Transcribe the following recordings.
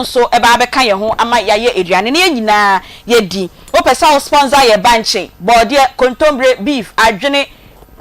Nso ɛba abɛka yɛn ho ama yɛayɛ aduane na yɛn nyinaa yɛadi. Wopɛ sɛ wo sponsor yɛ bankye, bɔɔdeɛ, kontommire, beef, adwene,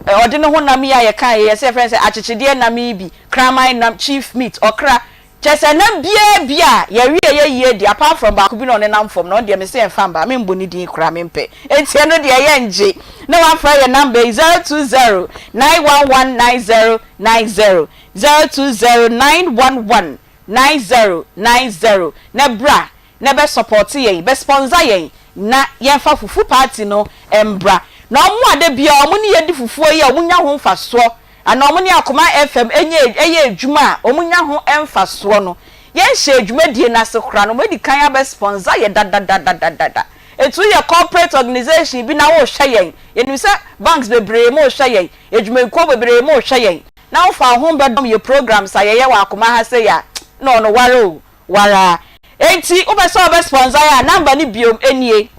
ɔde ne ho nam yi a yɛkaeɛ yi, yɛsɛ yɛfrɛ no sɛ akyekyedeɛ nam yi bi, kraman nam, chief meat, ɔkra, kyerɛ sɛ nam biara bi a yɛwe a ɛyɛ yie deɛ, apart from baako bi na ɔnenam fam no, ɔno deɛ mese ɛmfa mma, memmɔ ne din koraa, mempɛ, enti ɛno deɛ yɛngye. Na woafrɛ yɛn number yi, 020 911 9090, 020 911 9090 na bra na bɛ sɔpɔte yɛn, bɛ sponsor yɛn na yɛnfa fufu party no mbra. Na ɔmo a da biara ɔmo ne yɛ di fufuo yi a ɔmo nya ho mfasoɔ anaa ɔmo ne Akoma FM nyɛ yɛ adwuma a ɔmo nya ho mfasoɔ no, yɛn hyɛɛ dwumadie no ase koraa no ɔmo adi kan abɛ sponsor yɛ dadadadadada. Enti woyɛ corporate organisation bi na wohwɛ yɛn, yɛnim sɛ banks bebree mo hwɛ yɛn, adwumakuo bebree mo hwɛ yɛn, na wofa wo ho bɛdɔm yɛ programs a yɛyɛ wɔ akoma ha sei a, na ɔno ware o, ware a. Enti wopɛ sɛ wobɛ sponsor yɛ a, number no biom nie,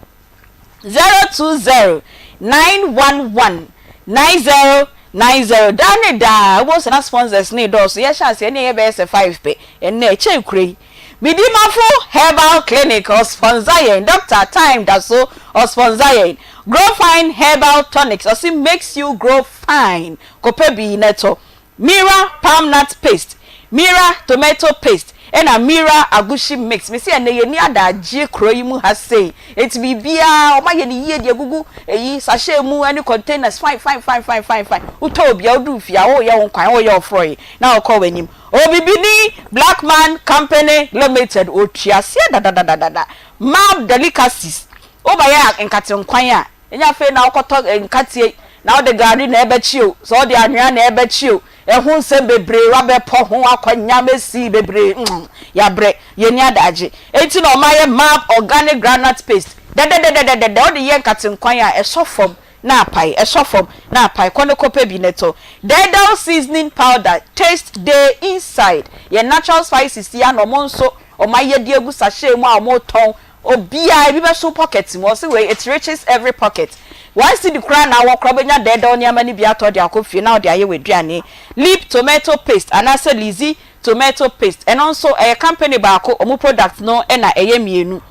020 911 9090. Daa ne daa, wobɛhu sɛ na sponsors no redɔɔso. Yɛhyɛ aseɛ ne ɛyɛ bɛyɛ sɛ five pɛ, ɛnnɛ ɛkyɛn kura yi. Midimafo Herbal Clinic ɔsponsor yɛn, Doctor Time da so ɔsponsor yɛn, Grow Fine Herbal Tonics ɔse makes you grow fine, kɔpɛ bi na tɔ, Mira Palm Nut Paste, Mira Tomato Paste ɛna Mira Agushi Mix. Mese ɛnnɛ yɛnni adagyeɛ kuro yi mu ha sei, enti biribiara wɔayɛ no yie de agugu eyi sachet mu ɛne containers fine fine fine fine fine fine. Wotɔ obi a woduru fie a woreyɛ wo nkwan, woreyɛ wo frɔye na wokɔ w'anim. Obibini Blackman Company Limited, ɔtua aseɛ dadadadada. Mab Delicacies, wobɛyɛ nkate nkwan a, ɛnyɛ afei na wokɔtɔ nkateɛ na wode gari na ɛbɛkye o, sɛ wode anwea na ɛbɛkye o, ɛho nsɛm bebree, woabɛpɔ ho akɔnyam asi bebree, mm, yɛabrɛ, yɛnni adagye. Enti na wɔayɛ Mab Organic Groundnut Paste, dɛdɛdɛdɛdɛdɛ, wode yɛ nkate nkwan a, ɛsɔ fam na apae, ɛsɔ fam na apae, kɔ na kɔpɛ bi na tɔ. Dɛɛdɛw seasoning powder, taste dey inside, yɛ natural spices yi ara na wɔn nso wɔn ayɛ de agu sachet mu a wɔretɔn, obiara ebi bɛso pocket mu, wɔse wei it riches every pocket, one cedi koraa na awɔ koraa wobɛnya dɛɛdɛw nneɛma no bi atɔ de akɔ fie na wode ayɛ w'aduane. Leap tomato paste anaasɛ Lizzy tomato paste, ɛno nso ɛyɛ company baako, wɔn product no na ɛyɛ mmienu.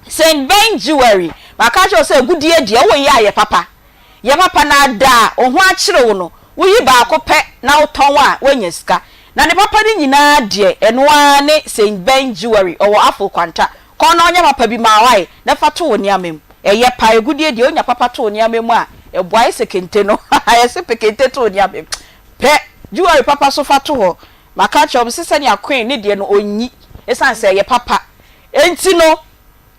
Saint Ben Jewelry, Maka akyerɛ wo sɛ agudeɛ deɛ woyɛ a yɛ papa. Yɛ papa na da a wo ho akyere wo no, woyi baako pɛ na wotɔn a, woanya sika. Na ne papa no nyinaa deɛ, ɛno ara ne Saint Ben Jewelry, ɔwɔ Afo Kwanta. Kɔ na ɔnyɛ papa bi ma wo ae na fa to wo nneɛma mu. Ɛyɛ paa, agudeɛ deɛ wonya papa to wo nneɛma mu a, ɛboa. Ayɛ sɛ kente no, yɛse pɛ kente to wo nneɛma mu. Pɛ jewelry papa nso fa to hɔ. Maka akyerɛ wo, mese sɛnea Queen ne deɛ no ɔnyi, ɛsiane sɛ ɛyɛ papa nti no,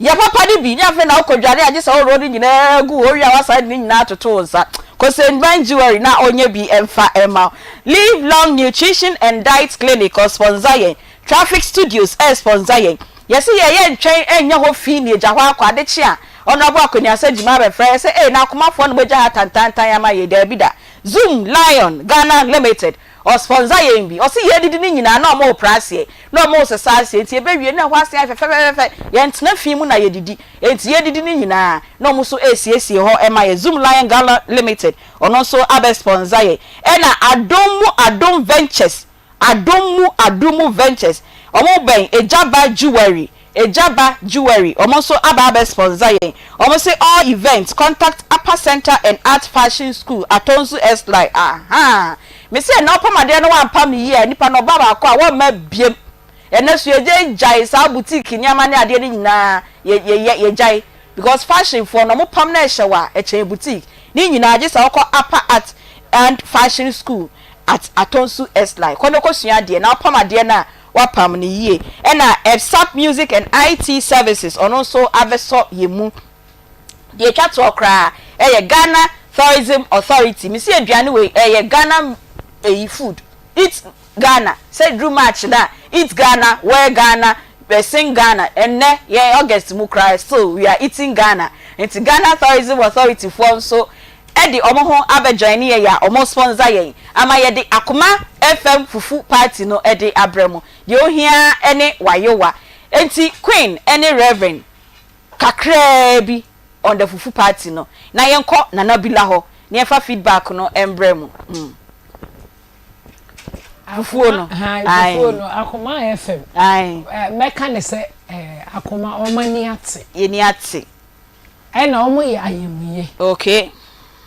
Yɛ papa no bi, nyɛ afei na wokɔ dware a gye sɛ woworɔ ne nyinaa gu hɔ wie a woasan de ne nyinaa atoto wo nsa. Kɔ Saint Ben Jewelry na ɔnyɛ bi mfa mma wo. Live Long Nutrition and Diet Clinic ɔspɔnsa yɛn. Traffic Studios ɛspɔnsa yɛn. Yɛse yɛyɛ ntwɛn nyɛ hɔ fi na yɛgya hɔ akɔ. Ade kye a, Honourable Akoniasa Gyimah bɛfrɛ yɛn sɛ ei na Akomafoɔ na moagya ha tantaantan ama yɛn. Daabi da. Zoom Lion Ghana Limited Ɔspɔnsa yɛn bi. Ɔse yɛdidi no nyinaa na ɔmo repra aseɛ, na ɔmo resesa aseɛ, nti yɛbɛwie na ɛhɔ asen ayɛ fɛfɛfɛfɛ, yɛntena fi mu na yɛdidi, nti yɛdidi no nyinaa na ɔmo nso resiesie hɔ ma yɛn. Zoom Lion Ghana Limited, ɔno nso abɛ spɔnsa yɛn. Ɛna Adom mu Adom Ventures, Adom mu Adom mu Ventures, ɔmo bɛn Egyaba Jewelry, Egyaba Jewelry, wɔn nso aba abɛ sponsor yɛn. Wɔn se all events contact Upper Center and Art Fashion School, Atonsu S-Line. Ahaa! Me se ɛnɛ wopam adeɛ na woampam no yie a, nipa no ɔba baako a wɔmma biem. Ɛnɛ so yɛgyae gyae saa boutique nneɛma ne adeɛ no nyinaa, yɛ yɛyɛ yɛgyae. Because fashion foɔ no wɔn pam na ɛhyɛ wo a, ɛkyɛn boutique. Ne nyinaa gye sɛ wokɔ Upper Art and Fashion School at Atonsu S-Line. Kɔ na kɔsua adeɛ na wopam adeɛ no a, Wapam no yie. Ɛna Ebsap Music and IT Services ɔno nso abɛsɔ yɛn mu. Deɛ ɛtwa toɔ koraa ɛyɛ Ghana Tourism Authority. Mese aduane wei ɛyɛ Ghana ɛyi food. Eat Ghana. Sɛ ɛduru March no a, eat Ghana, wear Ghana, sing Ghana. Ɛnnɛ yɛn August mu koraa still we are eating Ghana. Nti Ghana Tourism Authority foɔ nso de wɔn ho abɛ joine yɛn a wɔn sponsor yɛn ama yɛde Akoma FM fufu party no de abrɛ mo. Deɛ ohia ara ne wayowa. Enti Queen ne Reverend kakraa bi on the fufu party no na yɛnkɔ Nana Bila hɔ na yɛmfa feedback no mbrɛ mo. Mm. Fufuo no. Ahaa, fufuo no, Akoma FM. Ae. Mɛka ne sɛ Akoma, wɔn ani ate. Yɛn ani ate. Ɛna wɔn yɛ ayamye. Okay.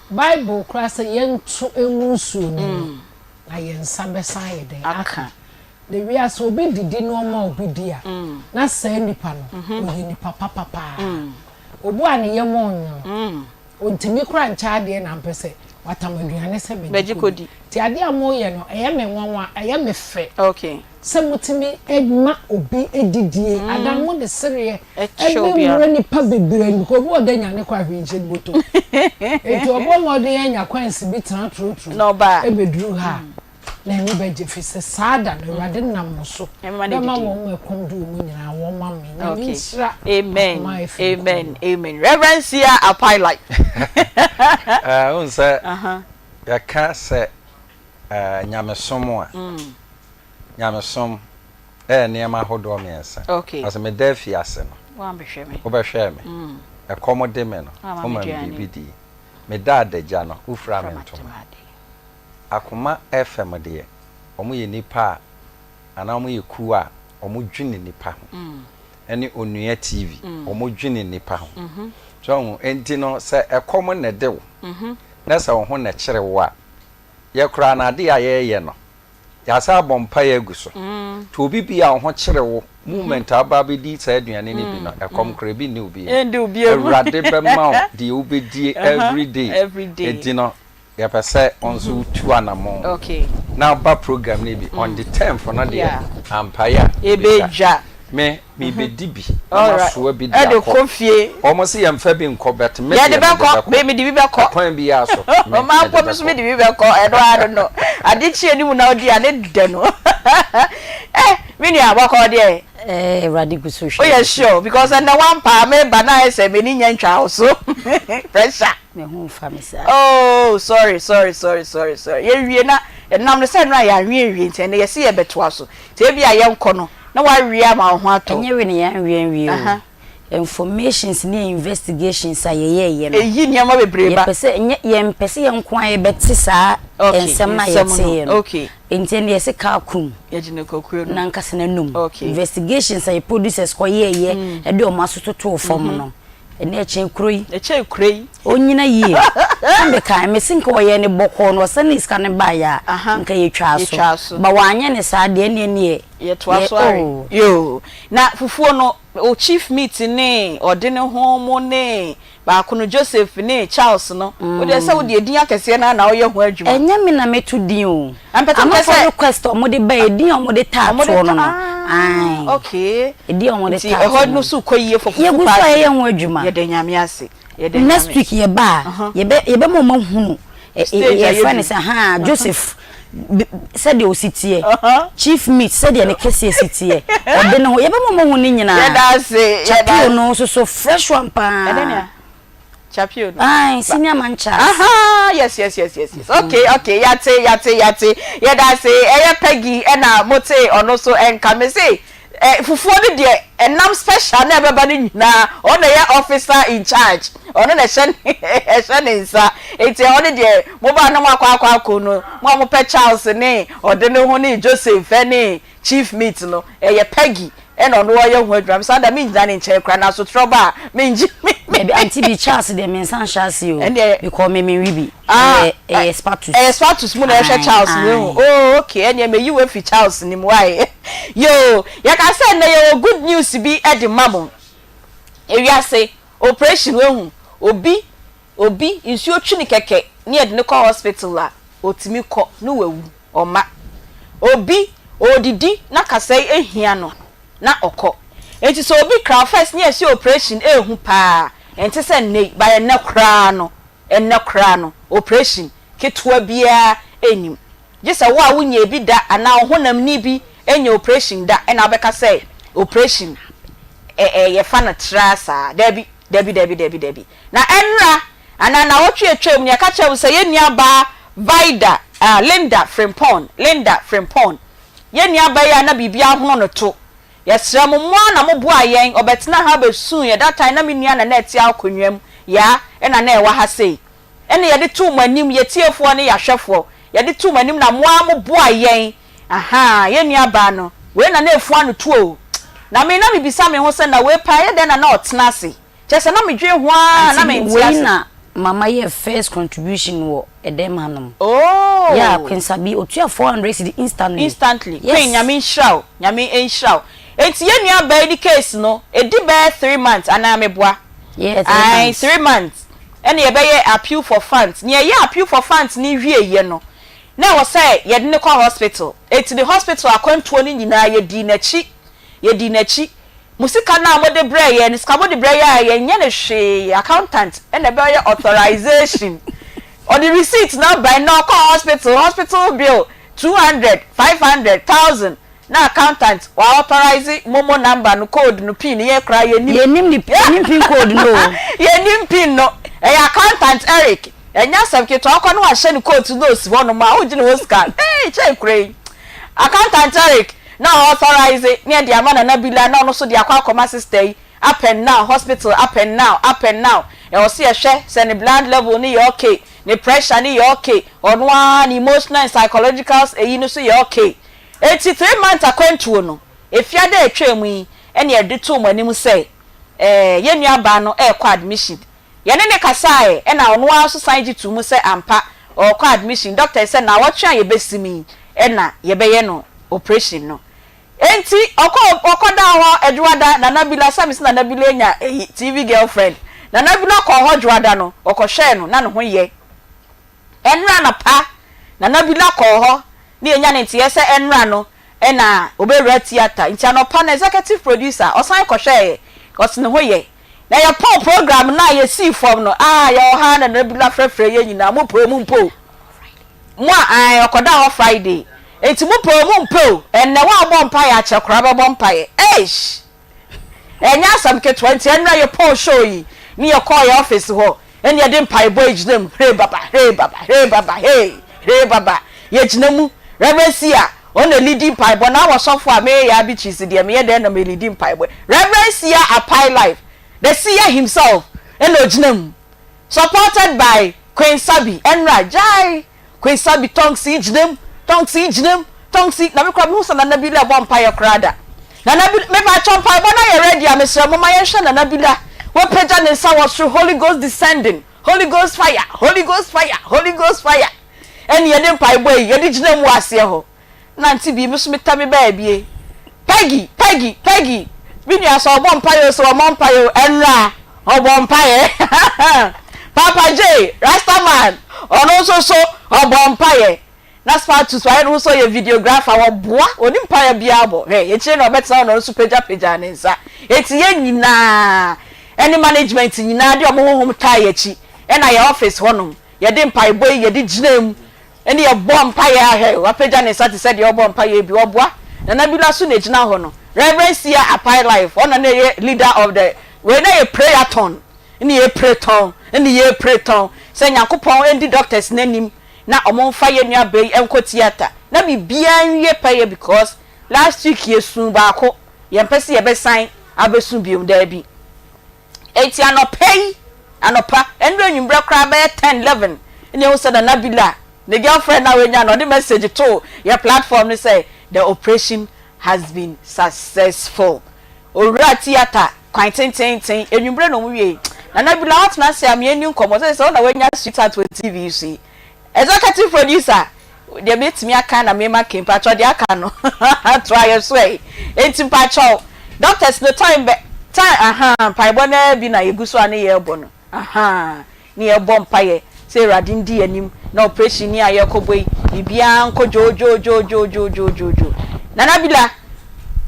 Bible koraa sɛ yɛnto ngu nsuo no mu na yɛn nsa bɛsan ayɛ dɛn? Aka. Na wiase obi didi na ɔma obi di a, na saa nipa no, ɔyɛ nipa papa paa. Obu a ne yam ɔnwono. Ɔntumi koraa nkyɛ adeɛ na ampɛ sɛ watam aduane sɛ bɛgye kɔdi. Nti adeɛ a moyɛ no, ɛyɛ me nwanwa, ɛyɛ me fɛ sɛ motumi ma obi didie anaa mode sereɛ bɛwura nnipa bebree anim because obi wɔ dɛ nyane kɔ a hwee nhyɛ ne bɔtɔ mu. Nti ɔbɔ mmɔden anya kwansi bi tena trotro bɛduru ha a, N'ani bɛgye, ɛfiri sɛ saa da no, Awurade nam mo so bɛma wɔn a ɛkɔm de wɔn nyinaa wɔn amee. Nyame nhyira Amen akoma a ɛfiri amen kɔn mu. amen Reverend Sia Apailai. Eh, wohu sɛ yɛka sɛ eh, nyamesom a, nyamesom ɛyɛ nneɛma ahodoɔ mmiɛnsa. Okay. Ɔsɛ meda afiase no, Woambɛhwɛ me. wobɛhwɛɛ me. Ɛkɔm de me no, Woamma me woma me aduane. biribi dii. Meda adagya no, wofiraa me Wofira ntoma. m'atade. Akoma FM deɛ wɔn yɛ nnipa a anaa wɔn yɛ kuo a wɔn dwene nnipa ho ɛne Onua TV wɔn dwene nnipa ho so ahu enti no sɛ ɛkɔm na ɛde wo na sɛ wo ho na ɛkyere wo a yɛ koraa no adeɛ a yɛreyɛ no yɛasan abɔ mpaeɛ agu so nti obi bi a wo ho kyere wo moment a woba abɛdi saa aduane no bi no ɛkɔm koraa ebi nni wo bio Awurade bɛma wo deɛ wobɛdie everyday enti no Yɛpɛ sɛ wo nso wotu anamɔn na woba program no bi on the tenth no deɛ ampaeɛ a yɛbɛtwa. Me mebɛdi bi na masoa bi de akɔ. Wɔn se yɛmfa bi nkɔ but me deɛ mede bɛkɔ. Ɛkwan biara so me mede bɛkɔ. Ɛno ara no no ade kye anim na wodi a ne dɛ no eh me nua bɔkɔɔ deɛ. Eh Awurade gu so hwɛ. Woyɛ sure because ɛnɛ wampaa meba na ayɛ sɛ m'ani nya ntwaa wo so pressure. Me ho nfa me saa. Oh sorry sorry sorry sorry sorry yɛwie na ɛnam no sɛ nnora yɛanwe anwie nti ɛnɛ yɛse yɛbɛtoa so nti ebi a yɛnkɔ no na wawe ama wo ho atɔ. Ɛnyɛ we na yɛanwe anwie o. Informations ne investigations a yɛyɛɛyɛ no. Ɛyi nneɛma bebree ba. Yɛpɛ sɛ nyɛ yɛmpɛ sɛ yɛn nko ara yɛbɛte saa nsɛm no a yɛteeɛ no. Nti ɛnde yɛse kaa kum. Yɛgye no kɔkuro no. Nankasa n'anum. Investigations a yɛ producers kɔyɛɛyɛ ɛde wɔn aso totoo fam no. Ɛnɛ ɛkyɛn kuro yi. Ɛkyɛn kuro yi. Onyina yie. Sɛ me kan me se nka ɔyɛ ne bɔkɔɔ no ɔsane sika no baeɛ a nka yɛtwaa so. Yɛtwaa so. But wanyɛ ne saa deɛ ɛneɛ neɛ. Yɛtoa so are. Oh. Yoo. Na fufuo no o chief meat ne ɔde ne ho mo ne baako no Joseph ne Charles no wo deɛ sɛ wo deɛ din akɛseɛ no ara na woyɛ ho adwuma. Ɛnyɛ me na meto din o. Ampɛtɛ mpɛ sɛ. Amanfoɔ request a wɔde baeɛ edin a wɔde taa toɔ no no. Ae. Okay. Edin a wɔde Nti taa toɔ ɛhɔ no. no so kɔ yie for fufu Yɛgu so a party. yɛyɛ ho adwuma. Yɛda Nyame ase. Yɛda Nyame. Next week yɛba a, yɛbɛ yɛbɛma wɔn ahunu ɛ ɛ Stage a yɛfrɛ no yɛdu. sɛ haa Joseph b sɛdeɛ ɔsi teɛ, Chief Meat sɛdeɛ ne kɛseɛ si teɛ, ɔde ne ho yɛbɛma wɔn ahu ne nyinaa. Yɛda ase. Yɛda Chapio no nso so fresh one paa. Ɛdɛn nea? Chapio no. Ae, senior man Charles. Aha, yes, yes, yes, yes, yes. Okay, okay, yate, yate, yate. Yɛda ase. Ɛyɛ Peggy ɛna mote ɔno so ɛnka. Me se, eh, fufuo no deɛ, ɛnam special na ɛbɛba no nyinaa, ɔno na ɛyɛ officer in charge. Ɔno na ɛhyɛ ne, ɛhyɛ ne nsa. Enti ɛhɔ no deɛ, mobaa na moakɔ akɔ akɔ no, mo a mopɛ Charles ne ɔde ne ho ne Joseph ne Chief meat no ɛyɛ Peggy ɛna ɔno ɔyɛ ho adwuma me saa da mengyina ne nkyɛn koraa na asotorɔ ba a mengye me Dabi auntie bi Charles deɛ me nsa nhyɛ ase o Ɛndeɛ because me menwe bi Ah ɛyɛ ɛyɛ spatus. Ɛyɛ spatus mu na ɛhwɛ Ae Charles no ehu ae. oh okay ɛndeɛ meyi wo afi Charles no mu wai yoo yɛka sɛ nnɛ yɛwɔ good news bi de ma mo ewiase operation wahu obi Obi, nsuo twi no kɛkɛ ne yɛde no kɔ hospital a, ɔtumi kɔ ne wawu, ɔmma. Obi, ɔredidi na kasɛe ahia no na ɔkɔ. Enti sɛ obi kra first ne yɛse operation ɛɛhu paa, ɛnte sɛ nnɛ yi, but ɛnnɛ koraa no, ɛnnɛ koraa no, operation ketewa biara nnim. Gye sɛ wo a wonyɛɛ bi da anaa wo honamni bi nyɛ operation da na wobɛka sɛ operation ɛ ɛ yɛfa no traa saa. Dabi, dabi, dabi, dabi, dabi. Na ɛnnora, anaa nnawɔtwe a atwam no, yɛka kyerɛɛ wo sɛ yɛn nuabaa Vida, ah, Linda Frimpong, Linda Frimpong, yɛn nuabaa yi a na biribi ahono no to. Yɛsrɛ mo, mo ara na moboaa yɛn, ɔbɛtenaa ha bɛsuu yɛn, that time na me nua na na ɛte akonnwa mu, yaa, ɛna na ɛwɔ ha sei. Ɛna yɛde too mo anim, yɛn atiefoɔ ne yɛn ahwɛfoɔ, yɛde too mo anim na mo ara moboaa yɛn. Ahaa, yɛn nuabaa no, wei na na efua no tuo o. Na me, na mibisa me ho sɛ, 'Na wei paa, ɛyɛ dɛn na na ɔtena ase? Kyerɛ sɛ, na midwen ho ara a na Auntie, mente wei ase. na mama yɛɛ first contribution wɔ ɛdɛm hanom. Oh! Yeah, Queen Sabi, otua 400 cedi instantly. Instantly. Yes. Queen, Nyame nhyira wo. Nyame nhyira wo. Enti yɛn nuabaa yi ne case no, edi bɛyɛ 3 months anaa meboa? Yeah, 3 Ae, months. 3 months. Ɛna yɛbɛyɛ appeal for funds. Nea yɛyɛɛ appeal for funds no wieeɛ no, Na ɛwɔ sɛ yɛde no kɔ hospital. Enti ne hospital akwantuo no nyinaa yɛdii n'akyi, yɛdii n'akyi. Mo sika no a mode brɛɛ yɛn no, sika mode brɛ yɛn a yɛnyɛ no hwee, accountant na ɛbɛyɛ authorization. Ɔde receipt no aba, ɛnnɛ ɔkɔɔ hospital, hospital bill 200, 500, 1000. Na accountant wa authorise momo number no code no pin no yɛn koraa yɛnnim. Yɛnnim ne yɛnnim pin code no o. Yɛnnim pin no. Ɛyɛ accountant Eric. Ɛnyɛ asɛm ketewa ɔkɔ na wahyɛ ne coat na osi hɔ nom a wogye ne hɔ sika. Eii kyɛn kura yi. Accountant Eric na ɔauthorise na yɛde ama Nana Bila na ɔno nso de akɔ akɔma sister yi up and now hospital up and now up and now. Ɛwɔ sɛ yɛhwɛ sɛ ne blood level no yɛ okay, ne pressure no yɛ okay, ɔno ara ne emotional and psychological eyi no nso yɛ okay. Enti 3 months akwantuo no, Efiada a ɛtwaa mu yi na yɛde too mo anim sɛ eh, yɛn nuabaa no rekɔ admission. Yɛne no kasaeɛ ɛna ɔno ara nso san gye too mu sɛ ampa ɔrekɔ admission. Doctors sɛ nnawɔtwe a yɛbɛsim yi na yɛbɛyɛ no operation no. Enti ɔkɔ ɔkɔdaa hɔ Adwoada, Nana Bila, sɛ mese Nana Bila anya eyi, TV girlfriend. Nana Bila kɔɔ hɔ Dwoada no, ɔkɔhwɛɛ no na ne ho yɛ. Ɛnnora anɔpa, Nana Bila kɔɔ hɔ na yɛnya ne nteɛ sɛ ɛnnora no na ɔbɛwura theatre. Nti anɔpa no executive producer ɔsan kɔhwɛeɛ, ɔse ne ho yɛ. Na yɛpɔn program no a yɛsii fam no, ah yɛwɔ ha ara na Nana Bila frɛfrɛɛ yɛn nyinaa, mo pɛ o mo mpɛ o, mo a ae ɔkɔdaa hɔ Friday, nti mo pɛ o mo mpɛ o, ɛnnɛ woammɔ mpaeɛ akyɛ koraa bɛbɔ mpaeɛ, eish! Ɛnyɛ asɛm ketewa nti ɛnora yɛ pɔn show yi ne yɛ kɔɔ yɛ office hɔ ɛne yɛde mpaebɔ yi gyina mu hee baba hee baba hee baba hee hee baba yɛ gyina mu Reverend Sia ɔna lidi mpaebɔ na awɔ sɔfo a meyɛ yɛ Beatrice deɛ meyɛ dɛn na me lidi mpaebɔ Reverend Sia Apai life the Sia himself ɛna ɔgyina mu supported by Queen Sabi ɛnora gyae Kwesa bi tongues yi gyina mu, tongues yi gyina mu, tongues yi, na me koraa mehu sɛ Nana Bila bɔ mpaeɛ koraa da. Nana Bila, mepakyɛw mpaebɔ no ayɛ ready a mesrɛ momma yɛnhwɛ Nana Bila, wapagya ne nsa wɔ soro, Holy Ghost descending, Holy Ghost fire, Holy Ghost fire, Holy Ghost fire, ɛne yɛde mpaebɔ yi yɛde gyina mu wɔ aseɛ hɔ. Nante bi, me nso metɛ me baabie. Peggy, Peggy, Peggy, me nua sɛ ɔbɔ mpaeɛ o, sɛ ɔmmɔ mpaeɛ o, ɛnnora ɔbɔ mpaeɛ. Papa J, Rastaman, ɔno nso so ɔbɔ mpaeɛ. Na Spartus wayɛ ne ho sɛ ɔyɛ videographer, ɔboa, ɔnim mpaeɛ biara bɔ. Hwɛ, akyire na ɔbɛtena hɔ na ɔno nso pagyapagyaa ne nsa. Enti yɛn nyinaa, ɛne management nyinaa de wɔn honhom taa yɛn akyi, ɛna yɛn office hɔnom, yɛde mpaebɔ yi yɛde gyinaa mu. Ɛne yɛbɔ mpaeɛ a hwɛ wapagya ne nsa te sɛ deɛ ɔrebɔ mpaeɛ bi ɔboa Nana Bila so na ɛgyina hɔ no Rev Sia Apai Life ɔna na ɛyɛ leader of the wei na yɛ prayer-thon ne yɛ pray-thon ne yɛ pray-thon sɛ Nyankopɔn ndi doctors no anim na ɔmo nfa yɛ nua bɛ yi nkɔ theatre na biribiara nwie pɛyɛ because last week yɛ suu baako yɛmpɛ sɛ yɛbɛsan abɛsu biom daabi. Enti anɔpa yi, anɔpa, ɛnora anwummerɛ koraa bɛyɛ ten, 11, ɛna yɛhu sɛ Nana Bila, ne girlfriend no a wanya no, ɔde message too yɛn platform no sɛ the operation has been successful. Owura theatre kwan tenteenten, anwummerɛ na wɔn wiei. Nana Bila, woatena ase a me yɛnni nkɔmmɔ, sɛ sɛ wo na woanya sweetheart wɔ TV yi so yi. Executive producer, deɛ mɛtumi aka na mema ke, mpakyɛw deɛ aka no toa yɛ so ɛ. Enti mpakyɛw, doctors no time bɛ, time ahaa, mpaebɔ no ara bi na yɛgu so a ne yɛrebɔ no, ahaa, ne yɛrebɔ mpaeɛ sɛ Awurade ndi yɛn anim na operation yi a yɛrekɔbɔ yi, biribiara nkɔ dwoodwoodwoodwoodwoodwoodwoo. Nana Bila,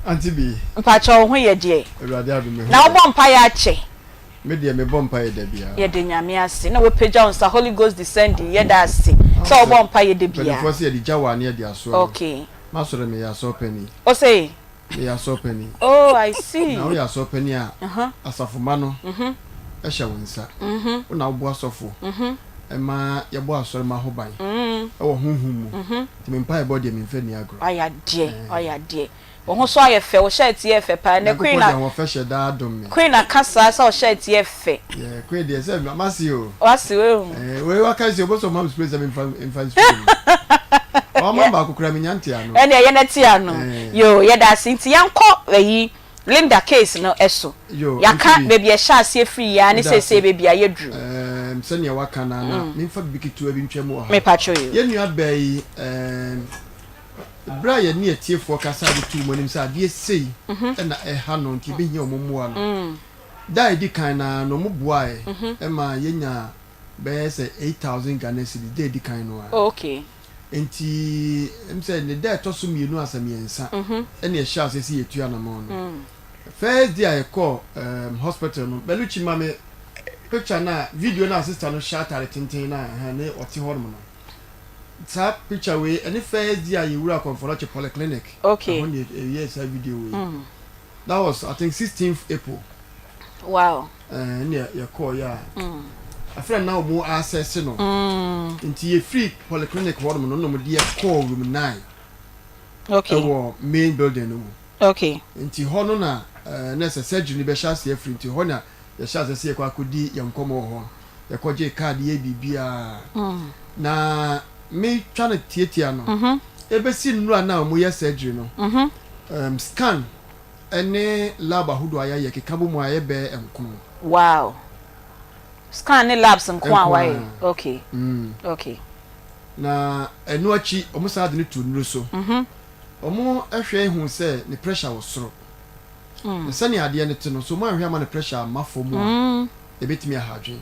Auntie Bee. Mpakyɛw wo ho yɛ deɛ? Awurade adom me ho yɛ. Na wobɔ mpaeɛ akyɛ? Me deɛ me bɔ mpaeɛ da biara. Yɛda Nyame ase na wapagya wo nsa Holy Ghost descending yɛda ase sɛ wobɔ mpaeɛ da biara. Mpaninfoɔ se yɛde gya wɔ a ne yɛde asoa no. Okay. M'asɔre meyɛ asɔrpanin. Ose? Meyɛ asɔrpanin. Oh I see. Na woyɛ asɔrpanin a, asafo mma no hyɛ wo nsa. Wo na woboa asɔfo ma yɛbɔ asɔre mma ho ban wɔ honhom mu. Nti me mpaebɔ deɛ memfa nni agorɔ. Wayɛ adeɛ, wayɛ adeɛ. Wo ho so ayɛ fɛ, wo shirt yɛ fɛ paa. Ɛnɛ Queen Nyankopɔn de ahoɔfɛ hyɛ daa dom me. Queen aka saa sɛ wo shirt yɛ fɛ. Yeah, Queen deɛ sɛ mase o. Wase wehu. Eh, wei waka sɛ wobɛsɛ ɔma me spray sɛ memfa mfa spray mu. Ɔma baako koraa menya nte ano. Ɛnna ɛyɛ na te ano. Yoo, yɛda ase. Nti yɛnkɔ ayi Linda case no so. Yoo, Yɛaka nti baabi a ɛhyɛ aseɛ firi yɛ ara ne meda ase. seesei baabi a yɛaduru. Ɛɛm, sɛnea waka no ara na memfa biribi ketewa bi ntwa mu wɔ ha. Mepakyɛw yoo. Yɛn nua baa yi, ɛɛm, bere a yɛne atiefoɔ kasa de too wɔn anim sɛ adeɛ sei na ɛha no nti yɛbɛhia wɔn mmoa no, da a ɛdi kan no ara no wɔboaeɛ ma yɛnyaa bɛyɛ sɛ 8,000 Ghana cedis da a ɛdi kan no ara. Oh, okay. Nti ɛm sɛ ne da a ɛtɔ so mmienu asɛ mmiɛnsa ɛna yɛhyɛɛ aseɛ sɛ yɛtu anamɔn no. First day a yɛkɔɔ um, hospital no, Belucci ma me picture no a, video no a sister no hyɛ atare tenten no a ɛhɛn ne ɔte hɔnom no. Saa picture wei ɛne first day a yɛwura Komfo-Anokye Polyclinic. Okay. Ɛhɔ ne yɛyɛɛ saa video wei. That was I think 16th April. Wow. Ɛɛ yɛkɔɔ yɛ a. Afei na wɔn asɛse no. Nti yɛfiri polyclinic hɔ nom no na wɔde yɛ kɔɔ room 9. Okay. Ɛwɔ main building no mu. Okay. Nti hɔ no na ɛɛ na sɛ surgery no bɛhyɛ aseɛ afiri nti hɔ na yɛhyɛ aseɛ sɛ yɛkɔ akɔdi yɛn nkɔmmɔ wɔ hɔ. Yɛkɔgye card yɛ biribiara. Na metwa no tiatia no. Ebesi nnura no a wɔyɛ surgery no. Um, scan ne lab ahodoɔ a yɛayɛ keka bɔ mu a ɛyɛ bɛyɛ nkono. Wow. Scan ne labs nko a Nko wayɛ. ara. Okay. Okay. Na ɛno akyi, wɔn san de no to nnuro so. Wɔn hwɛ hu sɛ ne pressure wɔ soro. Na sɛnea adeɛ no te no, so wɔn anhwɛ ama ne pressure amma fam a, ebetumi aha adwene.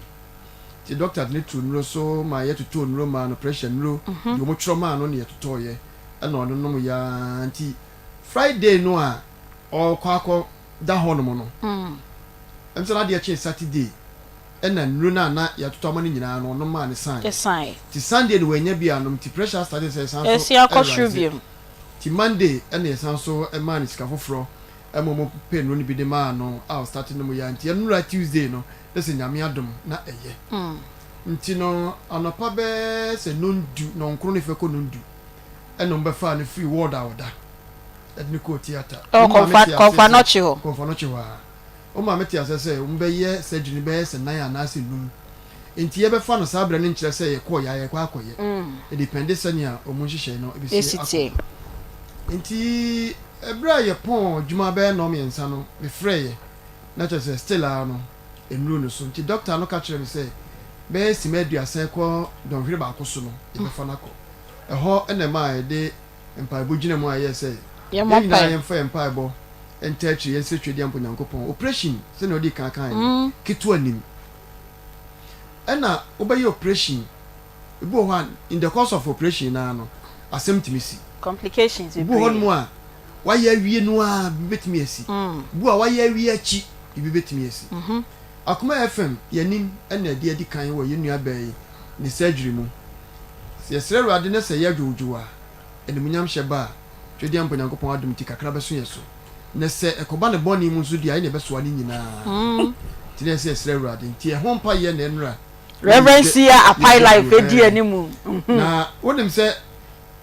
Nti doctor de no too nnuro so ma yɛtotɔɔ nnuro maa no, pressure nnuro, deɛ wɔtwerɛ maa no na yɛtotɔeɛ, ɛna ɔno nom yɛ ara. Nti Friday no a ɔrekɔ akɔ da hɔ nom no, ɛm sɛ n'adeɛ kyee Saturday ɛna nnuro no a na yɛatotɔ ama no nyinaa no ɔnom maa no saeɛ. Nti Sunday no wannya bi annom nti pressure starte sɛ ɛsan so ɛrise. Nti Monday ɛna yɛsan so maa no sika foforɔ ɛma ɔmo pɛ nnuro no bi de maa no a ɔstarte nom yɛ a nti ɛnora Tuesday no na sɛ Nyame adom na ɛyɛ. Nti no anɔpa bɛɛ sɛ nondu, nɔnkron ne fɛ kɔ nondu ɛna ɔmo bɛfaa no firi ward a ɔda ɛde no kɔɔ theatre. Ɛwɔ Wo maame Kɔmfa te aseɛ Kɔmfa sɛ Nɔkye hɔ. Kɔmfa Nɔkye hɔ ara. Wo maame te aseɛ sɛ ɔmo bɛyɛ surgery no bɛyɛ sɛ nan anaasɛ num. Nti yɛbɛfa no saa berɛ no nkyerɛ sɛ yɛkɔɔ yɛ a yɛkɔ akɔyɛ. Ɛdepɛnde sɛnea ɔmo nhyehyɛe no bɛsi Ɛsi akɔ. teɛ. Nti ɛberɛ a yɛpɔn adwuma bɛyɛ nnɔnmiɛnsa no mefrɛeɛ na kyerɛ sɛ still ara no ɛnnuru no so. Nti doctor no ka kyerɛɛ me sɛ bɛyɛ simma aduasa kɔ dɔnhwere baako so no yɛbɛfa no akɔ. Ɛhɔ na ɛmaa yɛde mpaebɔ gyina mu a ɛyɛɛ sɛ yɛn nyinaa yɛmfa yɛn mpaebɔ ntaa akyiri, yɛnsrɛ Tweaduampo Nyankopɔn. Oprehyɛn, sɛnea ɔdii kan kae no, ketewa nnim. Ɛna wobɛyɛ oprehyɛn, ebi wɔ hɔ a, in the course of operation no ara no, asɛm tumi si. Complications Ebi wɔ bebree. hɔnom a, wayɛ awie no ara, biribi bɛtumi asi. Ebi wɔ a, wayɛ awie akyi, biribi bɛtumi asi. Akoma FM, yɛn anim na ɛde adi kan wɔ yɛn nuabaa yi ne surgery mu. Sɛ yɛsrɛ Awurade na sɛ ɛyɛ dwoodwoo a, animuonyamhyɛ ba a, Twedeɛ mpo Nyankopɔn adom nti kakra bɛso yɛ so. Na sɛ ɛkɔba no bɔne mu nso deɛ a, ɛne ɛbɛsoa ne nyinaa. Nti na ɛsɛ yɛsrɛ Awurade. Nti ɛho mpaeɛ na ɛnora na Rev. yɛdwa Sia Apai yɛdwa Life duro. di Ɛɛ. anim. Na wonim sɛ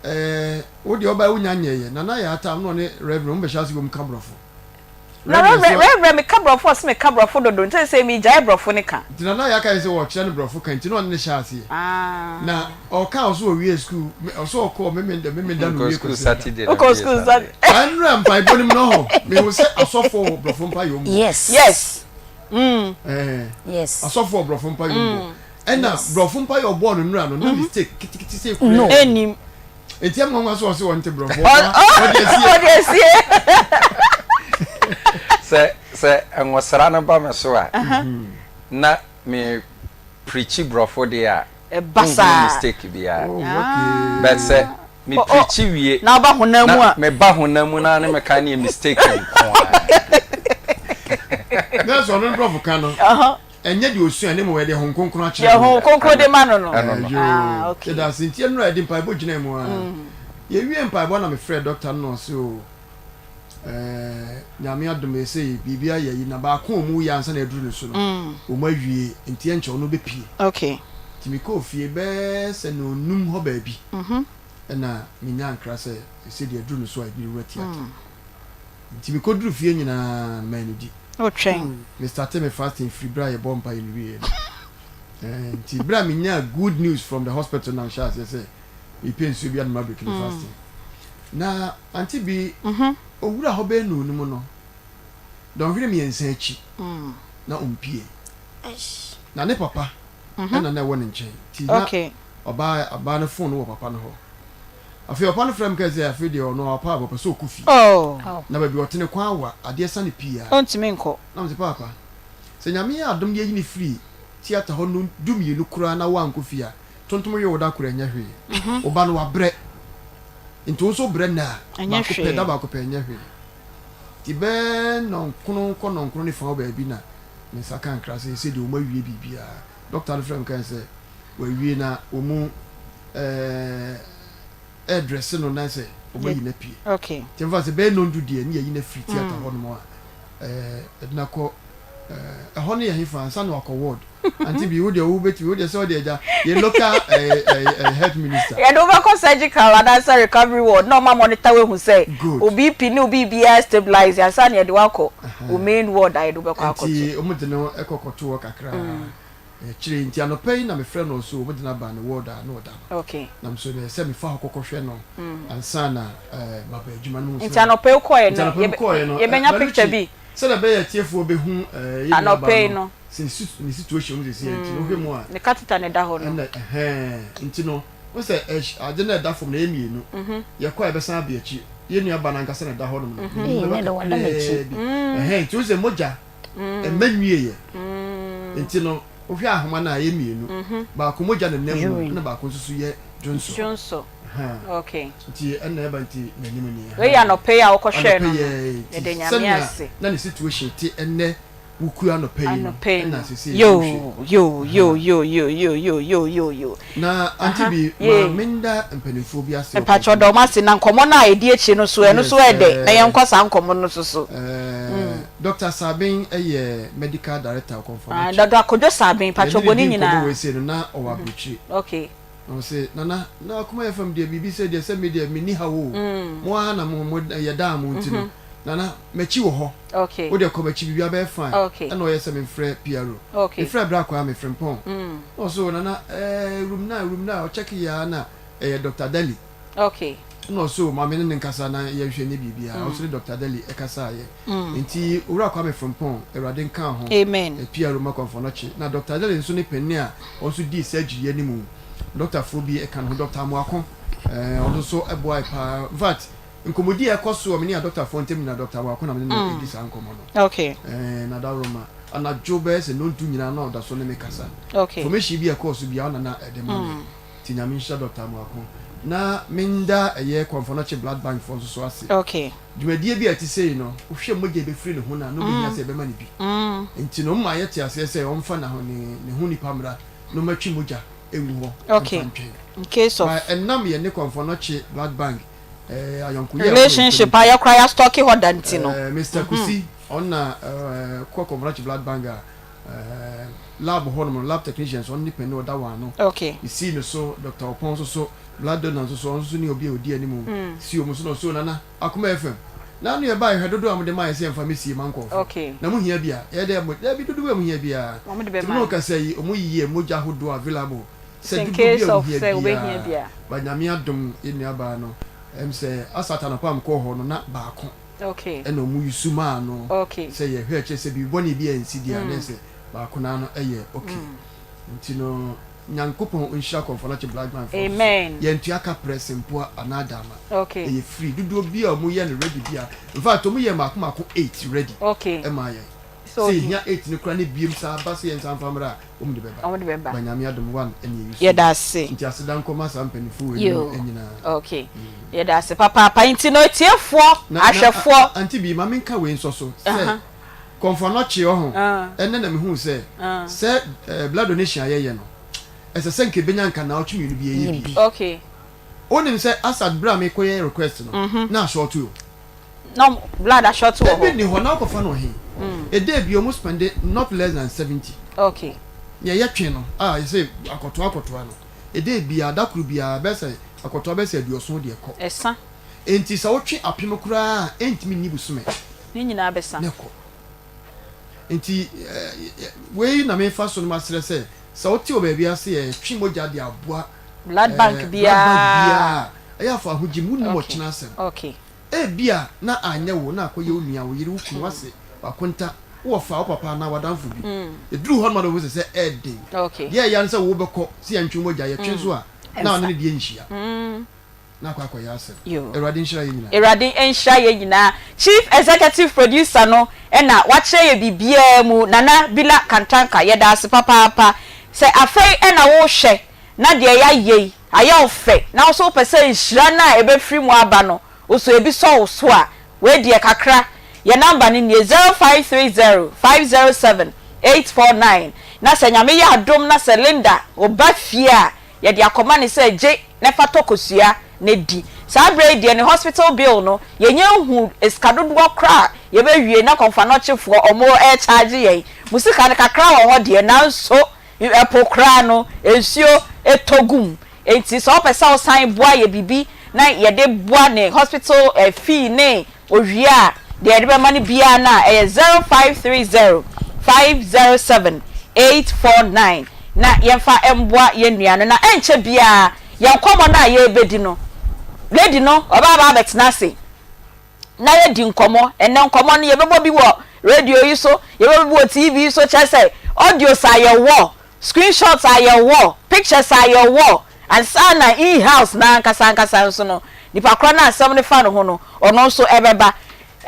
ɛɛ wo deɛ ɔbae wonya nyɛeɛ. Nana Yaata na ɔne Rev. Wɔn bɛhyɛ ase wɔ mu ka borɔfo. Na Reverend Reverend sɛ. Reverend meka brɔfo ɔse meka brɔfo dodo nti sesei megyae brɔfo no ka. Nti Nana Yaa kae sɛ wɔkyerɛ no brɔfo ka nti na ɔne no hyɛɛ aseɛ. Na ɔka ɔse ɔwiee sukuu ɔse ɔkɔɔ Memenda Memenda na Mekɔ ɔwie sukuu Kwasiada. Saturday na Wokɔ mewie sukuu Sunday. Sunday. Saa nnura mpaebɔ no mu no hɔ mehu sɛ asɔfoɔ wɔ brɔfo mpaeɛ ɔmbɔ. Yes. Yes mm. Ɛɛ Yes. asɔfoɔ wɔ brɔfo mpaeɛ ɔmbɔ. Ɛna Yes. brɔfo mpaeɛ ɔbɔɔ no nnura no na mistake ketekete sei koraa No. nnim. Ɛnnim. Enti ɛmu nwanwa sɛ ɔse ɔnte borɔfo ɔka ɔde asie. Ɔde asie. Sɛ sɛ nwosra no ba me so a na me preachi borɔfo deɛ a Ɛba wonhunu saa. mistake biara. Oh okay. But sɛ me Oh, oh, preachi wie na woba honam mu na a. me ba honam mu na ne meka neɛ mistake nko ara. Na sɛ ɔno ne borɔfo ka no. Ɛnyɛ deɛ ɔsua na mmom ɛyɛ deɛ Honhom Kronkron akyerɛ Deɛ no. Honhom Kronkron de ma no no. Ɛno no. Yoo, Ah, okay. yɛda ase. Nti ɛno na yɛde mpaebɔ gyinaa mu ara. Yɛwie mpaebɔ na mefrɛɛ dɔkta no na ɔse oo, ɛɛ, Nyame adom ɛsei biribi ayɛ ayi na baako a wɔn yɛ ansa na aduru ne so no, wɔn awie nti ɛnkyɛ ɔno bɛpue. Okay. Nti mekɔɔ fie bɛyɛ sɛ nnɔnnum hɔ baabi ɛna menyaa nkra sɛ ɛsei deɛ aduru ne so a yɛde no wura theatre. Nti mekɔduru fie nyinaa no mannidi. Wotwɛn. Me starte me fasting firi berɛ a yɛbɔɔ mpaeɛ no wieɛ no. Nti berɛ a menyaa good news from the hospital na mehyɛɛ aseɛ sɛ Mepɛ nsuo bi anom abreak me fasting. Na Auntie bi, owura hɔ bɛyɛ nnɔnum no, dɔnhwere mmiɛnsa akyi na ɔmpue. Na ne papa na na ɛwɔ ne nkyɛn nti na ɔbaa ɔbaa no phone no wɔ papa no hɔ. Afei papa no frɛɛ me kae sɛ afei deɛ ɔno wapa aba ɔpɛ sɛ ɔkɔ fie. Na baabi ɔte no kwan wa, adeɛ sa no pii a. Ɔntumi nkɔ. Na mese paapa, sɛ Nyame yɛ adom na yɛyi no firi theatre hɔ no dumienu koraa na wankɔ fie a, tontom we wo da koro ɛnyɛ hwee. Wo ba no wabrɛ. Nti wo nso wobrɛ nnɛ a, baako pɛ, da baako pɛ ɛnyɛ hwee. Nti bɛyɛ nnɔnkono kɔ nnɔnkron ne fa hɔ baabi na me nsa kaa nkra sɛ seesei deɛ wɔawie biribiara. Dɔkta no frɛɛ me kae sɛ wɔawie na wɔn ɛredrɛse no na sɛ wɔayi no apue. Nti mfa sɛ bɛyɛ nnɔndu deɛ ne yɛayi no afiri theatre hɔnom a yɛde no akɔ ɛhɔ no yɛ hefa ansa na wakɔ ward. Auntie bi wo deɛ wo bɛtumi wo deɛ sɛ ɔde agya yɛ local ɛɛ ɛɛ health minister. Yɛde wo bɛkɔ surgical anaasɛ recovery ward na ɔma monitor wahu sɛ wo BP ne wo biribiara stabilize ansa na yɛde wo akɔ wo main ward a yɛde wo bɛkɔ akɔto. Nti wɔn de no kɔ kɔto hɔ kakra akyire yi nti anɔpa yi na me frɛ no ɔso wɔn de no aba ne ward a na ɔda no. Okay. Na me so na ɛsɛ me fa hɔ kɔkɔ hwɛ no ansa na ɛɛ maba adwuma no mu. Nti anɔpa yi wokɔɛ no yɛbɛnya picture bi. Sɛdeɛ ɛbɛyɛ atiefoɔ bɛhu ɛɛ yɛn nua baa no. Sɛ ne situation mu sɛsi nti no wohwɛ mu a. Ne catheter na ɛda hɔ no. Ɛna ɛhɛn nti no wohu sɛ ɛhy ade no a ɛda fam no ɛyɛ mmienu. Yɛkɔ a yɛbɛsan aba akyi. Yɛn nua ba no ankasa na ɛda hɔ nom no. N'anim bɛba kakraa bi. Ɛhɛn nti wohu sɛ mogya ɛmma nwieɛ. Nti no wohwɛ ahoma no a ɛyɛ mmienu. Baako mogya na ɛnam mu ɛna baako nso so yɛ dwonsɔ. Dwonsɔ. Okay. Nti ɛna ɛba nti n'anim ni. Wei yɛ anɔpa yi a wokɔhwɛɛ no no. Anɔpa yi ɛɛ Yɛda nti Nyame sɛnea ase. na ne situation te ɛnnɛ Wokura anɔpa yi no Anɔpa yi ɛna no. sesei Yoo wohwɛ. yoo yoo yoo yoo yoo yoo yoo yoo yoo. Na auntie Aha bi ma yee. menda mpanimfoɔ bi ase wɔ Mpakyɛw da kɔmputa wɔn ase na nkɔmmɔ no a ɛdi akyire no nso ɛno Yes nso ɛdɛ na eh, yɛnkɔ saa nkɔmmɔ no nso so. eh, Doctor Sabin yɛ medical director wɔ Komfo Ah, Anokye. Dɔdɔ Akodwo Sabin, Yɛne mpakyɛw no bɔ ne dii nkɔmmɔ nyinaa. wei sei no na ɔwɔ aburokyire. Okay. Na ɔse Nana na Akoma FM deɛ biribi sɛ deɛ sɛ me deɛ menni haw o, mo ara na mo mo yɛdaa mo nti no Nana m'akyi wɔ hɔ Okay. wo deɛ kɔ m'akyi biribiara bɛyɛ fine Okay. ɛna ɔyɛ sɛ memfrɛ PRO Okay. mefrɛ Bra Kwame Frimpong na ɔse o Nana ɛɛ room 9 room 9 ɔkyɛke yɛ ara na ɛyɛ Doctor Dali Okay. ɛna ɔse o ma me ne no nkasa na yɛnhwɛ nyɛ biribiara ɔso ne Doctor Dali ɛkasaeɛ nti Owura Kwame Frimpong Awurade nka ho Amen. PRO ma Kɔmfɔnɔkye na Doctor Dali nso ne panin a ɔno nso dii surgery yi anim dɔktafoɔ bi ɛka ne ho Doctor Amoako ɛɛ ɔno nso ɛboae paa infact Nkɔmmɔdi a ɛkɔ so wɔ me ne adɔktafoɔ ntam nyinaa, Dɔkta Awako na me ne no di saa nkɔmmɔ no. Okay. Ɛɛ, Nadaworoma, anadwo bɛyɛ sɛ nnɔntu nyinaa na ɔda so ne me kasa. Okay. Information bi a ɛkɔɔ so biara, ɔna na ɛde ma me. Nti Nyame nhyira Dɔkta Amoako. Na menda ɛyɛ Kɔmfɔnɔkye Blood Bank foɔ nso so ase. Okay. Dwumadie bi a ɛte sei no, wohwɛ mogya a ɛbɛfiri ne ho no a, na ɔbɛhia sɛ yɛbɛma no bi. Nti no, ɔma yɛte aseɛ sɛ ɔmfa ne ne ho nipa mmra na ɔmɛtwe mogya ngu hɔ Okay. mfa ntwɛn. In case of. By ɛnam yɛne Kɔmfɔnɔkye Blood Bank eh, ayɔnkoyɛ a Relationship a yɛkora yɛ stocki hɔ da nti no. Eh, Mister Kusi, ɔno na eh, kɔ Kɔmfɔnɔkye Blood Bank a eh, lab hɔ nom no, lab technicians, ɔno ne panin ɔda wɔn ano. Okay. Mesii no so, Doctor Ɔpɔn nso so, blood donor nso so, ɔno nso so ne obi a ɔdi anim. Si wɔn so na ɔsoo Nana Akoma FM. Na ano yɛbaeɛ hwɛ dodoɔ a mode maeɛ sɛ yɛmfa mmɛsie ma nkurɔfoɔ. Okay. Na mohia bi a, ɛyɛ dɛ mo, daabi dodoɔ a mohia biara. Wɔn de Nti me bɛma ne wo yɛn. kasa yi, wɔn yiyɛ mogya ahodoɔ available sɛ In dodoɔ bi case a of wohia sɛ wobɛhia bi biara. a. But Nyame adom yɛn nua baa no, ɛm sɛ asat anɔpa a mekɔɔ hɔ no na baako Okay. ɛna ɔmo use maa no Okay. sɛ yɛhwɛ akyire sɛ biribi bɔne bi ansi deɛ a na ɛsɛ baako no ara no ɛyɛ okay. Nti no Nyankopɔn nhyira Kɔmfɔnɔkye Black Band foɔ nso so. Amen. Yɛntua ka prɛ sempoa anaa daama. Okay. Ɛyɛ free. Dodoɔ biara a ɔmo yɛ no ready biara. Infact ɔmo yɛɛ mmaako mmaako eight ready Okay. ɛmaa yɛn. So Sɛ yɛhia eight no koraa ne biem saa ba sɛ yɛnsan mfa mmra a, wɔn de bɛba. Wɔn de bɛba. Ba Nyame adom one ɛne ɛyi so. Yɛda ase. Nti aseda nkɔ ma saa mpaninfoɔ wei nom Yoo nyinaa. ok yɛda ase papaapa nti no atiefoɔ Na na ahwɛfoɔ. Auntie Bee ma menka wei nsɔ so sɛ Kɔmfo Anɔkye ɔho ɛnɛ na mehuu sɛ sɛ eh, blood donation a yɛyɛ no ɛsɛ sɛ nka ɛbɛnya nka naawɔtwe mmienu bi yɛyɛ bi. Ok. Wonim sɛ Asad berɛ a mekɔyɛ request no na asɔɔto o. Na ɔmo blood ashort wɔ hɔ. Ebi nni hɔ na wokɔfa no wɔ he? A day bi ɔmo spɛnde not less than 70. Okay. Nea yɛtwe no a yɛsɛ akɔtoa akɔtoa no, a day biara, da koro biara bɛyɛ sɛ akɔtoa bɛyɛ sɛ aduɔson deɛ kɔ. Ɛsa. Enti sɛ wotwe apem koraa a ɛntumi nni bosome. Ne nyinaa bɛsa. Na ɛkɔ. Enti wei na mefa so no masrɛ sɛ, sɛ wote wɔ baabi ase yɛtwe mogya de aboa. Blood bank eh, blood bank biara. biara a, ɛyɛ a fa ho gyim, wonnim Okay, ɔkyena asɛm. okay. Ebia na anyɛ wo na akɔyɛ wo nua, wo yere, wo kunu, w'ase, w'akonta, wo wɔfa, wo papa anaa w'adamfo bi. Ɛduru hɔ nom a na wobɛhu sɛ sɛ ɛyɛ den. Okay. Deɛ ɛyɛ ara ne sɛ wobɛkɔ sɛ yɛntwe mogya, yɛtwe nso a na ɔne ne deɛ nhyia. Na akɔ akɔyɛ asɛm. Yoo. Awurade nhyira yɛn nyinaa. Awurade nhyira yɛn nyinaa. Chief Executive Producer no na wakyerɛ yɛn biribiara mu, Nana Bila Kantanka, yɛda ase papaapa. Sɛ afei na wohwɛ na deɛ yɛayɛ yi ayɛ wo fɛ na wo nso wopɛ sɛ nhyira no a ɛbɛfiri mu aba no wo nso ebi sɔ wo so a, wei deɛ kakra, yɛn number no nie, 0530 507 849. Na sɛ Nyame yɛ adom na sɛ Linda ɔba fie a, yɛde akɔma no sɛ gye na fa tɔ kosua na di. Saa berɛ yi deɛ ne hospital bill no yɛnya nhuu sika dodoɔ koraa a yɛbɛwie na kɔmfanɔkyefoɔ ɔmo ɛrecharge yɛn. Mo sika no kakra wɔ hɔ deɛ nanso ɛpo koraa no nsuo tɔ gu mu. Enti sɛ wopɛ sɛ wosan boa yɛ biribi na yɛde boa ne hospital fee ne Owie a, deɛ yɛde bɛma no biara no a, ɛyɛ 0530 507 849 na yɛmfa mmoa yɛn nua no. Na ɛnkyɛ biara, yɛn nkɔmmɔ no a yɛrebɛdi no, lady no, ɔbɛba abɛtena ase na yɛadi nkɔmmɔ. Ɛnnɛ nkɔmmɔ no, yɛbɛbɔ bi wɔ radio yi so, yɛbɛbɔ bi wɔ TV yi so, kyerɛ sɛ audios a yɛwɔ, screenshots a yɛwɔ, pictures a yɛwɔ, Ansa na in-house no ankasa ankasa nso no, nipa korɔ no a asɛm no fa ne ho no, ɔno nso ɛbɛba.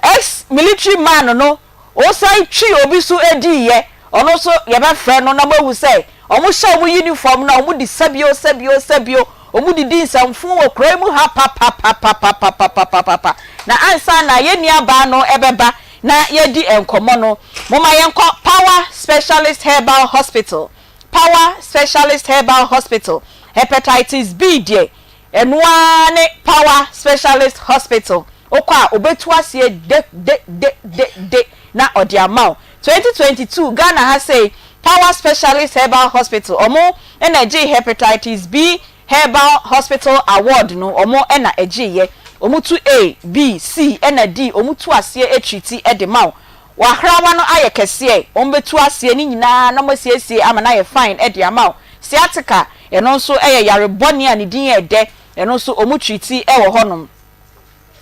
Ex-military man no, ɔsan twi obi so diiɛ, ɔno nso yɛbɛfrɛ no na moahu sɛ wɔhyɛ wɔn uniform no a, wɔdi sɛbio sɛbio sɛbio, wɔdidi nsɛmfoo wɔ kuro yi mu ha papapapapapapapapa. Na ansa na yɛn nuabaa no ɛbɛba na yɛadi nkɔmmɔ no, momma yɛnkɔ Power Specialist Herbal Hospital. Power Specialist Herbal Hospital, Hepatitis B deɛ, ɛno ara ne Power Specialist Hospital. Wokɔ a, wɔbɛtu aseɛ de de de de de na wɔde ama wo. 2022, Ghana ha sei, Power Specialist Herbal Hospital, wɔn na ɛgyee Hepatitis B Herbal Hospital Award no, wɔn na ɛgyeeɛ. Wɔtu A, B, C ɛna D, wɔtu aseɛ treati de ma wo. W'ahrawa no ayɛ kɛseɛ, wɔbɛtu aseɛ ne nyinaa na wɔasiesie ama no ayɛ fine de ama wo. Sciatica, ɛno nso yɛ yare bɔne a ne din yɛ dɛ, ɛno nso wɔn treati wɔ hɔnom.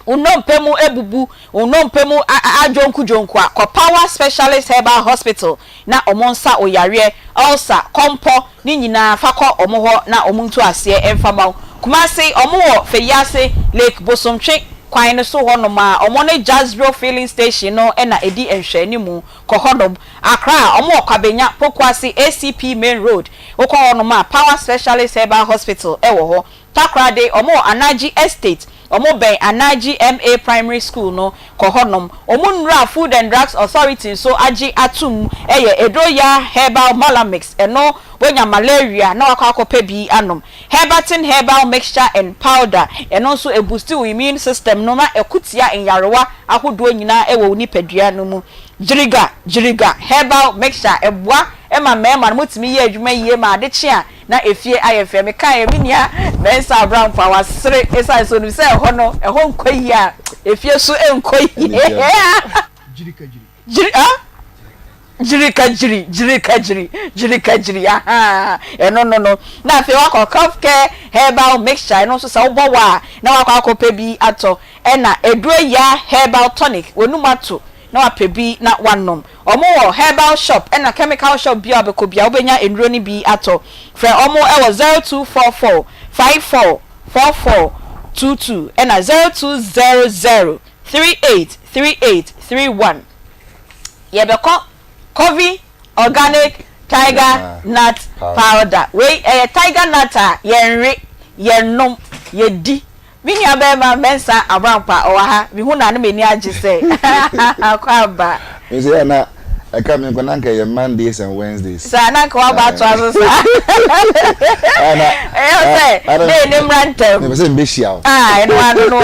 Wo nnompe mu abubu, wo nnompe mu adwonkudwonku a, kɔ Power Specialist Herbal Hospital na wɔn nsa wo yareɛ, ulcer, kɔmpɔ, ne nyinaa fa kɔ wɔn hɔ na wɔn ntu aseɛ mfa ma wo. Kumasi, wɔn wɔ Feyiase, Lake Bosomtwe kwan no so hɔ nom a wɔn ne Jazbro filling station no na ɛdi nhwɛanimu. Kɔ hɔ nom. Accra, wɔn wɔ Kwabenya, Pokuase, ACP main road. Wokɔ hɔ nom a, Power Specialist Herbal Hospital wɔ hɔ. Takoradi, wɔn wɔ Anaji Estate, wɔn bɛn Anaji MA Primary School no, kɔ hɔ nom. Wɔn nnuro a Food and Drugs Authority nso agye atom yɛ Edoya Herbal Malamix, ɛno woanya malaria na wakɔ akɔpɛ bi anom. Herbatin Herbal Mixture and Powder, ɛno nso ɛboosti wo immune system no ma ɛko tia nyarewa ahodoɔ nyinaa wɔ wo nipadua no mu. Gyiriga Gyiriga Herbal Mixture, ɛboa ma mmarima no motumi yɛ adwuma yie ma ade kye a na efie ayɛ fɛ. Mekaeɛ, me nua Mensah Abrampah, wasere esiane sɛ onim sɛ ɛhɔ no, ɛhɔ nkɔ yie a, efie so nkɔ yie. Gyiri ah? Gyiri ka gyiri, gyiri ka gyiri, gyiri ka gyiri, ahaa, ɛno no no. Na afei wakɔ Cough Care Herbal Mixture, ɛno nso sɛ wobɔ wa a, na wakɔ akɔpɛ bi atɔ. Ɛna Aduoya Herbal Tonic, w'anum ato na wapɛ bi na wanom. Ɔmo wɔ herbal shop ɛna chemical shop biaa wobɛkɔ biaa wobɛnya nnuro no bi atɔ. Frɛ ɔmo wɔ 0244 54 44 22 ɛna 0200 38 38 31. Yɛbɛkɔ Covey Organic Tiger Nut Powder. Wei ɛyɛ tiger nut a yɛnwe, yɛnnom, yɛdi. Me nua barima Mensah Abrampah ɔwɔ ha, mehu no a na m'ani agye sɛ akɔ aba. Me nso yɛ na ɛka me nko na nka ɛyɛ Mondays and Wednesdays. Saa na nka waba atoa so saa. Ɛyɛ sɛ day ne mmra ntɛm. Mepɛ sɛ mbɛhyia wo. Ah, ɛno ano no a.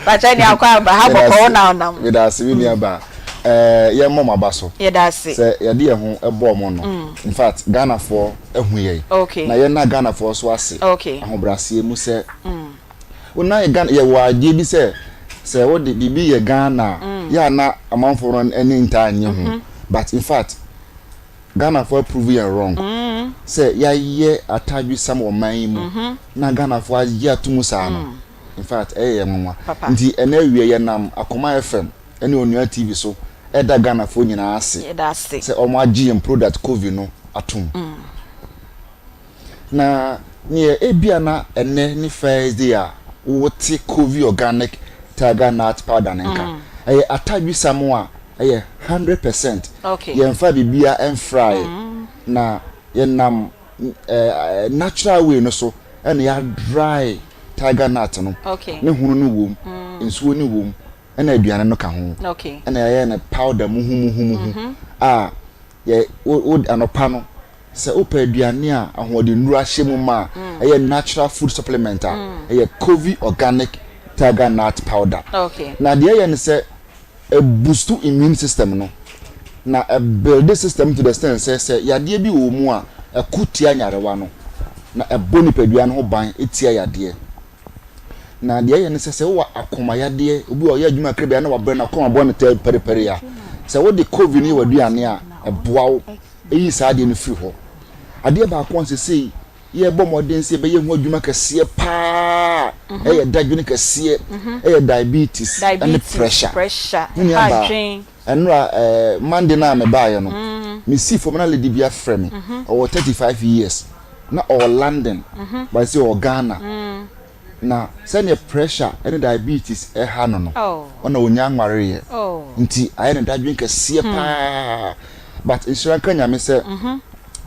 Pakyɛ ne akɔ aba ha bɔkɔ wo na ɔnam. Meda ase me nua ba. Ɛɛ yɛmmɔ mo aba so. Yɛda ase. Sɛ yɛde yɛn ho bɔ ɔmo no. In fact, Ghanafoɔ ahu yɛn. Okay. Na yɛnna Ghanafoɔ nso ase. Okay. Ahobrɛaseɛ mu sɛ. Wo na Ghana yɛwɔ adeɛ bi sɛ sɛ wode biribi yɛ Ghana a yɛ a na amanfoɔ no ani ntaa nnye ho. But in fact Ghanafoɔ approve yɛn wrong. sɛ yɛayɛ atadwesam wɔ man yi mu na Ghanafoɔ agye ato mu saa no, in fact ɛyɛ yɛn nwanwa. Nti ɛnɛ awia yɛnam Akoma FM ne Onua TV so ɛda Ghanafoɔ nyinaa ase sɛ wɔn agye yɛn product Kovi no atom. Na neɛ ebia na ɛnɛ ne first day a wote Kovi Organic Tiger Nut Powder no nka. Ɛyɛ atadwisam a ɛyɛ 100%. Yɛmfa biribiara ɛmfraeɛ. Na yɛnam natural way no so ɛna yɛ dry tiger nut no. Ne hono no wom, nsuo no wom, ɛna aduane no ka ho. Ɛna yɛayɛ no powder muhumuhumuhu a yɛ wo wo anɔpa no sɛ wopɛ aduane a ahoɔdennuro ahyɛ mu ma a ɛyɛ natural food supplement a ɛyɛ Kovi Organic Tiger Nut Powder. Na deɛ ɛyɛ ne sɛ ɛboost immune system no na ɛbuild system to the extent sɛ sɛ yadeɛ bi wɔ mu a ɛko tia nyarewa no na ɛbɔ nipadua no ho ban tia yadeɛ. Na deɛ ɛyɛ ne sɛ sɛ wowɔ akoma yadeɛ, obi a ɔyɛ adwuma kakra bi a na wabrɛ n'akoma bɔ no tɛ pɛrepɛre a, sɛ wode Kovi no yɛ w'aduane a, ɛboa wo ɛyi saa adeɛ no firi hɔ. Adeɛ baako a sesei yɛbɔ mmɔden sɛ yɛbɛyɛ ho adwuma kɛseɛ paa ɛyɛ dadwene kɛseɛ ɛyɛ diabetes ɛne pressure. Me nua baa, ɛnora Monday no a mebaeɛ no, mesii fam na lady bi afrɛ me, ɔwɔ 35 years na ɔwɔ London but sɛ ɔwɔ Ghana na sɛdeɛ pressure ɛne diabetes ɛha no no ɔna ɔnya nwareeɛ nti ayɛ ne dadwene kɛseɛ paa, but nhyira nka Nyame sɛ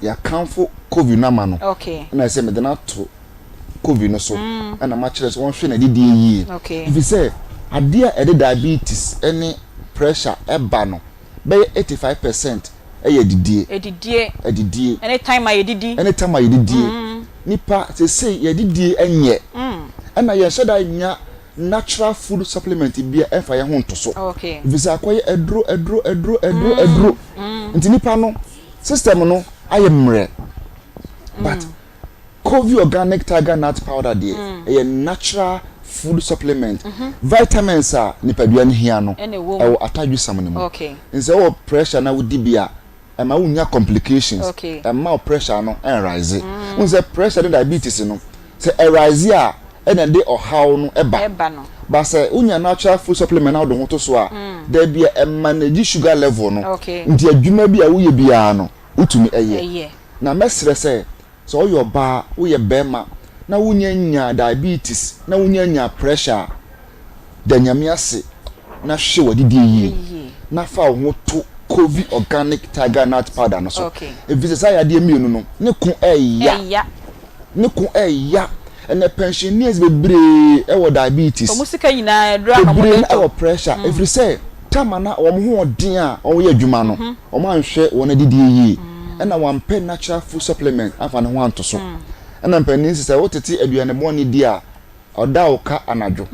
yɛakamfo Kovi no ama no ɛna sɛ mede no ato Kovi no so ɛna makyerɛ sɛ wɔnhwɛ n'adidie yie ɛfiri sɛ adeɛ a ɛde diabetes ɛne pressure ɛba no bɛyɛ 85% ɛyɛ adidie. Adidie. Adidie. Ɛne time a yɛdidi. Ɛne time a yɛdidie. Nipa sesei yɛdidie ɛnyɛ. Ɛna yɛnhyɛ da nya natural food supplement bi a ɛmfa yɛn ho nto so. Ɛfiri sɛ akɔyɛ aduro aduro aduro aduro aduro. Nti nipa no system no ayɛ mmerɛ. But Kovi Organic Tiger Nut Powder deɛ ɛyɛ natural food supplement. Vitamins a nipadua no hia no ɛwɔ atadwesam no mu. Nti sɛ wowɔ pressure na wodi bi a, ɛma wonnya complications, ɛmma wo pressure no ɛnrise. Wohu sɛ pressure ne diabetes no, sɛ ɛrise a ɛna ɛde ɔhaw no ba. But sɛ wonya natural food supplement na wode ho to so a, da bi a ɛmanage sugar level no. Nti adwuma bi a woyɛ biara no, wotumi yɛ. Na mɛsrɛ sɛ, sɛ woyɛ ɔbaa, woyɛ barima na wonnya nyaa diabetes na wonnya nyaa pressure a, da Nyame ase na hwɛ w'adidie yie na fa wo ho to Kovi Organic Tiger Nut Powder no so. Ɛfiri sɛ saa yadeɛ mmienu no, ne ko ɛya. Ne ko ɛya. Ɛnɛ pensioners bebree ɛwɔ diabetes. Bebree no ɛwɔ pressure. Ɛfiri sɛ time a na wɔn ho ɔden a wɔyɛ adwuma no, wɔn anhwɛ wɔn adidie yie. Ɛna wɔampɛ natural food supplement amfa ne ho anto so. Ɛna mpanin sɛ sɛ wotete aduane bɔne di a, ɔda wo ka anadwo.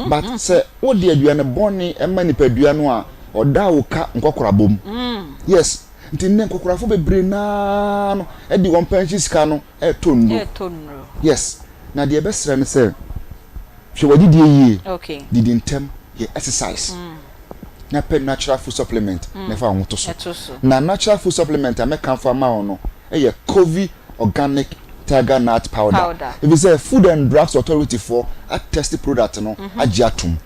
But sɛ wode aduane bɔne ma nipadua no a, ɔda wo ka nkɔkorabɔ mu. Yes. Nti nnɛ nkɔkorafo bebree naa no de wɔn pɛnhye sika no ɛretɔ nnuro. Yes. Na deɛ ɛbɛsrɛ ne sɛ, hwɛ w'adidie yie, didi ntɛm, yɛ exercise, na pɛ natural food supplement na ɛfa wo ho to so. Na natural food supplement a mɛkamfo ama wo no yɛ Kovi Organic Tiger Nut Powder. Ɛfiri sɛ Food and Drugs Authority foɔ atɛste product no agye atom.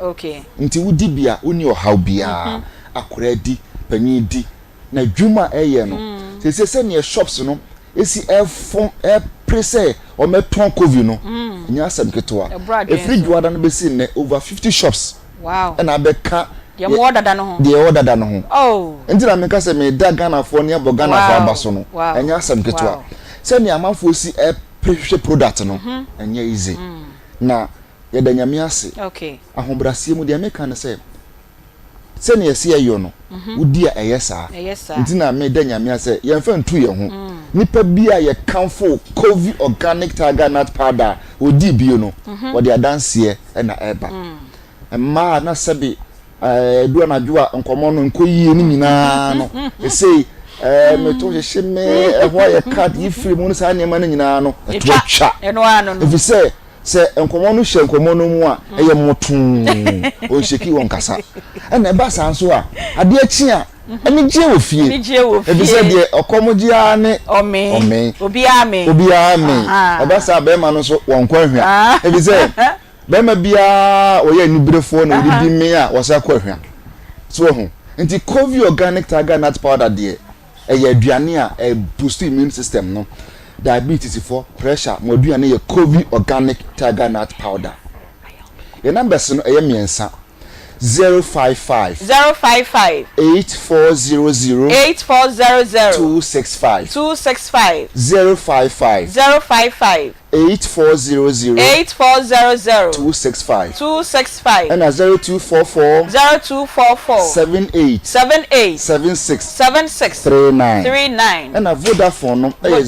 Nti wodi bi a wonni ɔhaw biara. Akwadaa di, panyin di. Na adwuma a ɛyɛ no, seesei sɛdeɛ shops no si ɛfom ɛpere sɛ wɔbɛtɔn Kovi no, ɛnyɛ asɛm ketewa. Ɛfiri Dwoada no bɛsi nnɛ, over 50 shops ɛna abɛka Deɛ mowɔ dada no ho. Deɛ ɛwɔ dada no ho. Nti na meka sɛ meda Ghanafoɔ ne abɔ Ghanafoɔ aba so no, ɛnyɛ asɛm ketewa. Sɛnea amanfoɔ si pere hwehwɛ product no, ɛnyɛ easy. Na yɛda Nyame ase. Ahobrɛaseɛ mu deɛ meka ne sɛ, sɛnea ɛsɛ yɛyɔ no, wodi a ɛyɛ saa. Nti na meda Nyame ase sɛ yɛmfa ntu yɛn ho. Nipa bi a yɛkamfo Kovi Organic Tiger Nut Powder a ɔdii bio no, wɔde adanseɛ na ɛreba. Mmaa a na sɛbe ɛdu anadwo a nkɔmmɔ no nkɔ yie no nyinaa no, ɛsei meto hyehye me, ɛhɔ ayɛ cut, yi firi mu no, saa nneɛma no nyinaa no, ɛto atwa. Ɛfiri sɛ, sɛ nkɔmmɔ no hyɛ nkɔmmɔ no mu a, ɛyɛ mmotoo, ɔnhyeki, ɔnkasa. Ɛna ɛba saa nso a, adeɛ kye a, Anigyeɛ wɔ fie. Anigyeɛ wɔ fie. Efisɛ deɛ ɔkɔm gye ara ne. Ɔmee. Ɔmee. Obiara mee. Obiara mee. Ɛba saa a, barima no nso, wɔnkɔ ahwa. Efisɛ barima biara a ɔyɛ aniberefoɔ na ɔdidi mee a, wɔsan kɔ ahwa. So wahu? Nti Covey Organic Tiger Nut Powder deɛ, ɛyɛ aduane a ɛ boost immune system no. Diabetes foɔ, pressure, mo aduane yɛ Covey Organic Tiger Nut Powder. Yɛn numbers no, ɛyɛ mmiɛnsa. 055. 055. 8400. 8400. 265. 265. 055. 055. 8400. 8400. 265. 265. Ɛna 0244. 0244. 78. 78. 76. 76. 39. 39. Ɛna Vodafone no ɛyɛ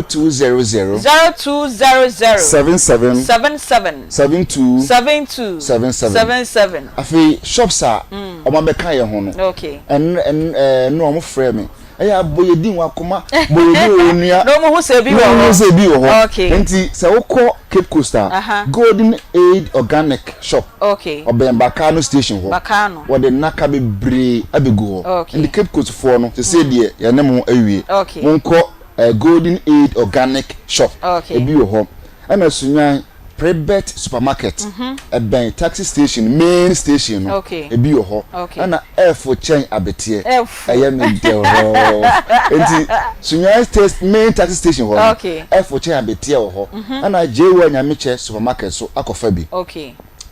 0200. 0200. 77. 77. 72. 72. 77. 77. Afei shops a wɔn abɛka yɛn ho no. Okay. Ɛn ɛn ɛɛ no wɔn frɛ me. Ɛyɛ abɔ yɛ din wɔ akoma bɔ yɛ din wɔ onua. Na wɔn ho sɛ ebi wɔ hɔ. Na wɔn ho sɛ ebi wɔ hɔ. Okay. Nti sɛ wokɔ Cape Coast a. Golden Aid Organic Shop. Okay. Ɔbɛn Bakano station hɔ. Bakano. Wɔde nnaka bebree abegu hɔ. Okay. Nti Cape Coast foɔ no sese deɛ yɛne mo awie. Okay. Monkɔ ɛɛ Golden Aid Organic Shop. Okay. Ebi wɔ hɔ. Ɛna Sunyani Prebet Supermarket, ɛbɛn taxi station, main station no, ebi wɔ hɔ. Ɛna ɛfo kyɛn abeteɛ, ɛyɛ me dɛ hɔ. Nti Sunyani main taxi station hɔ no, ɛfo kyɛn abeteɛ wɔ hɔ. Ɛna Jewa Nyamekyɛ Supermarket so akɔfa bi.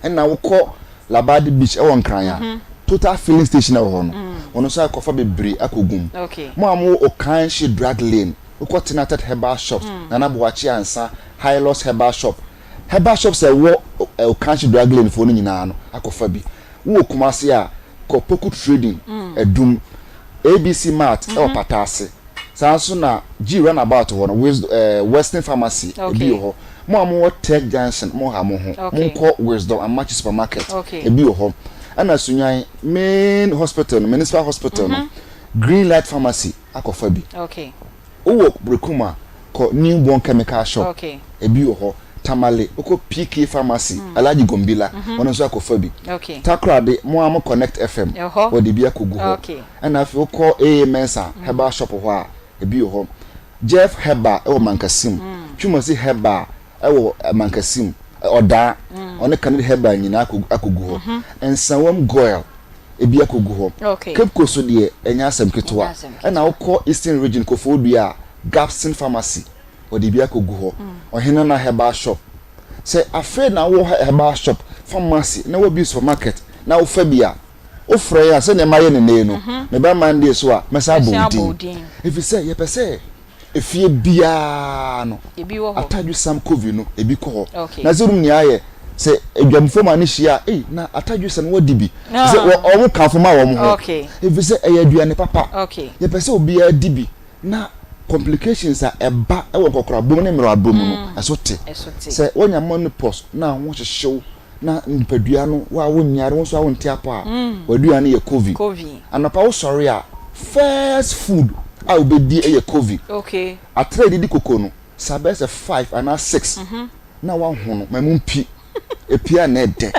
Ɛna wokɔ Labadi Beach ɛwɔ Nkran a, Total filling station ɛwɔ hɔ no, wɔn nso akɔfa bebree akɔgu mu. Mo a mowɔ Okanhye Drug Lane, Wokɔ Tenatet Herbal Shops, Nana Boakye Ansah, Hylos Herbal Shop, herbal shops a ɛwɔ Okanhye Drug Lane foɔ no nyinaa no akɔfa bi. Wowɔ Kumasi a, kɔ Poku Trading, Adum, ABC Mart wɔ Pata ase. Saa nso na G Runabout hɔ no, Western Pharmacy ebi wɔ hɔ. Mo a mowɔ Tech Junction, monha mo ho, monkɔ Wisdom Amakye Supermarket, ebi wɔ hɔ. Ɛna Sunyani main hospital no, Municipal Hospital no, Green Light Pharmacy akɔfa bi. Wowɔ Berekum a, kɔ New Born Chemical Shop, ebi wɔ hɔ. Tamale, wokɔ PK Pharmacy, Alhaji Gombila, ɔno nso akɔfa bi. Takoradi, mo ara mo Connect FM, wɔde bi akɔgu hɔ. Ɛna afei wokɔ AA Mensah Herbal Shop hɔ a, ebi wɔ hɔ. Jeff Herbal wɔ Mankasim, Twumasi Herbal wɔ Mankasim, Ɔdaa, ɔne Kennedy Herbal nyinaa akɔgu hɔ. Nsawam Goil, ebi akɔgu hɔ. Cape Coast so deɛ, ɛnyɛ asɛm ketewa. Ɛna wokɔ Eastern Region, Koforidua a, Gabson Pharmacy, wɔde bi akɔgu hɔ. Ɔhenana Herbal Shop. Sɛ afei na wowɔ herbal shop, pharmacy, na woabue supermarket na wofa bi a, wofrɛ yɛn a, sɛdeɛ mayɛ no nnɛ yi no, meba Monday so a, mɛsan abɔ wo din. Ɛfiri sɛ yɛpɛ sɛ efie biara no, Atadwe Sam Covey no, ebi kɔ hɔ. Na sɛ wonim nea ayɛ, sɛ adwamfoɔ ma no hyia a, ei, na Atadwe Sam wadi bi. Sɛ wɔn kamfo ma wɔn ho. Ɛfiri sɛ ɛyɛ aduane papa. Yɛpɛ sɛ obiara di bi na complications a ɛba wɔ nkɔkorabɔ mu ne mmerɛwabɔ mu no, ɛso te. Sɛ woanya menopause na ho hyehye wo, na nipadua no wo a wonyare wo nso a wonte apɔ a, w'aduane yɛ Covi. Anɔpa wosɔre a, first food a wobɛdi yɛ Covi. Atrɛ a yɛde di koko no, sɛ abɛyɛ sɛ five anaa six na woahono ma ɛmu mpi. Epie a na ɛdɛ.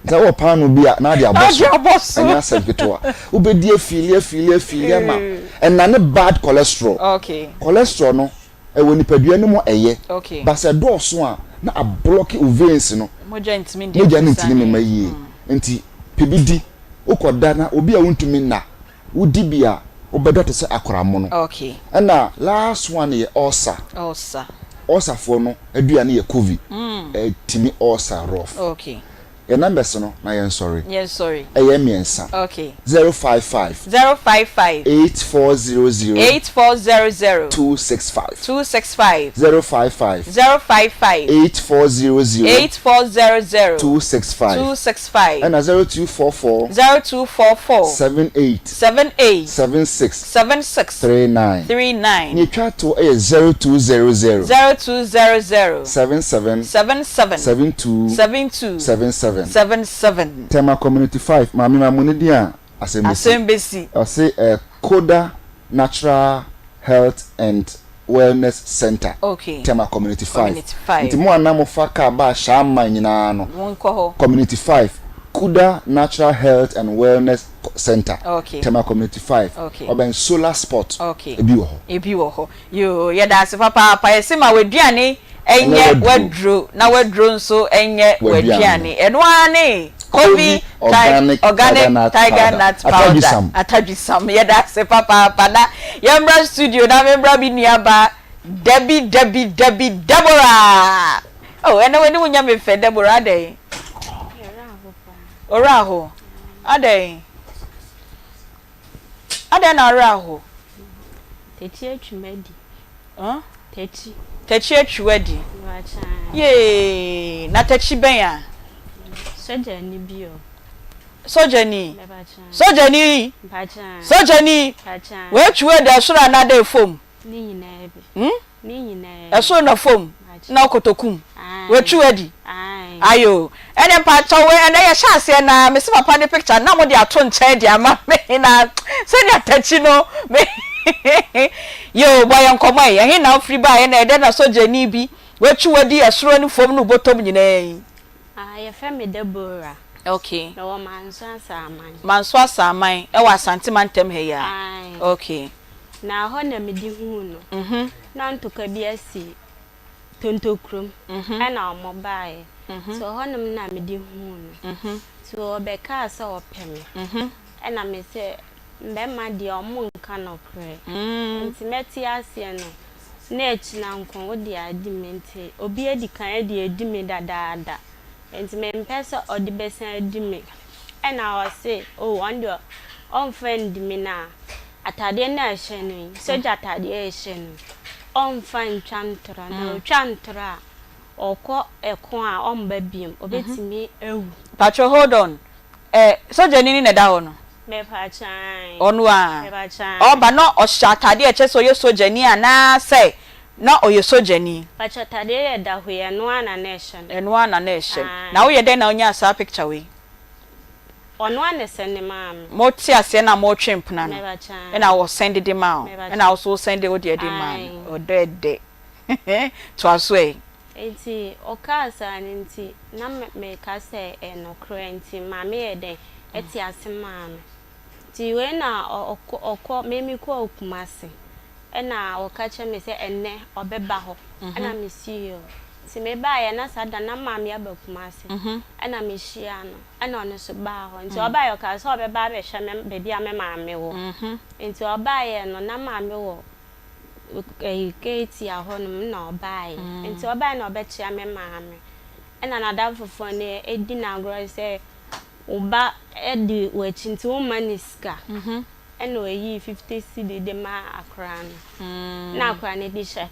Sɛ wowɔ paanoo bi a na ade abɔ so. Ɛnyɛ asɛm ketewa. Wobɛdi afiili afiili afiili ama ɛnane bad cholesterol. Cholesterol no Ɛwɔ nipadua no mu a ɛyɛ but sɛ ɛdɔɔso a na ablɔke wo veins no, Mogya ntumi ndi mogya no afurusa ntumi ne. mma yie. Nti pɛ bi di, wokɔ da na obi a wontumi nna, wodi bi a wobɛda te sɛ akoramono. Okay. Ɛna last one yɛ ulcer. Ulcer. Ulcer foɔ no aduane yɛ covi, ɛtumi ulcer rough. Okay. Yɛn numbers no na yɛnsɔre. Yɛnsɔre. Ɛyɛ mmiɛnsa. Okay. 055. 055. 8400. 8400. 265. 265. 055. 055. 8400. 8400. 265. 265. Ɛna 0244. 0244. 78. 78. 76. 76. 39. 39. Nea etwa to yɛ 0200. 0200. 77. 77. 72. 72. 77. 77. Tema Community 5, Maame ma mo ne din a asɛm bɛsi. Asɛm bɛsi. Ɔse eh, Koda Natural Health and Wellness Center, Okay. Tema Community 5. Community 5. Nti mo a na mofa car baa Shama nyinaa no, Monkɔ hɔ. Community 5. Kuda Natural Health and Wellness Center, Okay. Tema Community 5, Okay. ɔbɛn Solar Spot, Okay. ebi wɔ hɔ. Ebi wɔ hɔ. Yoo, yɛda ase papaapa. Yɛse ma w'aduane Ɛnyɛ nyɛ w'aduro. w'aduro na w'aduro nso nyɛ W'aduane. w'aduane. Ɛno ara ne Kovi Kovi Ti Organic Tiger Organic Nut Tiger Powder. Nut Powder. Atadwisam. Atadwisam. Yɛda ase papaapa. Na yɛmmra studio na memmra me nuaba Debbie Debbie Debbie Deborah. Oh, ɛnɛ w'anim nyɛ me fɛ Deborah, adɛn? Ɔwerɛ aho. Adɛn? Adɛn na ɔwerɛ aho? Takyi atwi m'adi. Huh? Takyi. Takyi atwi w'adi. Yee, na takyi bɛn a? Sogyani bi o. Sogyani. Sogyani. Sogyani. W'atwi w'adi ɛsoro anaa dɛ fam? Ne nyinaa bi. Hmm? Ne nyinaa. Ɛsoro na fam na kotoku mu. Watwiw adi. Ae. Ayoo. Ɛnɛ mpakyɛw wei ɛnɛ yɛhyɛ aseɛ no ara mese papa ne picture no na mode ato nkyɛn de ama me na sɛnea takyi no me yoo bɔ yɛn nkɔmmɔ ɛ ɛhe na wofiri baeɛ na ɛdɛn na sogyani bi watwiw adi ɛsoro ne fam ne wobɔtɔm nyinaa yi. Ah, yɛfrɛ me Deborah. Okay. Mewɔ Manso Asaman. Manso Asaman ɛwɔ Asante mantam ha yi ara? Ae. Okay. Na hɔ na mede huu no. Na ntokwa bi asi Tontokurom ɛna ɔmo baeɛ. Nti hɔnom na mede huu no. Nti ɔbɛkaa sɛ ɔpɛ me. Ɛna mese mbɛma deɛ ɔmo nka nɔkorɛ. Nti mɛte aseɛ no na akyina nko wode adi me nti obi adi kan adi adi me dadaada. Nti mempɛ sɛ ɔde bɛsan adi me. Ɛna ɔse oh ɔno deɛ ɔmfa ndi me na atadeɛ no a ɛhyɛ no yi, sogya atadeɛ a ɛhyɛ no yi, ɔmfa ntwa ntorɔ na ɔtwa ntorɔ a, ɔkɔ ɛko a ɔmba biom, ɔbɛtumi awu. Patrɔ hold on, eh, sogyani ni na ɛda hɔ no? Mepakyɛ ae. Ɔno a? Mepakyɛ ae. Ɔba na ɔhyɛ atadeɛ a ɛkyerɛ sɛ ɔyɛ sogyani anaasɛ na ɔyɛ sogyani? Pakyɛ atadeɛ yi a ɛda hɔ yi, ɛno ara na na ɛhyɛ no. Ɛno ara na na ɛhyɛ no. Ae. Na woyɛ dɛn na wonyaa saa picture wei? Ɔno ara na ɛsɛnde maa me. Mo te aseɛ na mo retwe mpena no Mepakyɛ ae. ɛna ɔsɛnde de maa wo Mepakyɛ. ɛna wo nso wo sɛnde wo deɛ de maa no. Ae. Ɔdɔ ɛdɛ. Toa so ɛ. Nti ɔkaa saa no nti na meka sɛ ɛyɛ nokorɛ nti maame yɛɛ dɛn ɛte ase maa me. Nti wei na ɔkɔ ɔkɔ me mekɔɔ Kumasi ɛna ɔka kyerɛ me sɛ ɛnnɛ ɔbɛba hɔ ɛna me sii hɔ. Nti mebaeɛ na saa da no na maame aba Kumasi ɛna mehyiaa no ɛna ɔno nso baa hɔ. Nti ɔbaeɛ ɔkaa sɛ ɔbɛba abɛhwɛ me baabi a me maame wɔ. Nti ɔbaeɛ no na maame wɔ ɛyi Ketia hɔnom na ɔbaeɛ. Nti ɔbaeɛ na ɔbɛkyea me maame. Ɛna n'adamfofoɔ no di no agorɔ sɛ wo ba di w'akyi nti womma no sika. Ɛna ɔyii 50 cedi de maa akwadaa no. Na akwadaa no de hyɛ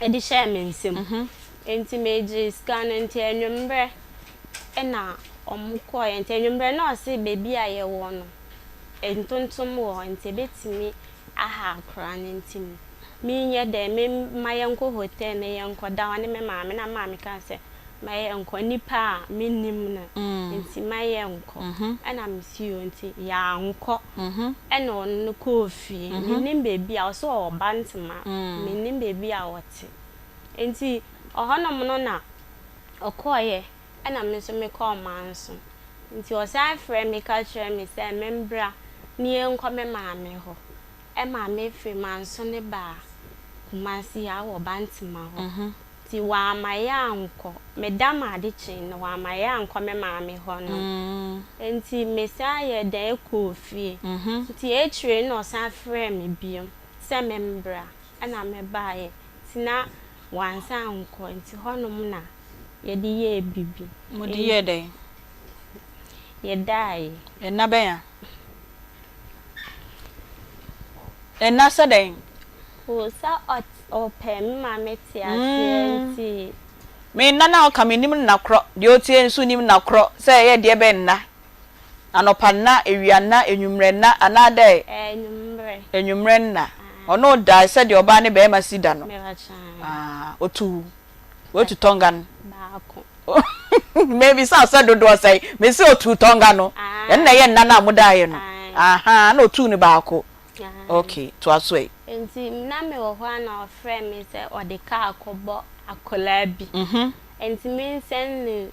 de hyɛɛ me nsam. Nti megyee sika no nti anwummerɛ ɛna wɔkɔeɛ. Nti anwummerɛ na ɔse baabi a yɛwɔ no ntontom wɔ hɔ nti ɛbɛtumi aha akwadaa no nti menyɛ dɛn memma yɛnkɔ hotel na yɛnkɔda hɔ ne me maame na me maame kaa sɛ ma yɛnkɔ nipa a mennim no nti ma yɛnkɔ ɛna mese yoo nti yɛankɔ ɛna ɔno no kɔɔ fie mennim baabi a ɔse ɔwɔ Bantama mennim baabi a ɔte nti ɔhɔnom no na ɔkɔeɛ ɛna me nso mekɔɔ Manso nti ɔsan frɛɛ me ka kyerɛɛ me sɛ membra na yɛnkɔ me maame hɔ ɛma mefiri Manso no baa Kumasi ha wɔ Bantama hɔ nti wamma yɛankɔ meda ma ade kyee no wamma yɛankɔ me maame hɔ no nti mesan yɛɛ dɛn kɔɔ fie nti akyire no na ɔsan frɛɛ me bio sɛ membra ɛna mebaeɛ nti na wansan ankɔ nti hɔnom na yɛde yɛɛ biribi. Mode yɛɛ dɛn? Yɛdaeɛ. Nna bɛn a? Nna sɛ dɛn? O sɛ ɔpɛ me ma mete aseɛ nti. Me nna no a ɔka mennim nna korɔ, deɛ ɔtie nso nnim nna korɔ, sɛ ɛyɛ deɛ bɛn nna? Anɔpa nna, awia nna, anwummerɛ nna, anaa dɛ? Anwummerɛ. Anwummerɛ nna. Ɔne wo dae sɛdeɛ ɔbaa ne barima si da no. Mepakyɛ. Ɔtuu. Watu tɔnga no. Baako. Mebisa wo sɛ dodoɔ sɛn? Mese ɔtuu tɔnga no. Ɛno na ɛyɛ nna no a modaeɛ no. Ahaa, na ɔtuu no baako. Ok, toa so ɛ. Nti na mewɔ hɔ a na ɔfrɛɛ me sɛ ɔde kaa kɔbɔ akwadaa bi. Nti mensɛn no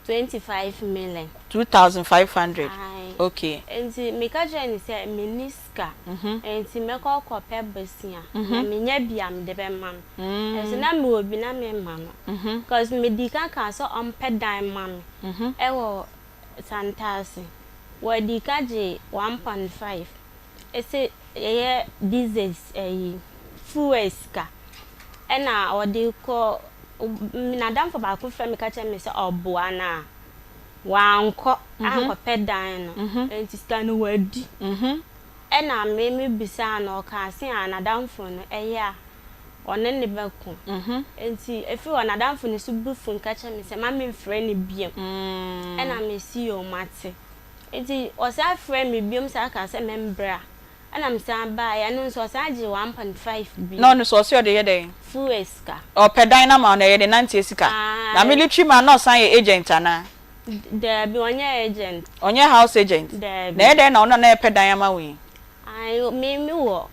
25 million. 2500 Ae. Okay. Nti meka kyerɛɛ no sɛ menni sika, nti mɛkɔ akɔpɛ bosea, na menya bi a mede bɛma no. Nso na mewɔ bi na memma no. Cause medii kan kaa sɛ ɔmpɛ dan mma me wɔ Santase. Wɔdii kan gyee 1.5 ɛsɛ ɛyɛ diesel ɛyi fuel sika ɛna ɔde kɔ n'adamfo baako frɛ me ka kyerɛ me sɛ ɔboa no a wankɔ ankɔpɛ dan no nti sika no wadi ɛna me me bisaa no ɔkaa se a n'adamfo no ɛyɛ a ɔne ne bɛko nti ɛfiri hɔ n'adamfo no so bu fun ka kyerɛ me sɛ ma memfrɛ no biom ɛna mesi yoo mate. Ntsi ɔsan frɛɛ me biom san kaa sɛ membra. Nna mesan bae, ɛno nso ɔsan gyee 1.5 bio. Na ɔno so ɔse ɔde yɛ dɛn? Fuel sika. Ɔpɛ dan no ama wo na ɛyɛ ne nanteɛ sika. Na Ae. military man na ɔsan yɛ agent anaa? Daabi, ɔnyɛ agent. Ɔnyɛ house agent? Daabi. Na ɛyɛ dɛn na ɔno na na ɛpɛ dan ama wo yi? Ae, me mewɔ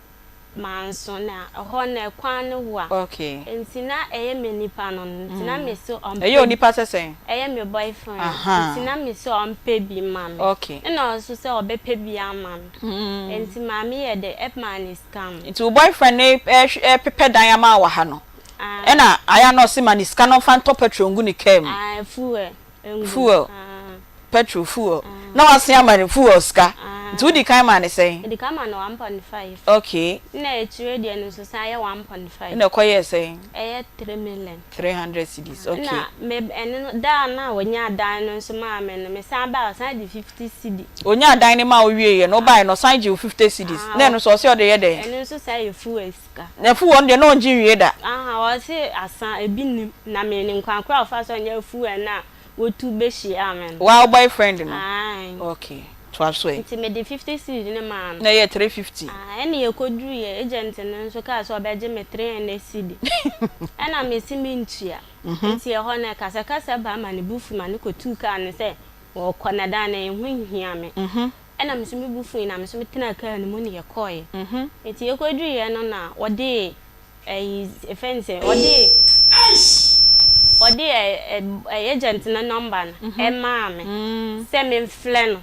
Manso na ɛhɔ no ɛkwan no wa. Okay. Nti na ɛyɛ me nipa no no nti na me se ɔmpɛ. Ɛyɛ onipa sɛ sɛn? Ɛyɛ me boyfriend. Ahaa. Nti na me se ɔmpɛ bi ma me. Okay. Ɛna ɔso sɛ ɔbɛpɛ bi ama me. Nti maame yɛ dɛ ɛmaa no sika no. Nti wo boyfriend no ɛpepɛ dan ama wo wɔ ha no ɛna ayɛ a na ɔse ma no sika na ɔmfa ntɔ petrol ngu ne car mu. Ae fuel. Fuel, petrol, fuel. Na wasen ama no fuel sika. Nti wodi kan maa no sɛn? Medi kan maa no 1.5. Okay. Nna akyire deɛ no nso san yɛ 1.5. Nna ɛkɔyɛɛ sɛn? Ɛyɛ 3 million. 300 cedis, okay. Nna me ɛno no da a na ɔnyaa dan no nso maa me no, me san bae ɔsan gye 50 cedi. Ɔnyaa dan no maa wo wieeɛ no, wobaeɛ no ɔsan gyee wo 50 cedis. Na ɛno nso ɔse ɔde yɛ dɛn? Ɛno nso san yɛ fuel sika. Na fuel no deɛ na ɔngye nwie da. Aha, ɔse asa, ebi nnim. Na menim kwan korɔ a ɔfaa so ɔnyaa fuel no a wotu bɛhyiaa me no. Woa wo boyfriend no? Ae. Okay, toa so ɛ. Nti mede 50 cedis no maa no. Na ɛyɛɛ 350. Ae, ɛna yɛkɔduruiɛ, agent no nso kaa sɛ ɔbɛgye me 300 cedi. Ɛna mese mentua. Nti ɛhɔ no ɛkasakasa baa ma ne bo fui ma no kɔtuu kaa no sɛ ɔɔkɔ na daa no ɛho nhia me. Ɛna me nso me bo fui na me nso metenaa kaa no mu na yɛkɔeɛ. Nti yɛkɔduruiɛ no na ɔde ɛyi yɛfrɛ no sɛn ɔde ɔde ɛ agent no number no ɛmaa me sɛ memfrɛ no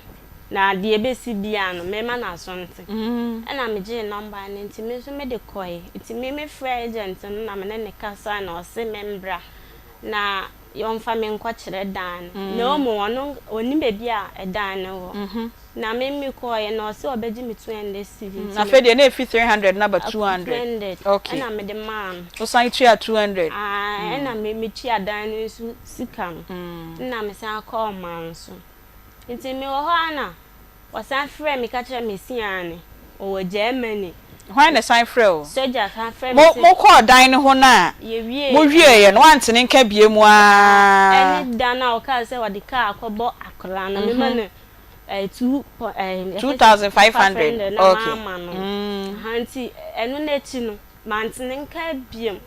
na deɛ ɛbɛsi biara no mema no aso nte. Ɛna megyee number no nti me nso mede kɔeɛ. Nti me mefrɛɛ agent no na me ne no kasae na ɔse membra na ɔmfa me nkɔkyerɛ dan no. Na mmom ɔno ɔnnim baabi a ɛdan no wɔ. Na me mekɔeɛ no ɔse ɔbɛgye me 200 cedi nti Afei deɛ na ɛfiri 300 no aba 200. 200 Okay. ɛna mede maa no. Wosan tuaa 200? Ae, ɛna me metua dan no nso sika no. Ɛna mesan kɔɔ Manso. Nti mewɔ hɔ ara na Ɔsan frɛɛ me ka kyerɛɛ me se aane, ɔwɔ Germany. Hwan na ɛsan frɛɛ wo? Sogya san frɛɛ me Mo, se. mokɔɔ dan no ho no a, Yɛwieeɛ mowieeɛ no, woante ne nka biom ara? Ɛne da no a ɔkaa sɛ ɔde kaa akɔbɔ akwadaa no, mema no eh, two po eh, yɛfrɛ sɛ 2,500, 500 na okay. maama no. Aha, nti ɛno no akyi no, mante ne nka biom.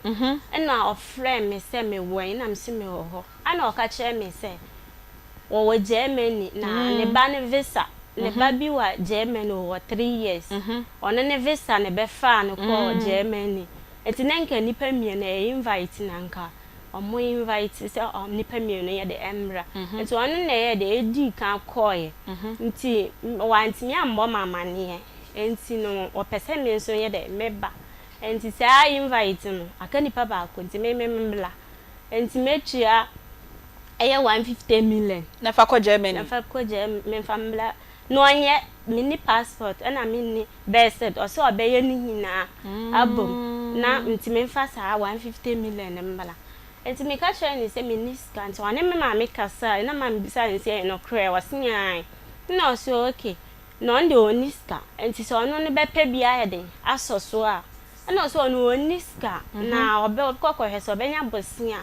Ɛna ɔfrɛɛ me sɛ mewɔ he, na mese mewɔ hɔ. Ɛna ɔka kyerɛɛ me sɛ Wɔwɔ Germany na ne ba no visa, ne ba bi wɔ Germany ɔwɔ 3 years, ɔno ne visa na ɛbɛfaa no kɔɔ Germany. Nti na nka nnipa mmienu ɛyɛ invite na nka ɔmo invite sɛ nnipa mmienu yɛ de ɛmmra. Nti ɔno na ɛyɛ de ɛdii kan kɔɔɛ. Nti wantumi ammɔ me amaneɛ. Nti no ɔpɛ sɛ me nso yɛ dɛ meba. Nti saa invite no aka nipa baako nti me me mmra. Nti mɛtua ɛyɛ 150 million. Na fa kɔ Germany. Na fa kɔ Germany, menfa mbra. Na ɔnyɛ, menni passport ɛna menni birth cert, ɔsɛ ɔbɛyɛ ne nyinaa abom na nti menfa saa 150 million no mbra. Nti meka kyerɛɛ no sɛ menni sika nti ɔne me maame kasae na maame bisaa no sɛ ɛyɛ nokorɛ ɔse aane. Nna ɔse okay na ɔno deɛ ɔnni sika nti sɛ ɔno no bɛpɛ bi ayɛ den asɔ so a Ɛna ɔse ɔno ɔnni sika na ɔbɛkɔ akɔhwɛ sɛ ɔbɛnya bosea.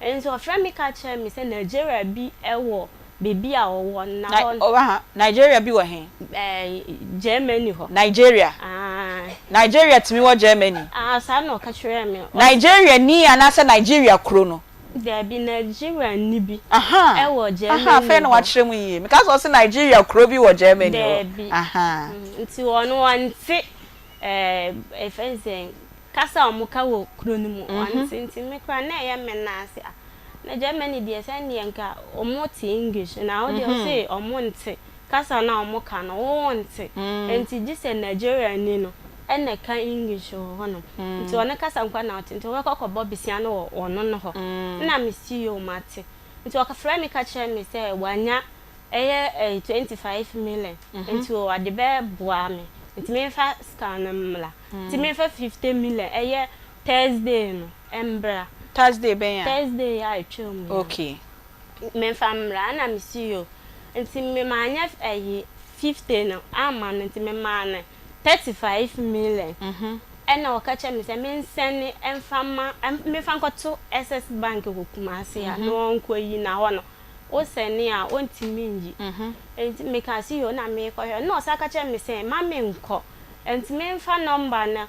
Nti ɔfrɛ me ka kyerɛ me sɛ Nigeria bi wɔ baabi a ɔwɔ no na hɔ no. Nigeria bi wɔ he? Ɛɛ Germany hɔ. Nigeria? Aah. Nigeria tumi wɔ Germany? Aah saa na ɔka kyerɛɛ me. Nigeria ni anaasɛ Nigeria kuro no? Daabi, Nigeria ni bi Aha, wɔ Germany aha, afei na hɔ. wakyerɛ mu yie. Meka sɛ ɔse Nigeria kuro bi wɔ Germany hɔ. Daabi. Aha. Nti ɔno ɔnte ɛɛ yɛfrɛ no sɛn, kasa a wɔka wɔ kuro no mu, ɔnte. Nti me koraa na ɛyɛ me nan ase ah. Na Germany deɛ sɛdeɛ nka ɔmo te English na wo deɛ wose ɔmo nte kasa no a ɔmo ka no wo wonte nti gye sɛ Nigeria ni no ɛna ɛka English wɔ hɔ nom nti ɔno kasa nkoa na ɔte nti wobɛkɔ akɔbɔ besia no wɔ ɔno no hɔ nna mese yoo mate nti ɔfrɛ me ka kyerɛ me sɛ wanya ɛyɛ ɛyi 25 million nti ɔde bɛboa me nti menfa sika no mmra nti menfa 50 million ɛyɛ Thursday no mbra. Thursday bɛn a? Thursday yi a etwa mu yi. Okay. Menfa mbra ɛna mesi yoo. Nti me manyɛ ɛyi 50 no amma no nti me maa no 35 million. Ɛna ɔka kyerɛ me sɛ me nsɛne mfa ma menfa nkɔto Access bank wɔ Kumasi ha na ɔnkɔ yi na hɔ no wo sɛne a ɔntumi nyi. Nti meka se yoo na mekɔhwɛ ɛna ɔsan ka kyerɛ me sɛ mma menkɔ nti menfa number no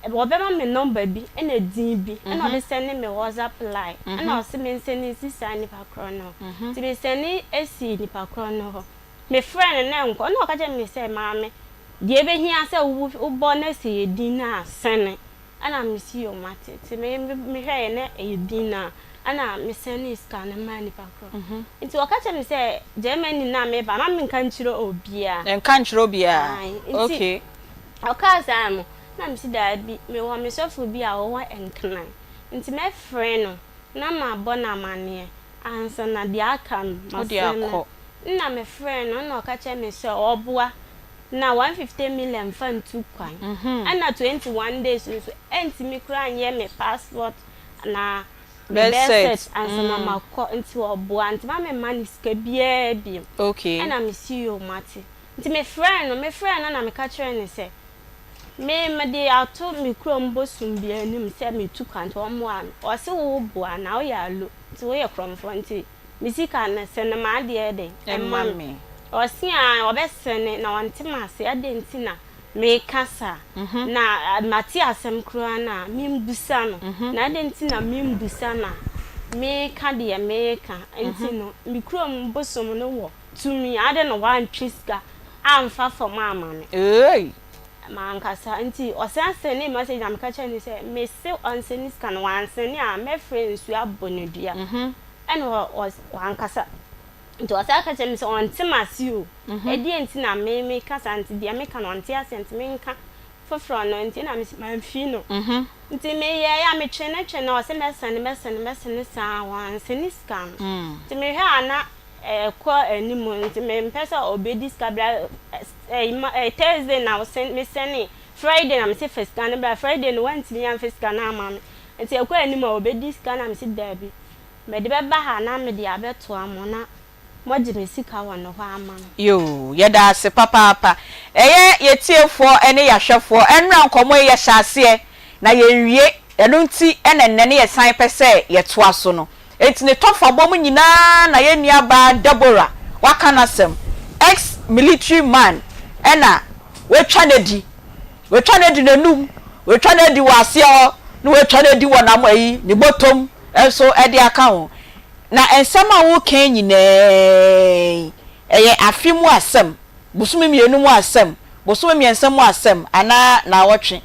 Wɔbɛma me number bi na dzin bi na ɔde sɛne me WhatsApp line na ɔse mensɛne nsi saa nipa korɔ no hɔ. Ntsi mesɛne sii nipa korɔ no hɔ. Mefrɛɛ no na nnkɔ na ɔka kyerɛɛ me sɛ maame deɛ ebehia sɛ wobɔ na sɛ ɛyɛ din no a sɛne. Ɛna mese yoo mate. Ntsi mehwɛeɛ na ɛyɛ din no a ɛna mesɛnee sika no maa nipa korɔ. Ntsi ɔka kyerɛɛ me sɛ Germany no a mereba no mma menka nkyerɛ obiara. Nka nkyerɛ obiara? Ae. Ntsi Okay. Ɔkaa saa no, na mese daabi, mewɔ me sɔfo bi a ɔwɔ Nkran, nti mɛfrɛ no na mabɔ no amaneɛ ansa na deɛ aka no Wode masɛne. akɔ. Nna mefrɛɛ no na ɔka kyerɛɛ me sɛ ɔboa na 150 million mfa ntu kwan, ɛna 21 days nso ɛntumi koraa nyɛ me passport anaa me Birth birth cert. cert ansa na makɔ, nti ɔboa nti mma memma no sika biara bio. Okay. Ɛna mese yoo mate. Nti mefrɛɛ no, mefrɛɛ no na meka kyerɛɛ no sɛ, me mede ato me kurom bosom bi anim sɛ metu kwan nti ɔmmoa me. Ɔse wo boa na woyɛ alo nti woyɛ korɔmfoɔ nti me sika no sɛne m'adeɛ dɛn ɛma me. Ɔse aane ɔbɛsɛne na ɔnte m'ase adɛn nti na meka saa na mate asɛm koraa no a membusa no na adɛn nti na membusa no a meka deɛ meka nti no me kurom bosom no wɔ Tumi, adɛn na woantwe sika amfa fam amma me? Eei! Mankasa. Nti ɔsan sɛnee message na meka kyerɛɛ no sɛ mese ɔnsɛne sika no, wansɛne a mɛfrɛ nsuo abɔ no dua. Ɛna wankasa. Nti ɔsan ka kyerɛɛ me sɛ ɔnte m'ase o. Ɛdeɛn nti na me meka saa nti deɛ meka no ɔnte aseɛ nti menka foforɔ no nti na mese mamfi no. Nti meyɛeɛ a metwee no twee no ɔse mɛsɛne mɛsɛne mɛsɛne saa wansɛne sika no. Nti mehwɛ a na ɛkɔ anim nti mempɛ sɛ ɔbɛdi sika bra ɛyi Thursday na me sɛne Friday na mese fa sika no bra Friday no wantumi amfa sika no amma me nti ɛkɔ anim a ɔbɛdi sika na mese daabi mede bɛba ha na mede abɛtoa mo na moagye me sika wɔ ne hɔ ama me. Yoo, yɛda ase papaapa. Ɛyɛ yɛtiefoɔ ne yɛahwɛfoɔ, ɛnnora nkɔmmɔ yi yɛhyɛ aseɛ na yɛnwie, ɛno nti na nnɛ no yɛsan pɛ sɛ yɛtoa so no. Enti ne tɔfabɔ mu nyinaa na yɛn nuabaa Deborah waka n'asɛm. Ex military man na watwa no adi. Watwa no adi n'anum, watwa no adi wɔ aseɛ hɔ, na watwa no adi wɔ n'amo ayi, ne bɔtɔm nso de aka ho. Na nsɛm a woreka yi nyinaa yi, ɛyɛ afe mu asɛm, bosome mmienu mu asɛm, bosome mmiɛnsa mu asɛm anaa naawɔtwe?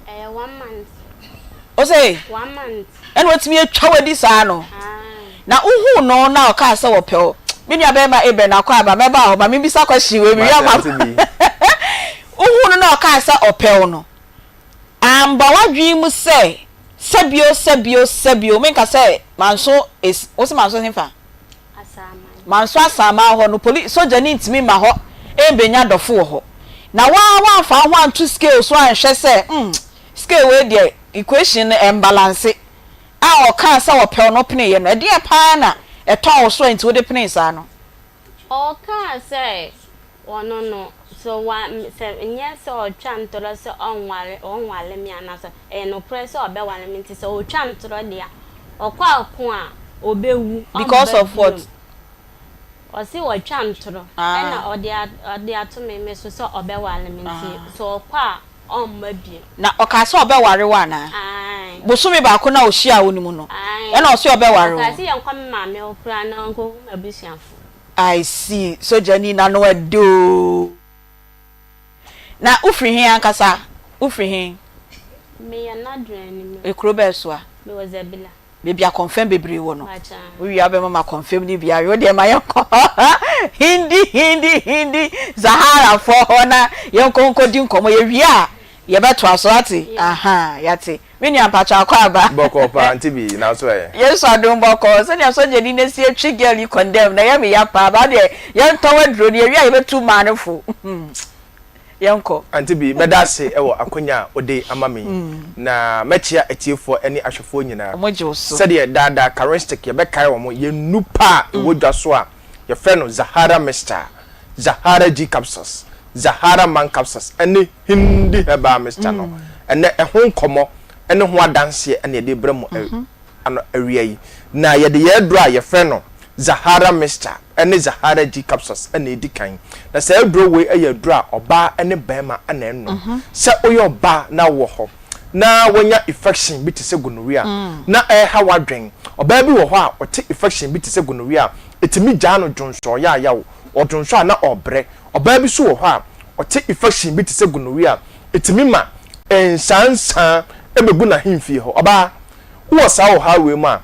Ɛyɛ one month. Ose? One month. Ɛna watumi atwa wo adi saa no? Aye. Na wohuu no na ɔkaa sɛ wɔpɛ wo. Me nua bɛrima Abel na akɔ aba, mɛba hɔ, ma membisa question wei, mewie ama. Wohuu no na ɔkaa sɛ ɔpɛ wo no, amba w'adwene mu sɛ sɛbio sɛbio sɛbio, menka sɛ manso es, wose manso hefa? Asaman. Manso Asaman hɔ no, poli, sogyani ntumi mma hɔ mbenya dɔfo wɔ hɔ. Na wo ara woamfa wo ho anto scale so anhwɛ sɛ, hmm, scale wei deɛ, equation no ɛmbalanse, a ɔkaa sɛ ɔpɛ wo no wopeneeɛ no, ɛdeɛn paa na ɛtɔɔ wo so a nti wode penee saa no? Ɔkaa sɛ ɔno no, sɛ wa, sɛ nyɛ sɛ ɔtwa ntorɔ sɛ ɔnware, ɔnware me anaasɛ ɛyɛ nokorɛ sɛ ɔbɛware me nti sɛ ɔtwa ntorɔ deɛ a, ɔkɔ ako a, ɔbɛwu, Because ɔmba of what? bio. Ɔse ɔtwa ntorɔ ɛna ɔde ɔde ato me me so sɛ ɔbɛware me nti sɛ ɔkɔ a ɔmma bio. Na ɔkaa sɛ ɔbɛware wo anaa? Ae. Bosome baako no a ɔhyiaa wo no mu no, Ae. ɛna ɔse ɔbɛware wo? Ɔkaa sɛ yɛnkɔ me maame hɔ koraa na ɔnkɔhu m'abusuafo. I see, sogyani n'ano ɛde oo. Na wofiri he ankasa? Wofiri he? Meyɛ Nadrani. Ekuro bɛɛ so a? Mewɔ Zebilla. Baabi a kɔnfɛm bebree wɔ no. Wowie a wobɛma ma kɔnfɛm no bi awe. Wo deɛ ma yɛnkɔ Hindi Hindi Hindi Zahara foɔ hɔ na yɛnkɔ nkɔdi nkɔmmɔ. Yɛwie a yɛbɛtoa so ate? Ahaa yɛate. Me nua mpakyɛ akɔ aba? Bɔkɔɔ paa Auntie Bee, nanso ɛ? Yesu adom bɔkɔɔ. Sɛnea sogyani no asi atwi girl yi condemn no ɛyɛ me ya paa. But wo deɛ yɛntɔn aduro no yɛwie a yɛbɛtu mmaa no fo. Yɛnkɔ. Auntie Bee, mɛda ase wɔ akwanya a wode ama me yi, na mɛkyea atiefoɔ ne ahwɛfoɔ nyinaa. Wɔgye wo so. Sɛdeɛ daa daa Karinstick yɛbɛkae wɔn, yɛn nnupa a ɛwɔ dwa so a yɛfrɛ no Zahara Mixture, Zahara G Capsules, Zahara Man Capsules ne Hindi Herbal Mixture no, ɛnnɛ ɛho nkɔmmɔ ne ho adanseɛ na yɛde rebrɛ mo ano awia yi. Na yɛde yɛn aduro a yɛfrɛ no Zahara Mixture ne Zahara G Capsules na ɛdi kan. Na saa aduro wei yɛ aduro a ɔbaa ne barima na ɛnom. Sɛ woyɛ ɔbaa na wowɔ hɔ na woanya infection bi te sɛ gonorrhea na ɛreha w'adwen, ɔbaa bi wɔ hɔ a ɔte infection bi te sɛ gonorrhea a, ɛtumi gyaa no dwonsɔ yaayaw, ɔdwonsɔ a na ɔrebrɛ. Ɔbaa bi nso wɔ hɔ a ɔte infection bi te sɛ gonorrhea a, ɛtumi ma nsaansaa bɛgu n'ahemfie hɔ. Ɔbaa, Wowɔ saa ɔhaw wei mu a,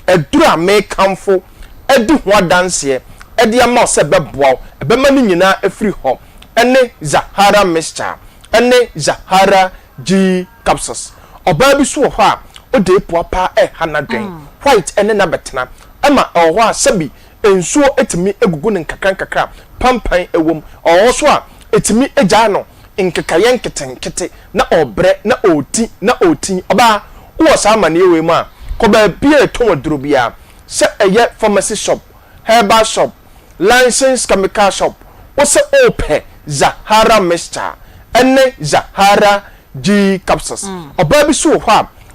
aduru a mekamfo adi ho adanseɛ de ama wo sɛ ɛbɛboa wo, ɛbɛma ne nyinaa afiri hɔ ne Zahara Mixture ne Zahara G Capsules. Ɔbaa bi nso wɔ hɔ a, ɔde apua paa ɛreha n'adwene, white ne no abɛtena, ɛma ɛwɔ hɔ a sɛbi nsuo tumi gugu no nkakrankakra a pampan wɔ mu. Ɛwɔ hɔ nso a, ɛtumi gyaa no nkekaeɛ nketenkete na ɔrebrɛ na ɔreti na ɔreti. Ɔbaa, wowɔ saa amaneɛ wei mu a, kɔ baabi a yɛtɔn aduro biara, sɛ ɛyɛ pharmacy shop, herbal shop, licensed chemical shop, wo sɛ worepɛ Zahara mixture ne Zahara G capsules. Ɔbaa bi nso wɔ hɔ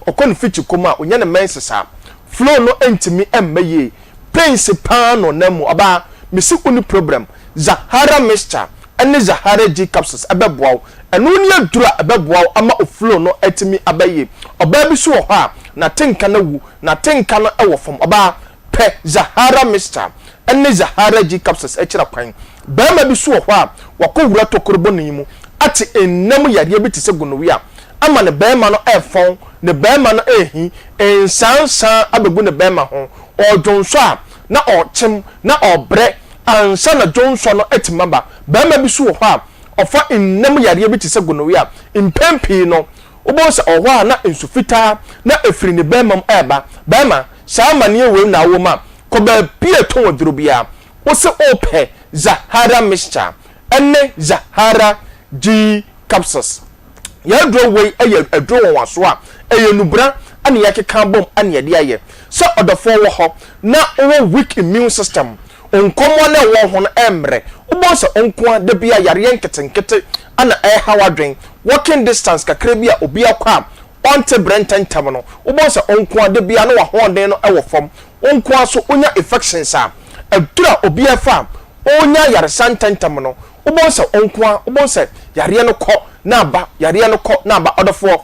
a, ɔkɔ ne fikyi kɔ mu a, ɔnya ne menses a, flow no ntumi mma yie. Pains paa na ɔnam mu. Ɔbaa, mese wonni problem. Zahara mixture ne Zahara G capsules bɛboa wo. Ɛno ne aduru a ɛbɛboa wo ama wo flow no atumi aba yie. Ɔbaa bi nso wɔ hɔ a, n'atenka no awu, n'atenka no wɔ fam. Ɔbaa, pɛ Zahara mixture ne Zahara G capsules kyerɛ kwan. Barima bi nso wɔ hɔ a, wakɔwura tokuro bɔne mu ate nna mu yareɛ bi te sɛ gonorrhea ama ne barima no refɔn, ne barima no rehi, nsaansaa abɛgu ne barima ho. Ɔredwonsɔ a, na ɔrekyem, na ɔrebrɛ ansa na dwonsɔ no atumi aba. Barima bi nso wɔ hɔ a, ɔfa nna mu yareɛ bi te sɛ gonorrhea. Mpɛn pii no, wobɛhu sɛ ɔwɔ hɔ a na nsu fitaa na ɛfiri ne barima mu reba. Barima, saa amaneɛ wei na wowɔ mu a, kɔ baabi a ɛtɔn aduro biara. Wo se wopɛ Zahara mixture ne Zahara G capsules. Yɛn aduro wei yɛ aduro nwanwasoɔ a ɛyɛ nnubra na yɛakeka abom na yɛde ayɛ. Sɛ ɔdɔfoɔ wɔ hɔ na wowɔ weak immune system, nkɔmmoa no a ɛwɔ wo ho no ɛmmrɛ, wobɛhu sɛ wo nko ara da biara yareɛ nketenkete na ɛreha w'adwene, walking distance kakra bi a obi akɔ a ɔnte brɛ ntɛmntɛm no, wobɛhu sɛ wo nko ara da biara na w'ahoɔden no wɔ fam, wo nko ara nso wonya infections a, aduru a obiara fa a ɔnya ayaresa ntɛmntɛm no, wobɛhu sɛ wo nko ara, wobɛhu sɛ yareɛ no kɔ na aba, yareɛ no kɔ na aba. Ɔdɔfoɔ,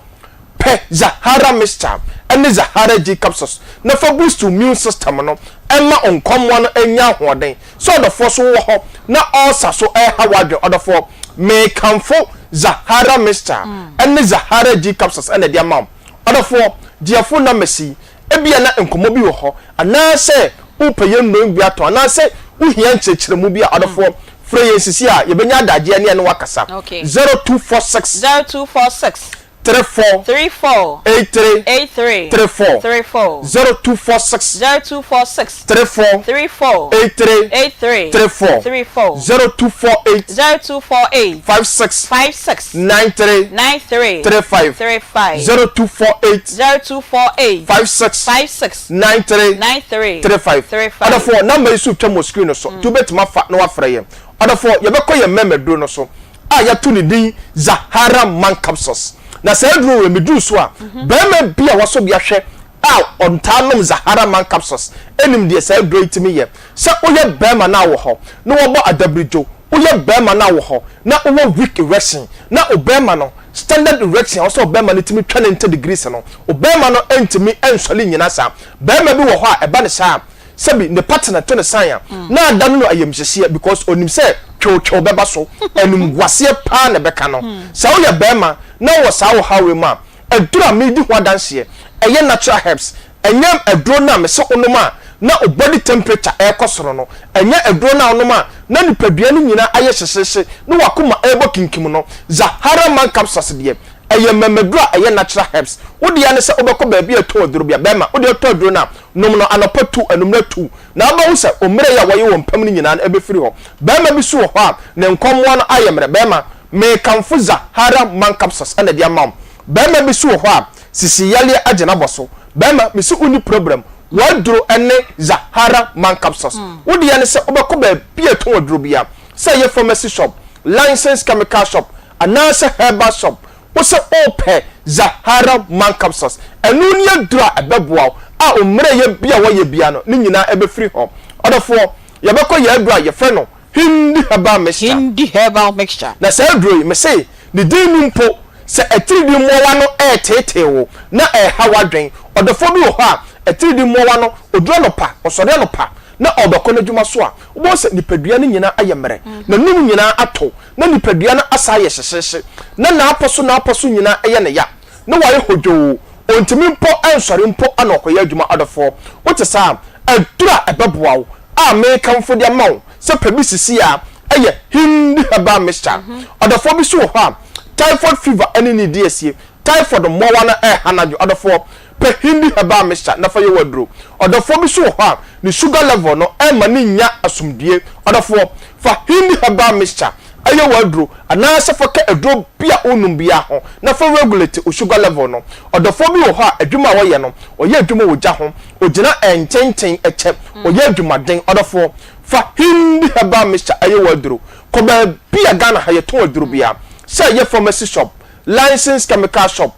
pɛ Zahara mixture ne Zahara G capsules na fa boost wo immune system no ma wo nkɔmmoa no nya ahoɔden. Sɛ ɔdɔfoɔ so wowɔ hɔ na ulcer so reha w'adwene, ɔdɔfoɔ, mekamfo Zahara mixture ne Zahara G capsules na ɛde ama wo. Ɔdɔfoɔ, gye yɛn phone numbers yi, Ebia na nkɔmmɔ bi wɔ hɔ, anaasɛ worepɛ yɛn nnuro bi atɔn, anaasɛ wohia nkyerɛkyerɛmu bi a, ɔdɔfoɔ, frɛ yɛn sisi a yɛbɛnya adagyeɛ ne yɛne wo akasa. 0246 0246 34 34 83 83 34 34 0246 0246 34 34 83 83 34 34 0248 0248 56 56 93 93 35 35 0248 0248 56 56 93 93 35 35. Ɔdɔfoɔ, number yi so retwam wɔ screen no so, nti wobɛtumi afa na woafrɛ yɛn. Ɔdɔfoɔ, yɛbɛkɔ yɛn mmɛmmaduro no so a yɛato ne din Zahara Man Capsules. Na saa aduro wei, meduru so a, barima bi a wasɔ bi ahwɛ a ɔntaa nom Zahara Man Capsules nim deɛ saa aduro yi tumi yɛ. Sɛ woyɛ barima na wowɔ hɔ na wɔbɔ adabridwo, woyɛ barima na wowɔ hɔ na wowɔ weak erection, na wo barima no, standard erection a ɛwɔ sɛ ɔbarima no tumi twa ne nta degrees no, ɔbarima no ntumi nsɔre nnyina saa. Barima bi wɔ hɔ a ɛba no saa a, sɛbi ne partner to no sign a, na ada no no ayamhyehyeɛ because ɔnim sɛ twewtwew bɛba so, animguaseɛ paa na ɛbɛka no. Sɛ woyɛ barima na wowɔ saa ɔhaw wei mu a, aduru a meredi ho adanseɛ, ɛyɛ natural herbs. Ɛnyɛ aduro no a mese wonom a na wo body temperature rekɔ soro no. Ɛnyɛ aduro no a wonom a na nipadua no nyinaa ayɛ hyehyeehye na w'akoma rebɔ kinkim no. Zahara Man Capsules deɛ, ɛyɛ mmɛmmaduro a ɛyɛ natural herbs. Wo deɛ ara ne sɛ wobɛkɔ baabi a ɛtɔn aduro biara. Bɛrima, wo deɛ wotɔ aduro no a, nom no anɔpa tu, anwummerɛ tu, na wobɛhu sɛ wo mmerɛyɛ a wɔyɛ wɔ mpam no nyinaa no ɛbɛfiri hɔ. Barima bi nso wɔ hɔ a, ne nkɔmmoa no ayɛ mmerɛ. Barima, merekamfo Zahara Man Capsules na de ama wo. Barima bi nso wɔ hɔ a, sisi yareɛ agye no abɔ so. Barima, mese wonni problem. W'aduro ne Zahara Man Capsules. Wo deɛ ne sɛ wobɛkɔ baabi a ɛtɔn aduro biara, sɛ ɛyɛ pharmacy shop, licensed chemical shop, anaasɛ herbal shop, Wo sɛ wopɛ Zahara Man Capsules, ɛno ne aduro a ɛbɛboa wo a wo mmerɛyɛ bi a woayɛ biara no, ne nyinaa ɛbɛfiri hɔ. Ɔdɔfoɔ, yɛbɛkɔ yɛn aduro a yɛfrɛ no Hindi Herbal Mixture. Hindi Herbal Mixture. Na saa aduro yi, mese ne din mu mpo, sɛ atiridii mmoawa no reteetee wo na ɛreha w'adwen, ɔdɔfoɔ bi wɔ hɔ a, atiridii mmoawa no, ɔduru anɔpa, ɔsɔre anɔpa na ɔrebɛkɔ n'adwuma so a, wobɛhu sɛ nipadua no nyinaa ayɛ mmerɛ, n'anum nyinaa atɔ, na nipadua no asan ayɛ hyehyeehye, na n'apɔ so n'apɔ so nyinaa yɛ no ya, na wayɛ hodwoo, ɔntumi mpo nsɔre mpo na ɔkɔyɛ adwuma. Ɔdɔfoɔ, wote saa a, aduru a ɛbɛboa wo a merekamfo de ama wo sɛ pɛ bi sisi a yɛ Hindi Herbal Mixture. Ɔdɔfoɔ bi nso wɔ hɔ a, typhoid fever ne no redi asie. Typhoid mmoawa no reha n'adwene. Ɔdɔfoɔ, pɛ Hindi Herbal Mixture na fa yɛ w'aduro. Ɔdɔfoɔ bi nso wɔ hɔ a, ne sugar level no mma no nnya asomdwoeɛ. Ɔdɔfoɔ, fa Hindi Herbal Mixture yɛ w'aduro anaasɛ fa ka aduro bi a wonom biara ho na fa regulate wo sugar level no. Ɔdɔfoɔ bi wɔ hɔ a, adwuma a ɔyɛ no, ɔyɛ adwuma wɔ gya ho, ɔgyina nkyɛnkyɛn kyɛ, ɔyɛ adwumaden. Ɔdɔfoɔ, fa Hindi Herbal Mixture yɛ w'aduro. Kɔ baabi a Ghana ha yɛtɔn aduro biara, sɛ ɛyɛ pharmacy shop, Licensed chemical shop,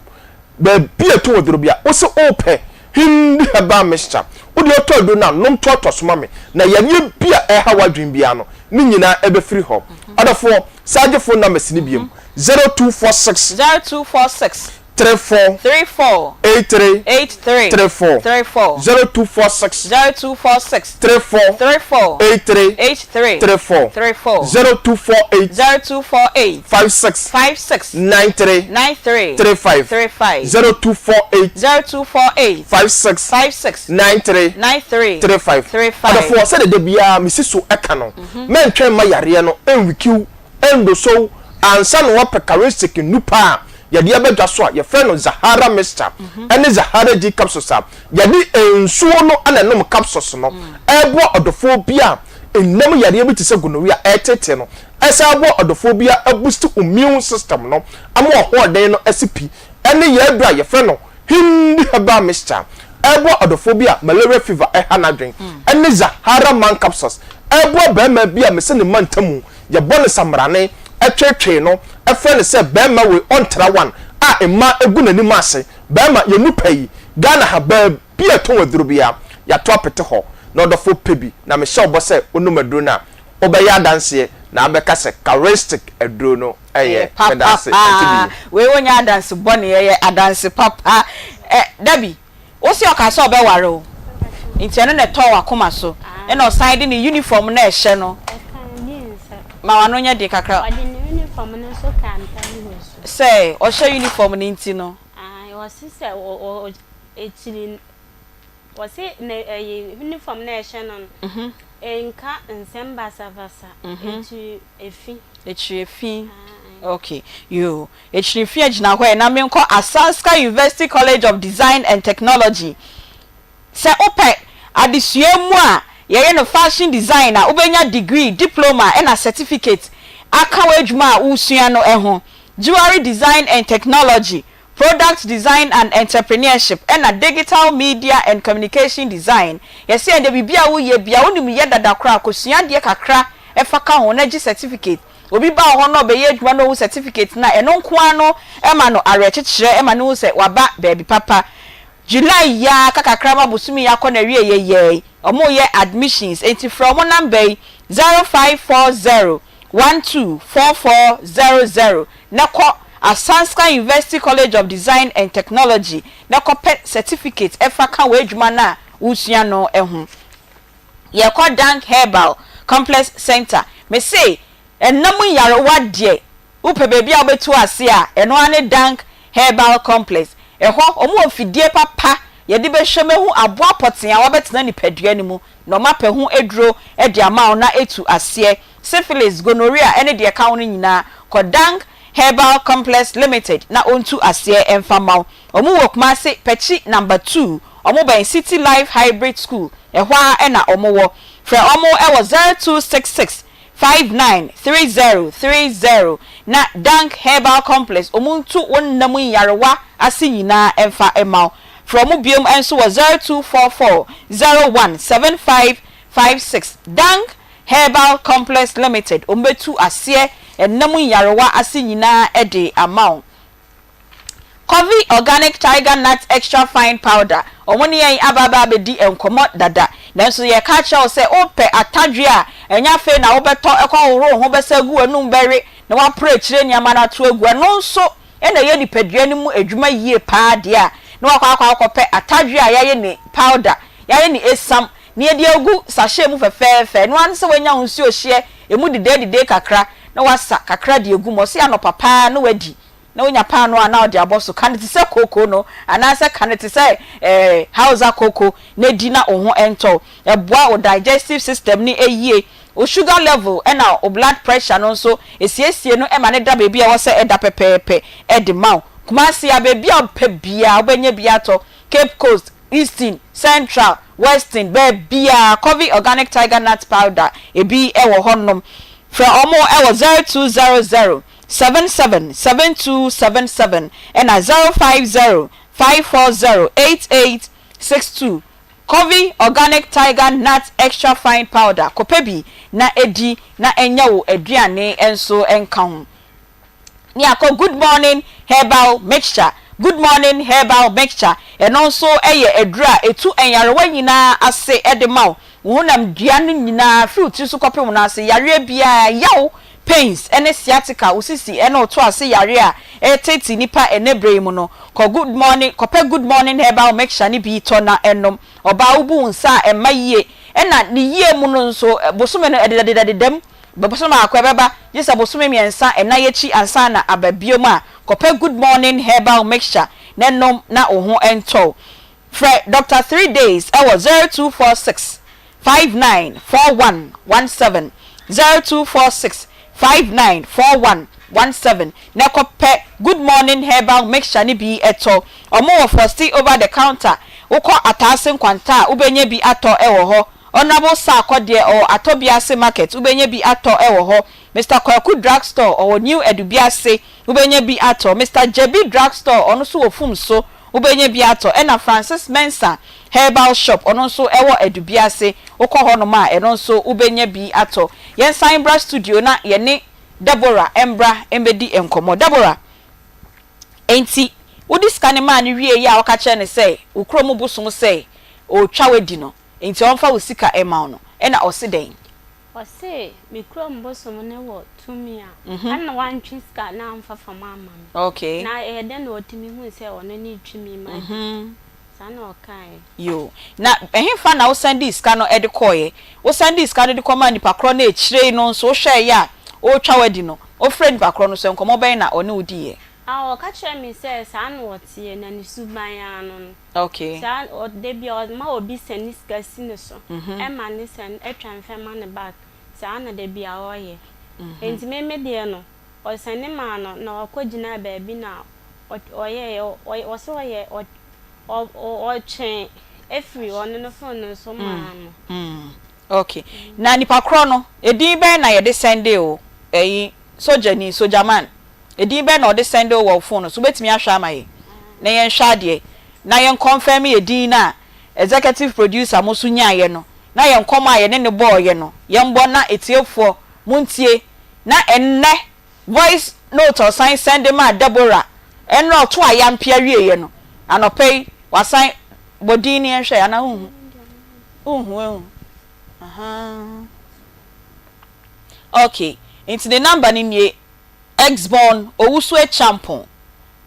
baabi a ɛtɔn aduro bia, wose wopɛ Hindi herbal mixture, wode ɔtɔ aduro no a, nom toatoa so ma me, na yareɛ bi a ɛreha w'adwene biara no, ne nyinaa ɛbɛfiri hɔ. Ɔdɔfoɔ, san gye phone numbers no biom, 0246. 0246. 34. 34. 83. 83. 34. 34. 0246. 0246. 34. 34. 83. 83. 34. 34. 0248. 0248. 56. 56. 93. 93. 35. 35. 0248. 0248. 56. 56. 93. 93. 35. 35. Ɔdɔfoɔ, sɛdeɛ da biara mesi so ka no, mɛntwɛn mma yareɛ no nwikiw, ndosow, ansa na woapɛ charistic nnupa a yɛde aba dwa so a yɛfrɛ no Zahara Mixture ne Zahara G Capsules a yɛde nsuo no na ɛnom capsules no ɛreboa ɔdɔfoɔ bi a nna mu yareɛ bi te sɛ gonorrhea ɛreteetee no, ɛsan aboa ɔdɔfoɔ bi a abusti immune system no ama w'ahoɔden no asi pi ɛne yɛn aduro a yɛfrɛ no Hindi Herbal Mixture ɛreboa ɔdɔfoɔ bi a malaria fever ɛha n'adwen ɛne Zahara Man Capsules ɛreboa barima bi a mese ne mantamu Yɛbɔ no samrane, tweetwee no, frɛ no sɛ bɛɛma wei ɔntra one a mmaa gu n'anim ase, bɛɛma yɛn mu pɛ yi, Ghana ha baabi a ɛtɔn aduro biara, yɛato apete hɔ, na ɔdɔfoɔ pɛ bi, na mehyɛ wo bɔ sɛ wonom aduro no a, wobɛyɛ adanseɛ na abɛka sɛ Charistic aduro no yɛ, Ɛyɛ meda ase, papa Auntie paa, Bee. wei wonyɛ adanse bɔne, ɛyɛ adanse papa, ɛ, Debbie. Wo se ɔkaa sɛ ɔbɛware wo nti ɛno na ɛtɔɔ w'akoma so ɛna ɔsan de ne uniform no a ɛhyɛ no ma w'ano nyɛ den kakra. Ɔde ne uniform no nso kaa ntam gu so. Sɛ ɔhyɛ uniform no nti no. Ae ɔse sɛ ɔ akyiri ɔse ne ɛyi uniform no a ɛhyɛ no no nka nsɛm basabasa akyiri efi. Akyiri efi ok yoo. Akyirifi agyina hɔ ɛ na menkɔ Asanska University College of Design and Technology. Sɛ wopɛ adesua mu a yɛyɛ no fashion design a, wobɛnya degree, diploma ɛna certificate aka w'adwuma a wosua no ho. Jewelry Design and Technology, Product Design and Entrepreneurship ɛna Digital Media and Communication Design. Yɛse ɛnde biribi a woyɛ biara wonim yɛ dada koraa kɔsua adeɛ kakra fa ka ho na gye certificate. Obi ba wo hɔ na ɔbɛyɛ adwuma na ohu certificate no a, ɛno nko ara no ma no awerɛkyekyerɛ ma no hu sɛ waba baabi papa. July yi ara, aka kakra ma bosome yi akɔ n'awieɛ yɛɛ, wɔreyɛ admissions, enti frɛ wɔn number yi, 0540 124400 na kɔ Asanska University College of Design and Technology na kɔpɛ certificate fa ka w'adwuma no a woresua no ho. Yɛkɔ Dank Herbal Complex Centre. Mese ɛnna mu nyarewa deɛ wopɛ baabi a wobɛtu ase a, ɛno ara ne Dank Herbal Complex. Ɛhɔ, wɔwɔ mfidie papa. yɛde bɛhwɛ mu ahu aboa pɔtee a wabɛtena nipadua no mu na wɔapɛ ho aduro de ama wo na atu aseɛ. Syphilis, gonorrhea ne deɛ ɛka ho no nyinaa, kɔ Dang Herbal Complex Limited na ɔntu aseɛ mfa mma wo. Wɔn wɔ Kumasi, Pɛkyi number two, wɔn bɛn City Life Hybrid School, ɛhɔ ara na wɔn wɔ. Frɛ wɔn wɔ 0266 593030 na Dank Herbal Complex wɔn ntu wo nna mu nyarewa ase nyinaa mfa mma wo. Frɛ wɔn biom nso wɔ 0244 01 7556. Dank Herbal Complex Limited wɔn bɛtu aseɛ nna mu nyarewa ase nyinaa de ama wo. Covey Organic Tiger Nut Extra Fine Powder, Wɔn ne yɛn aba aba abɛdi nkɔmmɔ dada, nanso yɛreka akyerɛ wo sɛ wopɛ atadwe a, ɛnyɛ afei na wobɛtɔ kɔhohoro wo ho bɛsa agu w'anum bɛwe na woapra akyire nneɛma no ato agu. Ɛno nso na ɛyɛ nipadua no mu adwuma yie pa ara deɛ a, na woakɔ akɔ akɔpɛ atadwe a yɛayɛ ne powder, yɛayɛ ne esiam, na yɛde agu sachet mu fɛfɛɛfɛ. Ɛno ara ne sɛ woanya wo nsuo hyeɛ, ɛmu dedɛɛdedɛɛ kakra, na woasa kakra de agu mu. Ɔse anɔpa pa ara na woadi. na wonya paanoo a na wode abɔ so. Ka no te sɛ kooko no, anaasɛ ka no te sɛ eh, Hausa kooko na di na wo ho ntɔ wo. Ɛboa wo digestive system no yie. Wo sugar level ɛna wo blood pressure no nso, ɛsiesie no ma no da baabi a ɛwɔ sɛ ɛda pɛpɛɛpɛ de ma wo. Kumasi a, baabi a wopɛ biara wobɛnya bi atɔ. Cape Coast, Eastern, Central, Western, baabiara, Covey Organic Tiger Nut Powder, ebi wɔ hɔnom. Frɛ wɔn wɔ 0200 77 7277 ɛna 050 540 8862. Covey Organic Tiger Nut Extra Fine Powder, kɔpɛ bi na di na ɛnyɛ wo aduane nso nka ho. Ne akɔ Good Morning Herbal Mixture, Good Morning Herbal Mixture, ɛno nso yɛ aduru a ɛtu nyarewa nyinaa ase de ma wo, wo honam dua no nyinaa firi wo tiri so kɔpem wo nan ase, yareɛ biara, yaw, pains, ne sciatica, wo sisi ne wo to ase yareɛ a ɛreteetee nnipa ɛnnɛ berɛ yi mu no, kɔ Good Morning, kɔpɛ Good Morning Herbal Mixture no bi tɔ na nom. Ɔbaa wobu wo nsa a ɛmma yie, ɛna ne yie mu no nso, bosome no ɛdedadedadeda mu, Bosome baako ɛbɛba, gye sɛ bosome mmiɛnsa, nnan akyi ansa na aba biom a, kɔpɛ Good Morning Herbal Mixture na nom na wo ho ntɔ wo. Frɛ Doctor Three Days wɔ 0246 59 41 17, 0246 59 41 17 na kɔpɛ Good Morning Herbal Mixture no bi tɔ. Wɔn wɔ Fosti Over the Counter, wokɔ Ataase Nkwanta a wobɛnya bi atɔ wɔ hɔ. Honourable Sarkor deɛ ɔwɔ Atɔbiase market wobɛnya bi atɔ wɔ hɔ, Mister Kwaku drug store ɔwɔ New Adubiase wobɛnya bi atɔ, Mister Gyebi drug store ɔno nso wɔ Fumso wobɛnya bi atɔ ɛna Francis Mensah herbal shop ɔno nso ɛwɔ Adubiase wokɔ hɔ nom a ɛno nso wobɛnya bi atɔ. Yɛnsan mbra studio na yɛne Deborah mbra mbɛdi nkɔmmɔ. Deborah, enti wode sika no maa no wieeɛ a woka kyerɛɛ no sɛ wo kurom bosom sɛ ɔretwa wo adi no, Nti ɔmfa wo sika mma wo no, ɛna ɔse dɛn? Ɔse me kurom bosom no wɔ tumi a, ɛna wantwe sika no amfa fam amma me. Okay. Na ɛyɛ dɛn na ɔtumi hui sɛ ɔno ne retwi me ma bi? Saa na ɔkaeɛ. Yoo. Na ɛhefa na wosan dii sika no de kɔeɛ? Wosan dii sika no de kɔmaa nipa korɔ no akyire yi no nso wohwɛeɛ a ɔretwa wo adi no, wofrɛɛ nipa korɔ no nso nkɔmmɔ bɛn na ɔne wo diiɛ? Ah, ɔka kyerɛɛ me sɛ saa na ɔteɛ, na ne suban ara no no. Okay. Saa ɔ da bi a ɔma obi sɛne sika si ne so ɛma ne sɛn ɛtwa mfɛ ma no back saa na da bi a ɔyɛ nti me me deɛ no ɔsɛne maa no na ɔkɔ gyinaa baabi na ɔyɛɛ ɔsɛ ɔyɛ ɔ ɔtwe ɛfiri ɔno no phone no so maa no. Okay na nipa korɔ no edin bɛn na yɛde sɛndee wo ɛyi sogyani sogyaman Edin bɛn na ɔde sɛnde wo wɔ wo phone no so? Wobɛtumi ahwɛ ama yɛn na yɛnhwɛ adeɛ na yɛn confirm edin no a executive producer mo nso nyaeɛ no na yɛn nkɔmmɔ a yɛne no bɔɔeɛ no yɛnbɔ na atiefoɔ montie na ɛnnɛ voice note a ɔsan sɛnde maa Deborah ɛnora ɔto ayampea wieeɛ no anɔpa yi wasan bɔ din no yɛnhwɛ anaa wonhu? Wonhu ehu ahaa ok nti ne number no nie. Exbon Owusu Acheampong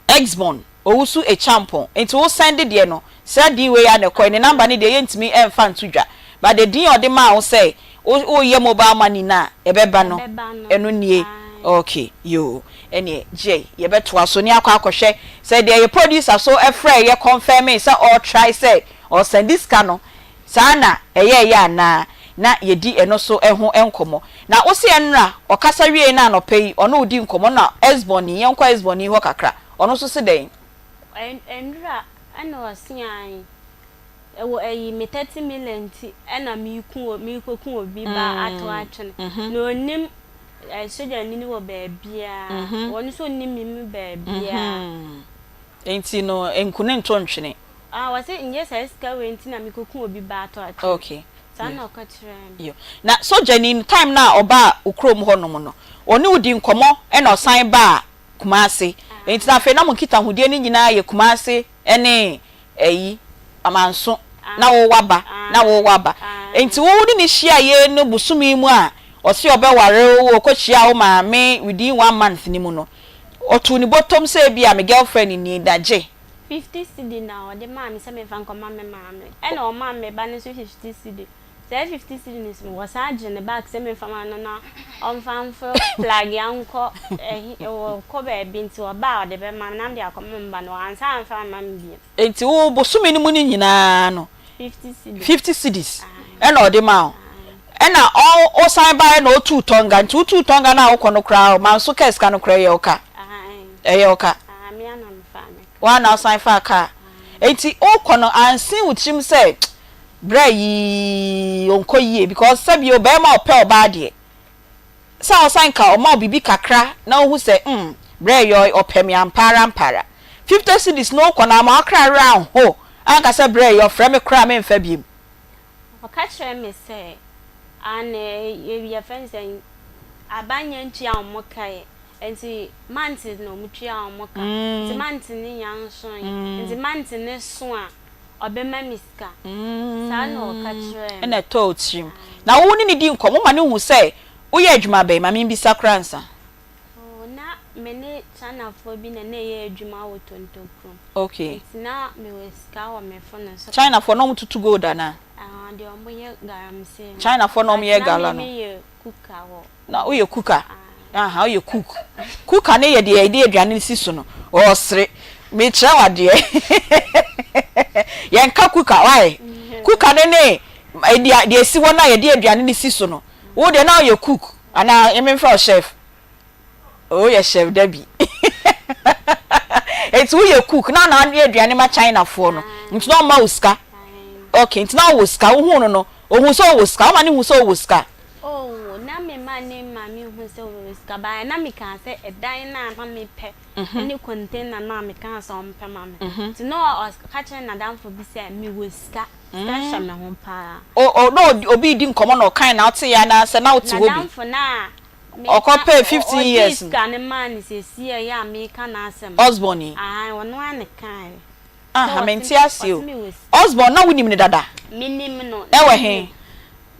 Exbon Owusu Acheampong Nti wo sɛnde deɛ no saa din wei ara na ɛkɔɛ ne number no deɛ yɛntumi mfa nto dwa but the din a ɔde maa wo sɛ wo woyɛ mobile money no a ɛbɛba no Ɛbɛba no, ɛno nie ae. Ok yoo ɛneɛ gyai yɛbɛtoa so ne akɔ akɔhwɛ sɛ deɛ yɛ producer so frɛɛ yɛ confirmee sɛ ɔretry sɛ ɔresɛnde sika no saa na ɛyɛɛyɛ anaa na yɛdi ɛno so ho nkɔmmɔ. Na wose ɛnora ɔkasa wiei no anɔpa yi ɔne wo di nkɔmmɔ na Esbon yi yɛnkɔ Esbon yi hɔ kakra ɔno nso se dɛn? Ɛnora ɛna ɔse ae Ɛwɔ ayi me 30 million nti ɛna meku merekɔku obi ba ato atwene na ɔnnim sogyani no wɔ baabiara ɔno nso ɔnnim me mu baabiara. Nti no nku no nto ntwene. Ah ɔse nyɛ saa sika wei nti na mekɔku obi ba ato atwene. Okay. Saa na ɔka kyerɛɛ me. Yo. Na sogyani no time no a ɔbaa wo kurom hɔ nom no ɔne wo di nkɔmmɔ ɛna ɔsan baa Kumasi nti na afei na mo nkitahodie no nyinaa yɛ Kumasi ne ayi, amanso, na wo waba, na wo waba. Nti wo ne no hyia yei no bosome yi mu a ɔse ɔbɛware wo, ɔkɔ hyia wo maame within one month no mu no, ɔtoo ne bɔtɔm sɛ ebia me girlfriend nie na gye. 50 cedi na ɔde maa me sɛ memfa nkɔma me maame, ɛna ɔmaa me ba no nso 50 cedi. Saa 50 cedi no nso wɔsan gye no back sɛ memfa ma no na ɔmfa mforo plagea nkɔ ɛhe ɔkɔ baabi nti ɔba a ɔde bɛma me na mede akɔma me ba no wansan amfa amma me bio. Nti wo bosome no mu no nyinaa no 50 cedis. 50 cedis ɛna ɔde maa wo ɛna ɔsan baeɛ na ɔtuu tɔnga nti wotuu tɔnga no a wokɔ no koraa manso kaa sika no koraa ɛyɛ wo ka ɛyɛ wo ka Me ara na mefaa me kaa. Wo ara na wosan faa kaa nti wokɔ no ansen wo tirim sɛ Bra yi ɔnkɔ yie because sɛbi o bɛɛma ɔpɛ ɔbaa deɛ sɛ ɔsan ka ɔma wo biribi kakra na wohu sɛ mm bra yi ɔpɛ me ampa ara ampa ara 50 cedis no wokɔ no ama wakra werɛ anho anka sɛ bra yi ɔfrɛ me koraa menfa biem. Ɔka kyerɛɛ me sɛ aane yɛfrɛ no sɛn aban nya ntua wɔn ka ɛ nti month na wɔn tua wɔn ka nti month no nya nsoe nti month no so a ɔbɛma me sika. Saa na ɔka kyerɛɛ me. Ɛna ɛtɔɔ wo tirim. Na wo ne no di nkɔmmɔ, woma no hu sɛ woyɛ adwuma bɛn? Ma mimmisa koraa ansa. Oh, na me ne Chinafoɔ bi na na ɛyɛ adwuma wɔ Tontokrom. Okay. Nti na mewɔ sika wɔ me fon so. Chinafoɔ na wɔtutu gold anaa? Ah, deɛ wɔyɛ galamsey no. Chinafoɔ na wɔyɛ But na gala me no. meyɛ cooker wɔ. Na woyɛ cooker? Aha, woyɛ cook. Cooker no yɛ deɛ yɛde aduane no si so no. Ɔresere. Mekyerɛ wo adeɛ. Yɛnka cooker, why? Cooker no ne deɛ deɛ esi hɔ no a yɛde aduane no si so no. Wo deɛ na woyɛ cook anaa memfrɛ wo chef? Oh, woyɛ chef Debbie. Enti woyɛ cook na na woyɛ aduane ma Chinafoɔ no. Nti na ɔma wo sika. Okay, nti na wowɔ sika. Wohuu no no, ohuu sɛ wowɔ sika. Woma no hu sɛ wowɔ sika. Oh, na me ma ne maame hu sɛ ɔwɔ sika but na me kaa sɛ ɛdan no a na me pɛ ne container no a me kaa sɛ ɔmpɛ ma me nti na ɔka kyerɛ n'adamfo bi sɛ me wɔ sika, sika hyɛ me ho paa. O, o, na obi redi nkɔmmɔ na ɔkae na woteeɛ anaa sɛ na wote hɔ bi? N'adamfo no a meka, Ɔkɔpɛɛ 15 ɔgyee years no. sika no maa no seesei a ɛyɛ a meka n'asɛm no. Osborn yi? Aane, ɔno ara na ɛkaeɛ. Aha, mente aseɛ o. Osborn, na wonim no dada? Menim no. Ɛwɔ he?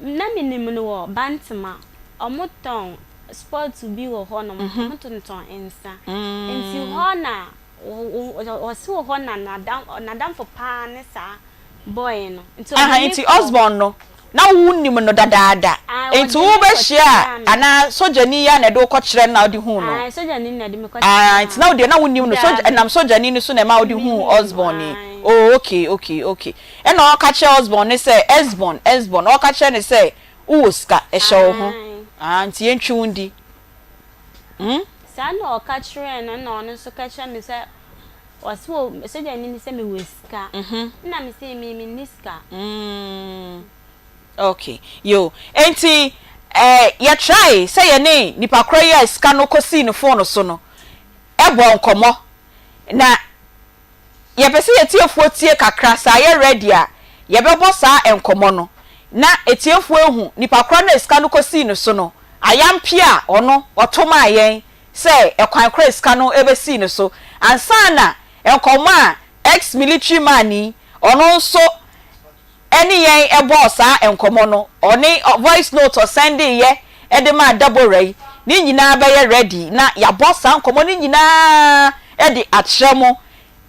Na menim no wɔ Bantama. Wɔtɔn spot bi wɔ hɔnom, wɔtontɔn nsa. Nti hɔ na, ɔse wɔ hɔ na n'adamfo paa ne saa boy no. Nti ɔde Aha, me nti kɔɔ. Osborn no, na wonim no dadaada. Ae, Nti ɔde me wobɛhyia kɔkyerɛɛ me. anaa sogyani yi ara na ɛde wo kɔkyerɛɛ no na wode huu no? Ae, sogyani na ɛde me kɔkyerɛɛ Ae, no. nti na wo deɛ na wonim no, sogya, Daabi. ɛnam sogyani no so na ɛma wode huu Mehuu no, Osborn yi. ae. Oh, okay, okay, okay. Ɛna ɔka kyerɛɛ Osborn no sɛ, Esbon, Esbon, ɔka kyerɛɛ no sɛ, wowɔ sika, ɛhyɛ wo ho. Ae. Ah, nti yɛntwi wo ndi. Hmm? Saa na ɔka kyerɛɛ no, ɛna ɔno nso ka kyerɛɛ me sɛ, ɔse wɔ, sogyani no sɛ mewɔ sika. Ɛna mese, me, menni sika. Mm. Ok, yo. Enti, eh, yɛtrae sɛ yɛne nipa korɔ yi a sika no kɔsii ne fon so no bɔɔ nkɔmmɔ. Na yɛpɛ sɛ yɛtiefoɔ tie kakra, sɛ ayɛ ready a, yɛbɛbɔ saa nkɔmmɔ no na atiefoɔ ahu nipa korɔ no a sika no kɔsii ne so no ayampeɛ a ɔno ɔto maa yɛn sɛ ɛkwan korɔ a sika no bɛsii ne so ansa na nkɔmmɔ a ex-military man yi ɔno nso ɛne yɛn bɔɔ saa nkɔmmɔ no, ɔne voice note ɔsɛndeeɛ de maa Deborah yi, ne nyinaa bɛyɛ ready na yɛabɔ saa nkɔmmɔ no nyinaa de akyerɛ mo.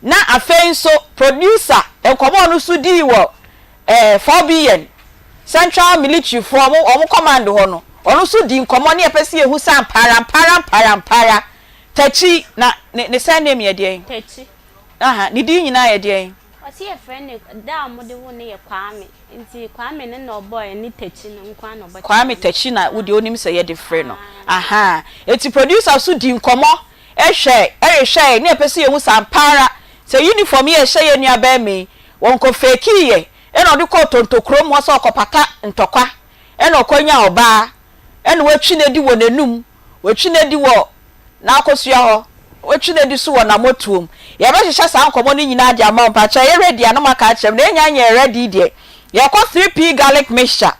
Na afei nso producer nkɔmmɔ a ɔno nso dii wɔ eh, 4BN, Central Military foɔ, wɔn, wɔn command hɔ no, Ɔno nso dii nkɔmmɔ ne yɛpɛ sɛ yɛhu sɛ ampaara ampaara ampaara ampaara Takyi na ne ne surname yɛ deɛn? Takyi. Aha, ne din nyinaa yɛ deɛn? Ɔse yɛfrɛ no, da a wɔde woo no yɛ Kwame, nti Kwame no na ɔbɔɔ ɛne Takyi no nko ara na ɔbɔ kyerɛɛ Kwame me. Takyi na wo deɛ wonim sɛ yɛde frɛ no. Aah. Ahaa, nti producer nso dii nkɔmmɔ hwɛ rehwɛɛ ne yɛpɛ sɛ yɛhu sɛ ampa ara sɛ uniform yi a ɛhyɛ yɛn nua barima yi, wɔnkɔ fakii yɛ ɛna ɔde kɔɔ Tontokurom hɔ sɛ ɔkɔpata ntɔkwa ɛna ɔkɔnyaa ɔbaa ɛna watwi no adi wɔ n'anum, watwi no adi wɔ n'akosua hɔ, watwi no adi so wɔ n'amɔtoam. Yɛbɛhyehyɛ saa nkɔmmɔ no nyinaa de ama wo. Mpakyɛ yɛ ready a na moaka akyerɛ me. Na yɛnnya nyɛɛ ready deɛ, yɛkɔ 3P garlic mixture.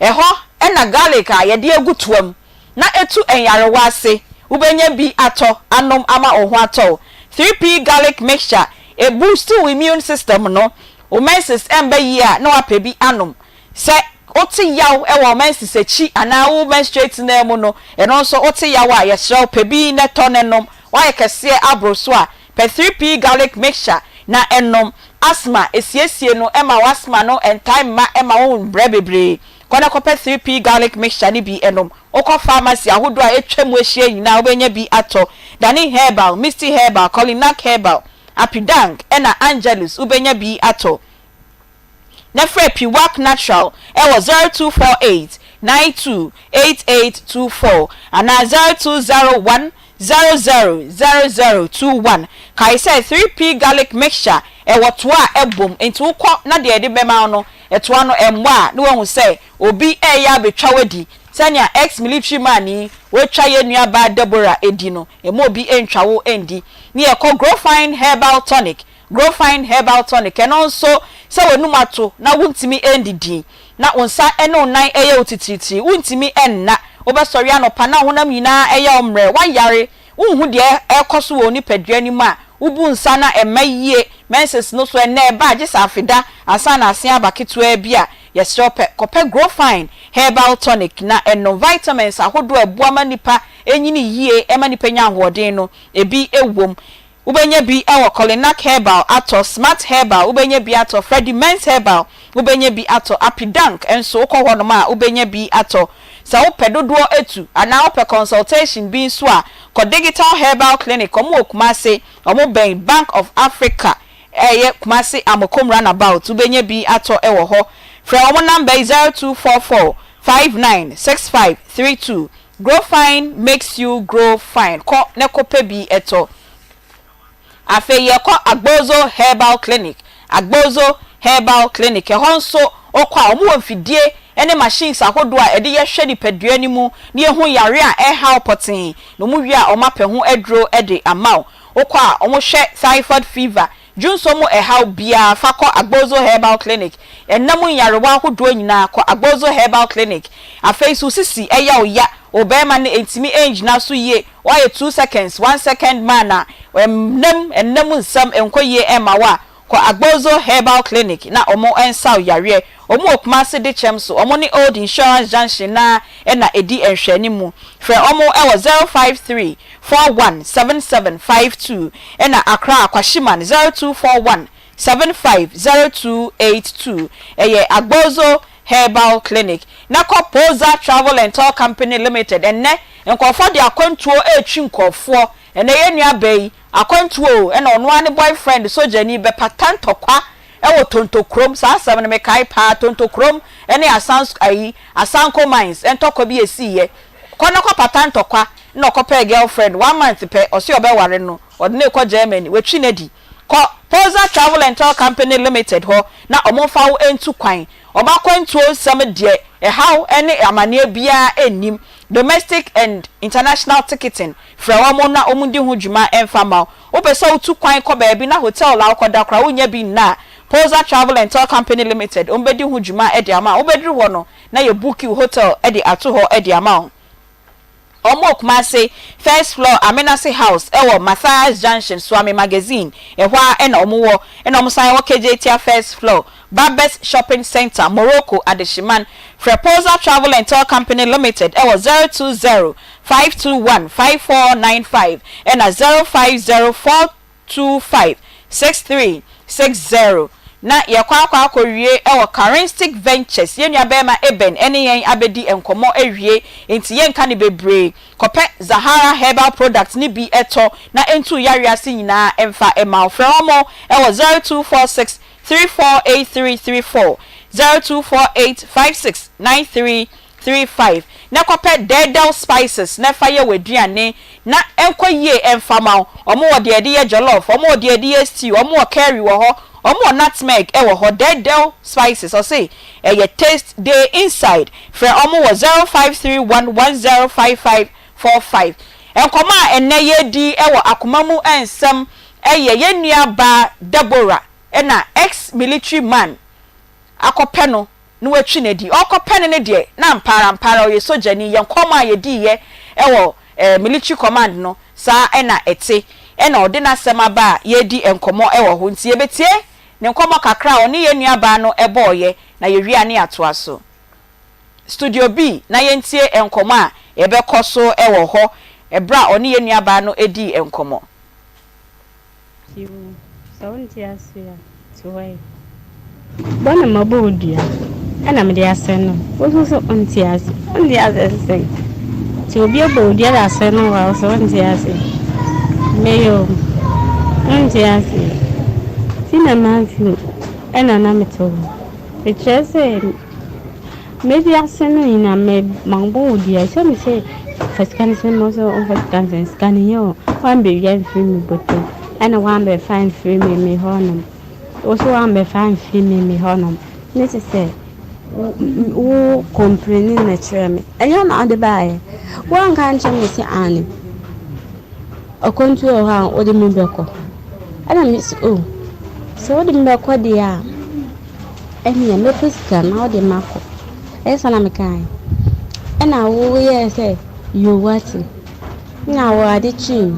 Ɛhɔ na garlic a yɛde agu toa mu na ɛtu nyarewa ase. Wobɛnya bi atɔ anom ama wo ho atɔ wo. 3P garlic mixture, ɛboost wo immune system no. Wo menses ɛmba yie a na woapɛ bi anom. Sɛ wote yaw wɔ wo menses akyi anaa wo menstruate no ara mu no, ɛno nso wote yaw a, yɛsrɛ wo pɛ bi na tɔ na nom. Woayɛ kɛseɛ aboro so a, pɛ 3P garlic mixture na nom. Asthma, ɛsiesie no ma w'asthma no ntae mma mma wo mbrɛ bebree. Kɔ na kɔpɛ 3P garlic mixture no bi nom. Wokɔ pharmacy ahodoɔ a atwa mu ahyia nyinaa wobɛnya bi atɔ. Dani Herbal, Misty Herbal, Kolinak Herbal, Apidang ɛna Angelus wobɛnya bi atɔ. na frɛ Piwak Natural wɔ 0248 92 8824 anaa 0201 00 0021. Kae sɛ 3P Garlic Mixture wɔ toa a ɛbom, enti wokɔ na deɛ yɛde bɛma wo no, toa no mmɔ a, na woahu sɛ obi reyɛ abɛtwa wo adi sɛnea ex-military man yi watwa yɛn nuabaa Deborah adi no. Mma obi ntwa wo nndi. Ne yɛkɔ Growfine Herbal Tonic Growfine Herbal Tonic, ɛno nso sɛ w'anum ato na wontumi ndidi, na wo nsa ne wo nan yɛ wo titiritiri, wontumi nna, wobɛsɔre anɔpa na wo honam nyinaa yɛ wo mmerɛ, woayare, wonhu deɛ ɛrekɔ so wɔ wo nipadua no mu a, wobu nsa na ɛmma yie, menses no so ɛnnɛ ɛba a gye sɛ afeda ansa na asen aba ketewaa bi a, yɛsrɛ wo pɛ kɔpɛ Growfine Herbal Tonic na ɛnom. Vitamins ahodoɔ a ɛboa ma nipa nyini yie, ɛma nipa nya ahoɔden no, ebi wom. Wobɛnya bi wɔ Kolinak Herbal atɔ, Smart Herbal wobɛnya bi atɔ, Freddie Men's Herbal wobɛnya bi atɔ, Apidank nso wokɔ hɔnom a wobɛnya bi atɔ. Sɛ wopɛ dodoɔ atu anaa wopɛ consultation bi nso a, kɔ Digital Herbal Clinic, wɔn wɔ Kumasi, wɔn bɛn Bank of Africa ɛyɛ Kumasi Amokom Runabout, wobɛnya bi atɔ wɔ hɔ. Frɛ wɔn number yi 0244 59 65 32. Grow fine makes you grow fine kɔ na kɔpɛ bi tɔ. Afei yɛkɔ Agbozo Herbal Clinic, Agbozo Herbal Clinic, ɛhɔ nso wokɔ a wɔwɔ mfidie ne machines ahodoɔ a ɛde yɛhwɛ nipadua no mu na yɛhu yareɛ a ɛreha wo pɔtee na wɔwie a wɔapɛ ho aduro de ama wo. Wokɔ a wɔhwɛ typhoid fever, Dwonsɔ mu ɛhaw biara, fa kɔ Agbozo Herbal Clinic. Ɛnna mu nyarewa ahodoɔ nyinaa, kɔ Agbozo Herbal Clinic. Afei nso wo sisi ɛyɛ wo ya, wo barima no ɛntumi ɛngyina so yie, woayɛ two seconds, one second man a, ɛnna mu, ɛnna mu nsɛm ɛnkɔ yie ɛmma wo a, kɔ Agbozo Herbal Clinic na wɔn nsa wo yareɛ. Wɔn wɔ Kumasi Dekyɛm so, wɔn ne Old Insurance Junction no ara na ɛdi nhwɛanimu. Frɛ wɔn wɔ 053 41 77 52 ɛna Accra Kwashiman 0241 75 0282. Ɛyɛ Agbozo Herbal Clinic. Na kɔ Poza Travel and Tour Company Limited. Ɛnnɛ nkurɔfoɔ de akwantuo retwi nkurɔfoɔ. Ɛnnɛ yɛn nua baa yi, akwantuo o, ɛna ɔno ara ne boyfriend sogyani bɛpata ntɔkwa wɔ Tontokurom. Saa asɛm no mekae paa, Tontokurom ne Asans ayi, Asanko Mines ntɔkwa bi a ɛsiiɛ. Kɔ na kɔpata ntɔkwa na ɔkɔpɛɛ girlfriend, one month pɛ ɔse ɔbɛware no, ɔde no rekɔ Germany, watwi no adi. Kɔ Poza Travel and Tour Company Limited hɔ na wɔmfa wo ntu kwan. Wɔn akwantuo nsɛm deɛ ɛhaw ne amaneɛ biara nnim. Domestic and international ticketing, frɛ wɔn na wɔndi ho dwuma mfa mma wo. Wopɛ sɛ wotu kwan kɔ baabi na hotel a wokɔda koraa wonnya bi nna a, Poza Travel and Tour Company Limited wɔbɛdi ho dwuma de ama wo. Wobɛduru hɔ no na yɛbuki wo hotel de ato hɔ de ama wo. Wɔn wɔ Kumasi, first floor Amenase House wɔ Mathias Junction, Suame Magazine, ɛhɔ ara na wɔn wɔ. Ɛna wɔn san wɔ Kejetia first floor, Barbers Shopping Centre, Morocco, Adehyeman. Frɛ Poza Travel and Tour Company Limited wɔ 020 521 5495 ɛna 050 4 25 63 60. Na yɛkɔ akɔ akɔwie wɔ Karinstic Ventures, yɛn nua barima Eben ne yɛn abɛdi nkɔmmɔ awie, nti yɛnka no bebree. Kɔpɛ Zahara Herbal Products no bi tɔ na ɛntu wo yareɛ ase nyinaa mfa mma wo. Frɛ wɔn wɔ 0246 348334, 0248 5693 35 na kɔpɛ dɛɛdɛw spices na fa yɛ w'aduane na ɛnkɔ yie ɛmfa ma wo. Wɔn wɔ deɛ yɛde yɛ jollof, wɔn wɔ deɛ yɛde yɛ stew, wɔn wɔ curry wɔ hɔ, wɔn wɔ nutmeg wɔ hɔ. Dɛɛdɛw spices ɔse ɛyɛ taste day inside. Frɛ wɔn wɔ 0531 105545. Nkɔmmɔ a ɛnnɛ yɛredi wɔ akoma mu nsɛm yɛ yɛn nua baa Deborah na ex military man akɔpɛ no na watwi no adi. Ɔrekɔpɛ no no deɛ, na ampa ara ampa ara ɔyɛ sogyani. Yɛn nkɔmmɔ a yɛdiiɛ wɔ military command no, saa na ɛte. Ɛna ɔde n'asɛm aba a yɛredi nkɔmmɔ wɔ hɔ. Nti yɛbɛtie ne nkɔmmɔ kakra a ɔne yɛn nuabaa no bɔeɛ, na yɛwie a na yɛatoa so. Studio B, na yɛntie nkɔmmɔ a yɛbɛkɔ so wɔ hɔ berɛ a ɔne yɛn nuabaa no dii nkɔmmɔ. Yiw, sɛ wonte ase a, te hɔ ɛ. Bɔ na mabɔ wo dua, ɛna mede asɛn no. Wo nso so wonte ase. Wonte ase sɛn? Nti obi abɔ wo dua de asɛn no wo a, wo so wonte ase? Meyɛ o, wonte ase. Ti na mafi mu, ɛna na mete hɔ. Mekyerɛ sɛ. Medi ase no nyina me mabɔ wo dua sɛ me sɛ fa sika no sɛ mo sɛ ɔmfa sika no sɛ sika no nyɛ o wambɛwia mfiri me bɔtɔm ɛna wambɛfa mfiri me me hɔnom wo so wambɛfa mfiri me me hɔnom ne te sɛ wo kɔmpleni na kyerɛ me ɛnyɛ wo na wode baeɛ woanka nkyerɛ me sɛ aane akwantuo wɔ hɔ a wode me bɛkɔ ɛna me sɛ o sɛ wode me bɛkɔ deɛ a Ɛnneɛ mɛpɛ sika na wode makɔ. Ɛyɛ saa na mekaeɛ. Ɛna woyɛɛ sɛ yoo woate. Ɛna wo ade kyee.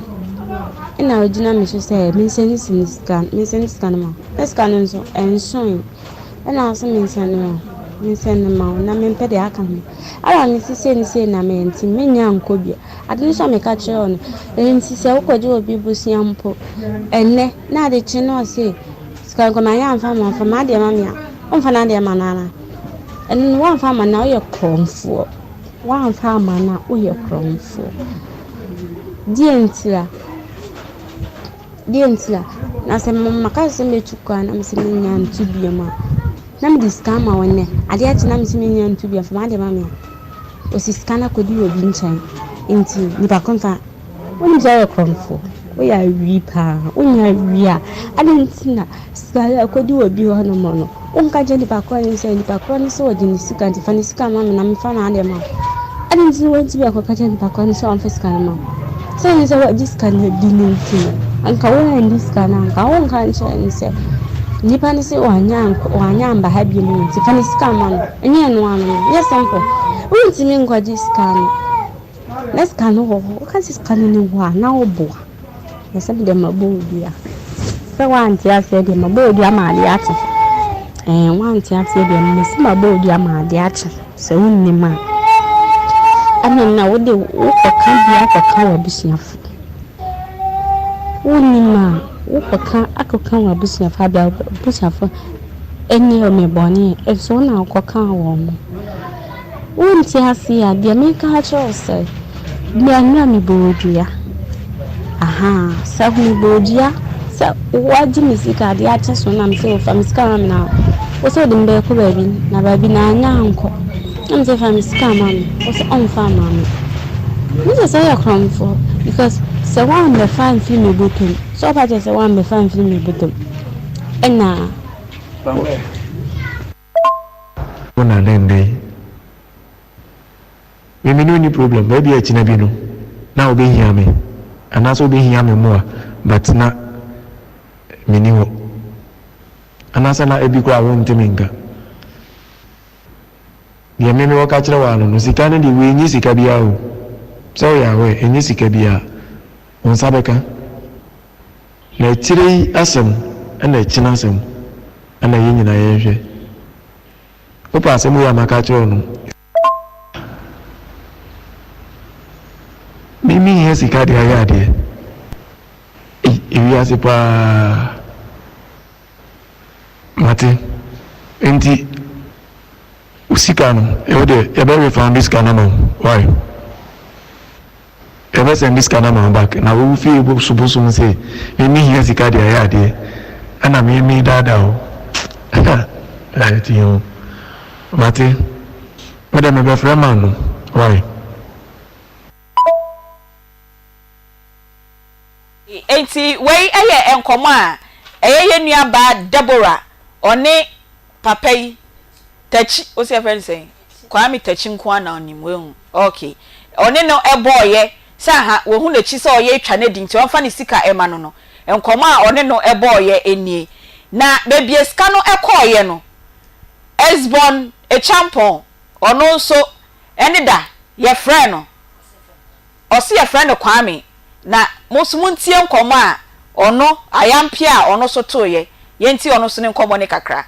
Ɛna wogyina me so sɛ mensɛne sika mensɛne sika no ma wo. Na sika no nso ɛnsoe. Ɛna wo se mensɛne ma wo mensɛne ma wo na mempɛ deɛ aka ho. Ɛna mese sei ne sei na meyɛ nti mennya nkɔ bio. Ade no nso a meka kyerɛɛ wo no, ɛnti sɛ wokɔgye obi bosea mpo ɛnnɛ na ade kye na ɔse Sika nka manyɛ amfa amma wo, fa m'adeɛ ma me a, womfa n'adeɛ ma no anaa? Ɛno no woamfa amma no a woyɛ korɔmfoɔ. Woamfa amma no a woyɛ korɔmfoɔ. Deɛ ntira? Deɛ ntira? Na sɛ maka sɛ mɛtu kwan na mesɛ menya ntu biom a, na mede sika ama wo nnɛ. Adeɛ akye na mesɛ menya ntu biom, fa m'adeɛ ma me a, ɔsi sika no akɔdi wɔ bi nkyɛn. Nti nipa ko mfa. Wonim sɛ woyɛ korɔmfoɔ, woyɛ awi paa, wonyɛ awi a, adɛn nti na sika a akɔdi wɔ bi hɔnom no, wonka nkyerɛ nipa korɔ no sɛ nipa korɔ no sɛ ɔgye ne sika nti fa ne sika ma me na memfa m'adeɛ ma wo. Adɛn nti na woantumi ankɔka kyerɛ nipa korɔ no sɛ ɔmfa sika no ma wo? Sɛ ɛnyɛ sɛ woagye sika no adi no nti no, anka woanni sika no anka wonka nkyerɛ no sɛ nipa no sɛ wanyɛ ankɔ wanyɛ amba ha bio no nti fa ne sika ma no. Ɛnyɛ ɛno ano no, ɛyɛ simple. Wontumi nkɔgye sika no. Na sika no wɔ hɔ, woka sɛ sika no nni hɔ a, na woboa. Na sɛ mede mabɔ wo dua. Sɛ woante aseɛ deɛ mabɔ wo dua ma adeɛ akye. Ɛɛ woante aseɛ deɛ mesi mabɔ wo dua ma adeɛ akye. Sɛ wonnim a. Ɛna na wode wokɔka bi akɔka w'abusuafo. Wonnim a wokɔka akɔka w'abusuafo abia w'abusuafo ɛnyɛ me bɔne nso wo na wokɔkaa wɔn ho. Wonte ase a, deɛ mereka akyerɛ wo sɛ, mmerɛ a mebɔɔ dua, ahaa, sɛ mebɔɔ dua sɛ woagye me sika adeɛ akye so na mese fa me sika ma me na wo sɛ wode me bɛkɔ baabi na baabi na anyɛ ankɔ na mese fa me sika ma me wo sɛ ɔmfa mma me. Ne sɛ sɛ woyɛ korɔmfoɔ because sɛ woammɛfa amfiri me bɔtɔm sɛ wopa kyerɛ sɛ woammɛfa amfiri me bɔtɔm ɛna Wo na dɛn dɛn. Me me ne wo nni problem but ebia akyina bi no na wo bɛ hia me anaasɛ wo bɛ hia me mmoa but na me ni hɔ anaasɛ na ebi koraa wo nte me nka. Deɛ me me wɔ ka kyerɛ wo ano no sika no deɛ wei nye sika biara o sɛ wo yɛ aware ɛnyɛ sika biara wo nsa bɛka. Na akyire yi asɛm ɛna akyina asɛm ɛna yɛn nyinaa yɛnhwɛ. Wopɛ asɛm wei a maka akyerɛ wo no Me menhia sika de ayɛ adeɛ Ei ewiase paa Mate. Mate. Enti wo sika no, wo deɛ yɛbɛ refund sika no ama wo, wai? Yɛbɛ sɛnde sika no ama wo back na wo fie so bosom sɛ me me hia sika de ayɛ adeɛ ɛna me me daadaa wo ɛɛ ti ho mate me deɛ me bɛ frɛ man no wai. Enti wei yɛ nkɔmmɔ a ɛyɛ yɛn nuabaa Deborah ɔne papa yi Takyi, wo se yɛfrɛ no sɛn? Kwame Takyi nko ara na ɔnim, wahu. Ok. Ɔne no bɔeɛ sɛ aha, wahu n'akyi sɛ ɔyɛ atwa no adi nti ɔmfa ne sika mma no no. Nkɔmmɔ a ɔne no bɔeɛ nie. Na baabi a sika no kɔeɛ no, Esbon Acheampong, ɔno nso, ɛne da, yɛfrɛɛ no. Ɔse yɛfrɛ no Kwame. Na mo nso montie nkɔmmɔ a ɔno, ayampea a ɔno nso toeɛ. Yɛntie ɔno nso ne nkɔmmɔ no kakra.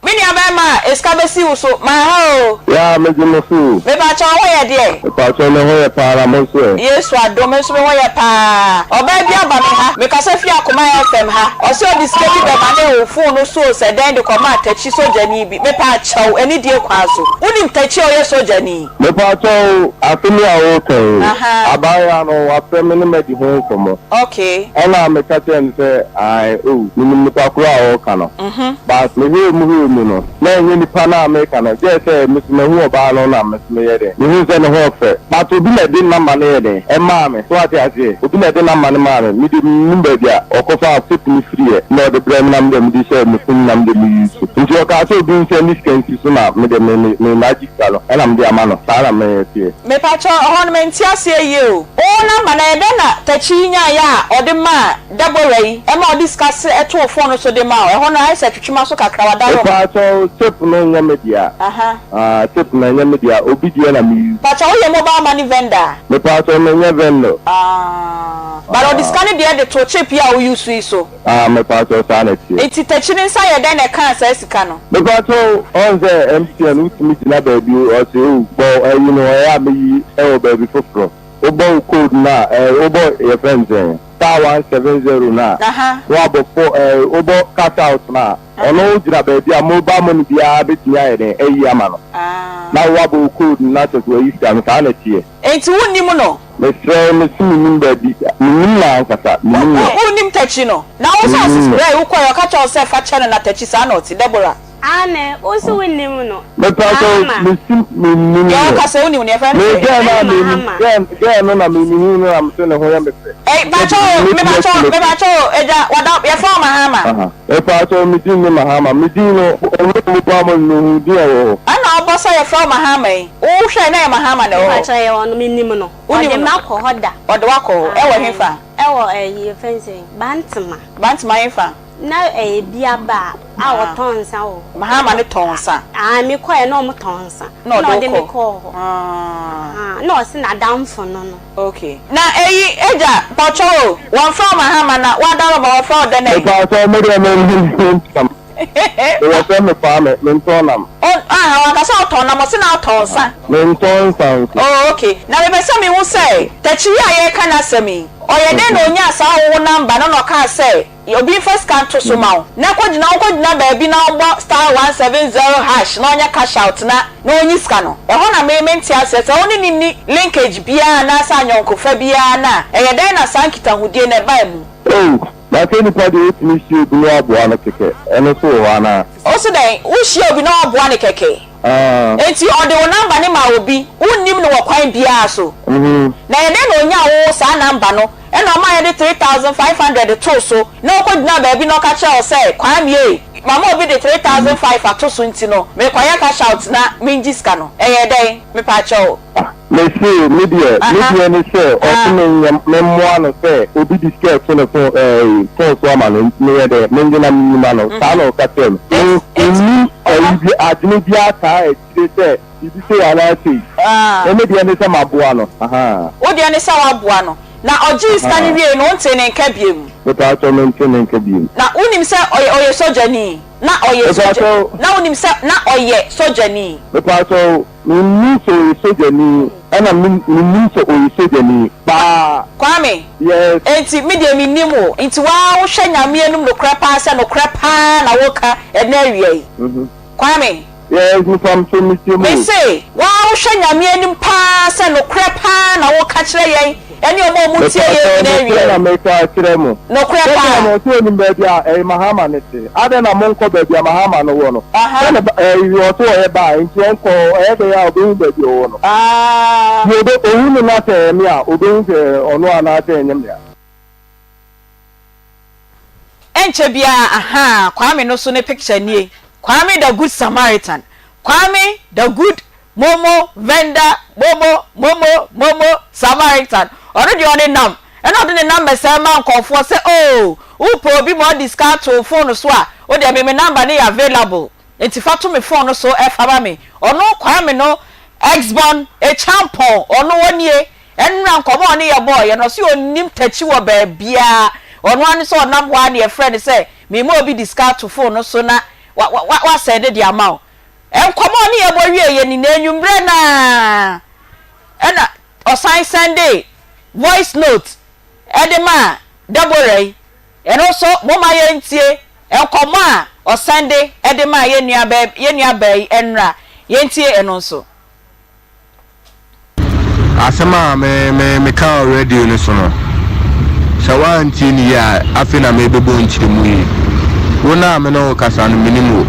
Me nua bɛɛma a esika bɛsi wo so ma ha o. Yaa megye mo so o. Mepakyɛw wo ho yɛ deɛ? Mepakyɛw me ho yɛ paa na mo nso ɛ? Yesu adom me nso me ho yɛ paa. Ɔbaa bi aba me ha, me kasa firi Akoma FM ha, ɔse ɔde sika bi bɛmane wo phone no so o sɛ dɛn de kɔmaa Takyi sogyani bi. Mepakyɛw anidie kwan so, wonim Takyi a ɔyɛ sogyani? Mepakyɛw asem yi a woreka yi, abaayewa no wafrɛ me ne madi ho nkɔmmɔ. Okay. Ɛna meka kyerɛɛ no sɛ ae oh menim nipa koro a ɔreka no. But mehwɛɛ mu hwɛɛ mu no, na ɛnyɛ nipa no a mereka no, gyɛɛ sɛ me nso mahu ɔbaa no na me nso meyɛ dɛn, mehuu sɛ ne ho ɔfɛ. But obi na ɛde number no yɛ dɛn, ɛmaa me. So wate aseɛ? Obi na ɛde number no maa me. Me deɛ mennim baabi a ɔkɔfaa tip no firiiɛ na ɔde brɛɛ me na me deɛ mede hyɛɛ me phone mu na me deɛ me use. Nti ɔkaa sɛ obi nsɛnde sika nsi so na me deɛ me me me magye sika no ɛna mede ama no. Saa na me teɛ. Mepakyɛw, ɛhɔ no mente aseɛ yie o. Wo number no ɛyɛ dɛn na Takyi yi nyaeɛ a ɔde maa Deborah yi ma ɔde sika se too phone no so de maa wo? Ɛhɔ no ayɛ sɛ twetwe m'aso kakra, w'adaworo ma. Mepakyɛw, tape no nyɛ me dea. Ah, tape no ɛnyɛ me dea, obi deɛ na me use. Pakyɛw, woyɛ mobile money vendor a? Mepakyɛw, menyɛ vendor. Ah, but ɔde sika no deɛ de too chip yi a wo use yi so? Ah, mepakyɛw, saa na ɛteɛ. Nti Takyi ne nsa yɛ dɛn na ɛkaa saa sika no? Mepakyɛw, ɔn sɛ MTN wotumi gyina baabi ɔse oh bɔ ayi no ɛyɛ a meyi ɛwɔ baabi foforɔ. Wobɔ wo code no a ɛɛ wobɔ yɛfrɛ no sɛn star 170 no a na wabɔ fo ɛɛ wobɔ cash out no a ɔno gyina baabi a mobile money biara bɛtumi ayɛ dɛn ayi ama no na wabɔ wo code no na kyerɛ sɛ wayi sika no saa na ɛteɛ. Enti wonnim no? Mesrɛ wo mese mennim baabi mennim no ankasa mennim no. Wonnim Takyi no? Na wo sɛ ɔse Mennim no. brɛ wokɔɛ ɔka kyerɛ wo sɛ fa kyɛ no na Takyi saa na ɔte Deborah. Aane, wo se wonnim no. Mepakyɛw, Mahama. mese mennim Deɛ no. woka sɛ wonim no yɛfrɛ no Me sɛn? girl no a Ɛne menim, Mahama. girl, girl no na me mehu no na mese ne ho yɛ me fɛ. Ei, pakyɛw o, Sɛbi, me mɛtumi pakyɛw, asi me me so. pakyɛw o, agya, wada, yɛfrɛ wo Mahama. Aha. Mepakyɛw, me din ne Mahama. Me din no, ɔno na mobɔ ama no, mehu din a ɛwɔ hɔ. Ɛna ɔbɔ sɛ yɛfrɛ wo Mahama yi, wo hwɛe na ɛyɛ Mahama na ɛwɔ hɔ. Mepakyɛw, ɛyɛ ɔno, menim no. Wonim Ɔde no? me akɔ hɔ da. Ɔde wo akɔ hɔ, ɛwɔ Aane, hefa? ɛwɔ ɛyi, yɛfrɛ no sɛn, Bantama. Bantama hefa? Na ɛyɛ bi aba a a wɔtɔn nsa wɔ hɔ. Mahama no tɔn nsa? Aane, me kɔɛ na ɔmo tɔn nsa. Na ɔde Ɛna ɔde me wo kɔɔ? kɔɔ hɔ. Ahaa, na ɔse n'adamfo no no. Ok. Na eyi agya, mpakyɛw o, wɔnfrɛ wo Mahama na w'adaworo ma wɔfrɛ wo dɛn ɛyi? Mepakyɛw, me deɛ me mentɔn nam. Me wɔfrɛ me Kwame, mentɔn nam. O, aha, wanka sɛ ɔtɔn nam, ɔse na ɔtɔn nsa. Mentɔn nsa nso. Oh, ok. Na mepɛ sɛ mehu sɛ, Takyi yi a yɛreka n'asɛm yi, ɔyɛ dɛn na onyaa saa wo wo number no na ɔkaa sɛ Obi mfa sika nto so ma wo na kɔgyina wonkɔgyina baabi na ɔmbɔ star 170 hash na ɔnyɛ cash out na na ɔnyi sika no. Ɛhɔ na me mente aseɛ sɛ wo ne no nni linkage biara anaasɛ anyɔnkofa biara no a, ɛyɛ dɛn na saa nkitahodie no ɛbaa mu? Oh, na sɛ nipa deɛ wotumi hyia obi na waboa no kɛkɛ, ɛno nso wɔ hɔ anaa? Wo se dɛn? Wo hyia obi na waboa no kɛkɛ? Ah. Enti ɔde wo number no maa obi, wonnim no wɔ kwan biara so? Mhm. Na ɛyɛ dɛn na ɔnyaa wo saa number no Ɛna ɔmaa yɛde 3,500 too so, na ɔkɔgyinaa baabi na ɔka kyerɛɛ wo sɛ, Kwame ei, mama obi de 3,500 ato so nti no, merekɔyɛ cash out na mengye sika no. Ɛyɛɛ dɛn? Mepaakyɛw. Ah, mese, me deɛ, me Aha. deɛ ne sɛ ɔse Ah. menyɛ, memmoa no sɛ obi de sika reto ne phone, ɛɛi, phone so ama no, nti meyɛ dɛn, mengye na menyi ma no. Saa na ɔka kyerɛɛ me. Me, Enti, enti, mennim ɔha. ayi bi, adwene biara taa akyire sɛ biribi sei anaa sei. Ah. Me, me deɛ ne sɛ maboa no. Ahaa. Wo deɛ ne sɛ woaboa no. Na ɔgyee sika no wiei no, wontee ne nka biom? Mepaakyɛw, mentee ne nka biom. Na wonim sɛ ɔyɛ ɔyɛ sogyani? Na ɔyɛ sogya Mepaakyɛw. Na wonim sɛ na ɔyɛ sogyani? Mepaakyɛw, mennim sɛ ɔyɛ sogyani, ɛna me mennim sɛ ɔyɛ sogyani paa. Kwame, Yes. Enti me deɛ mennim wo, nti wo ara wohwɛ Nyame anim nokorɛ paa sɛ nokorɛ paa na woka ɛnnɛ awia yi? Kwame. Yes, mepamkyɛw metie mo o. Mese, wo ara wohwɛ Nyame anim paa sɛ nokorɛ paa na woka kyerɛ yɛn ɛne ɔmo a ɔmo tie yɛn Mepaakyɛw nyinaa nokorɛ awia na yi? meka akyerɛ mo. Nokorɛ Sɛdeɛ paa. na ɔse onim baabi a ɛyi Mahama no te. Adɛn na monkɔ baabi a Mahama no wɔ no? Aha. Sɛ ne ba ɛyi ɔse ɔyɛ baa nti ɔnkɔ hɔ, ɛyɛ dɛn a ɔbɛhu baabi a ɔwɔ no. Ah. Deɛ ɔbɛ ohu no na sɛ ɛyɛ me a, ɔbɛhu sɛ ɛyɛ ɔno anaasɛ ɛnyɛ me a. Ɛnkyɛ biara ahaa Kwame no so ne picture nie Kwame the good Samaritan Kwame the good momo vendor momo momo momo Samaritan Ɔno deɛ ɔnenam ɛna ɔde ne numbers ɛma nkorɔfoɔ sɛ oh wopɛ obi ma ɔde sika ato wo phone so a wodeɛ me me number no yɛ available nti fa to me phone no so ɛfa ma me Ɔno Kwame no Exbon Acheampong ɔno ɔnie Ɛnora nkɔmmɔ a ɔne yɛ bɔɔeɛ no, ɔse ɔnnim takyi wɔ baabiara. Ɔno ara ne sɛ ɔnam hɔ ara na yɛfrɛ no sɛ mema obi de sika ato phone no so na wa wa wa wasɛnde de ama wo. Nkɔmmɔ a ɔne yɛ bɔ wieeɛ no nyinaa, anwummerɛ no ara ɛna ɔsan sɛndee voice note de maa Deborah yi. Ɛno nso momma yɛntie nkɔmmɔ a ɔsɛnde de maa yɛn nua baa yɛn nua baa yi ɛnora. Yɛntie ɛno nso. Asɛm a me me mekaa wɔ radio no so no, sɛ woantie no yie a, afei na merebɛbɔ nkyerɛmu yi. Wo no a me ne wo kasa no, menim wo.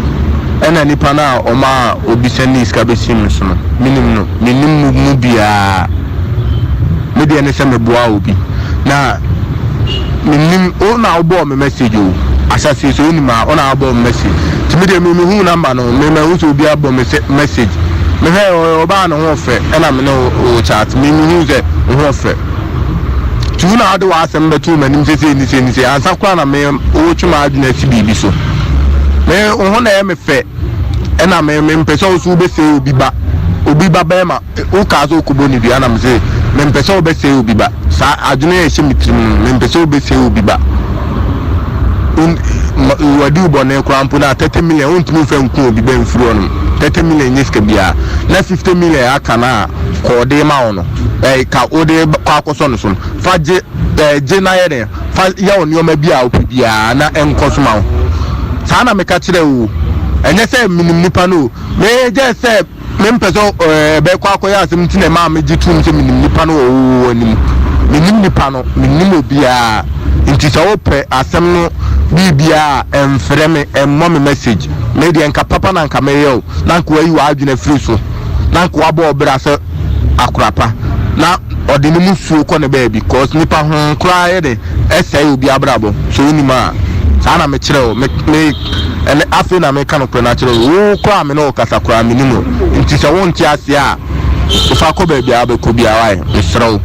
Ɛna nipa no a ɔmaa obi sɛndee sika bɛsii me so no, menim no. Mennim mo mu biara. Me deɛ ne sɛ meboaa obi. Na mennim, wo na wobɔɔ me message o. Ahyɛaseɛ sɛ wonim a, wo na wobɔɔ me message. Nti me deɛ me mehuu number no, me mahu sɛ obi abɔ me sɛ message. Mehwɛɛ ɔyɛ ɔbaa a ne ho ɔfɛ ɛna me ne wo chat. Me mehuu sɛ wo ho ɔfɛ. Nti wo na wode w'asɛm bɛtoo m'anim sɛ sei ne sei ne sei. Ansa koraa na me wotwe m'adwene asi biribi so. Me wo ho na ɛyɛ me fɛ ɛna me mempɛ sɛ wo so wobɛsɛe obi ba. Obi ba bɛrima. Wokaa sɛ wokɔbɔ no dua na mese mempɛ sɛ wobɛsɛe obi ba. Saa adwene a ɛhyɛ me tirim no, mempɛ sɛ wobɛsɛe obi ba. Wadi wo bɔne koraa mpo no a, 30 million wontumi mfa nku obi ba mfiri hɔnom. 30 million nyɛ sika biara. Na 50 million aka no a kɔɔde ma wo no, ɛɛ ka wode kɔ akɔsɔ no so no, fa gye ɛɛ gye na yɛ dɛn? Fa yɛ wo nneɛma bi a wopɛ biara na ɛnkɔ so ma wo. Saa na meka kyerɛ wo. Ɛnyɛ sɛ menim nipa no o. Me gye sɛ Mempɛ sɛ ɛbɛkɔ akɔyɛ asɛm nti na ɛmaa megye toom sɛ menim nipa no wɔ wo anim. Mennim nipa no, mennim obiara. Nti sɛ wopɛ asɛm no biribiara a, mfrɛ me, mmɔ me message. Me deɛ nka papa na nka meyɛ o, na nka wayi w'adwene afiri so, na nka wabɔ wo bra sɛ akora pa, na ɔde ne musuo kɔ ne baabi cause nipa ho koraa yɛ dɛ ɛsɛe obi abrabɔ. Sɛ wonim a, saa na mekyerɛ wo. Me, me. Ɛnɛ, afei na meka nokorɛ no akyerɛ wo, wo koraa a me ne wo kasa koraa mennim wo, nti sɛ wonte aseɛ a, fa kɔ baabi a wobɛkɔ biara wae, mesrɛ wo.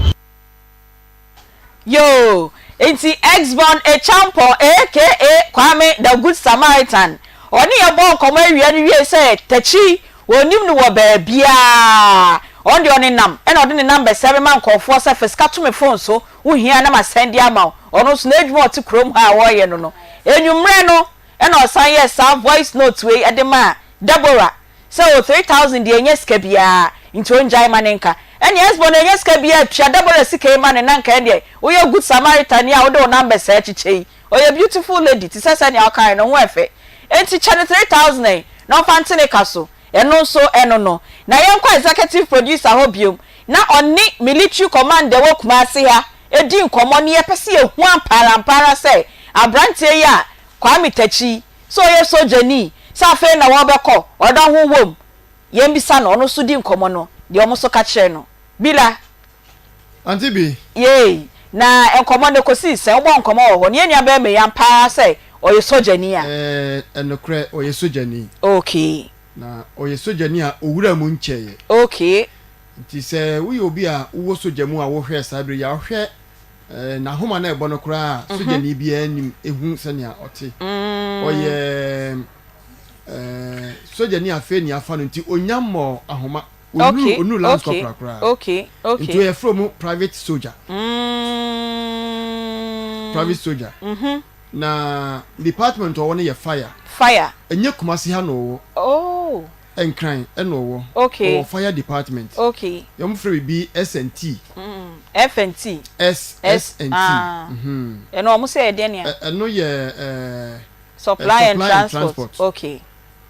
Yoo, nti Exbon Acheampong aka Kwame the Good Samaritan, ɔne yɛn bɔɔ nkɔmmɔ awia no wiei sɛ Takyi, wɔnnim no wɔ baabiara, ɔno deɛ ɔnenam ɛna ɔde ne numbers ɛrema nkurɔfoɔ sɛ fa sika to me phone so, wohia a na masɛnde ama wo, ɔno nso n'adwuma a ɔte kurom ha a ɔreyɛ no no, Anwummerɛ no na ɔsan yɛɛ saa voice note wei de maa Deborah sɛ oh 3000 deɛ ɛnyɛ sika biara nti ɔngyae ma no nka. Ɛnneɛ Esbon ɛnyɛ sika biara tua Deborah sika yi ma no na nka ɛndeɛ woyɛ good Samaritan yi a wode wo numbers akyekyɛ yi. Ɔyɛ beautiful lady te sɛ sɛnea wokaeɛ no, ne ho ɛfɛ. Enti kyɛ no 3000 yi na ɔmfa nte ne ka so. Ɛno nso ɛno no. Na yɛnkɔ executive producer hɔ biom na ɔne military commander ɛwɔ Kumasi ha di nkɔmmɔ na yɛpɛ sɛ yɛhu ampa ara ampa ara sɛ aberanteɛ yi a Kwame Takyi sɛ ɔyɛ sogyani sɛ afei na wɔrebɛkɔ ɔda ho wom yɛmbisa no ɔno nso di nkɔmmɔ no deɛ wɔn nso ka kyerɛ no Bila. Auntie Bi. Yei, na nkɔmmɔ no ɛkɔsii sɛn? Wobɔɔ nkɔmmɔ wɔ hɔ no yɛn nua barima yi ampa ara sɛ ɔyɛ sogyani a? Ɛɛ, ɛnokorɛ ɔyɛ sogyani. Okay. Na ɔyɛ sogyani a ɔwura mu nkyɛeɛ. Okay. Nti sɛ woyɛ obi a wowɔ sogya mu a wohwɛ saa bere yi a, wohwɛ n'ahoma no a ɛbɔ no koraa a, sogyani biara nim ehu sɛnea ɔte. Ɔyɛ sogyani a afei nea afa no nti onya mmɔɔ ahoma. Onnuru onnuru lance corporal koraa. Nti ɔyɛ frɛ mu private soldier. Private soldier. Na department a ɔwɔ no yɛ fire. Fire. Ɛnyɛ Kumasi ha na ɔwɔ. Oh. Nkran ɛna ɔwɔ. Okay. Ɔwɔ fire department. Okay. Wɔn frɛ biribi S and T. F and T. S S and T. Ah. Ɛno wɔn sɛ ɛdeɛ nea. Ɛno yɛ ɛɛ. Supply and transport. Okay.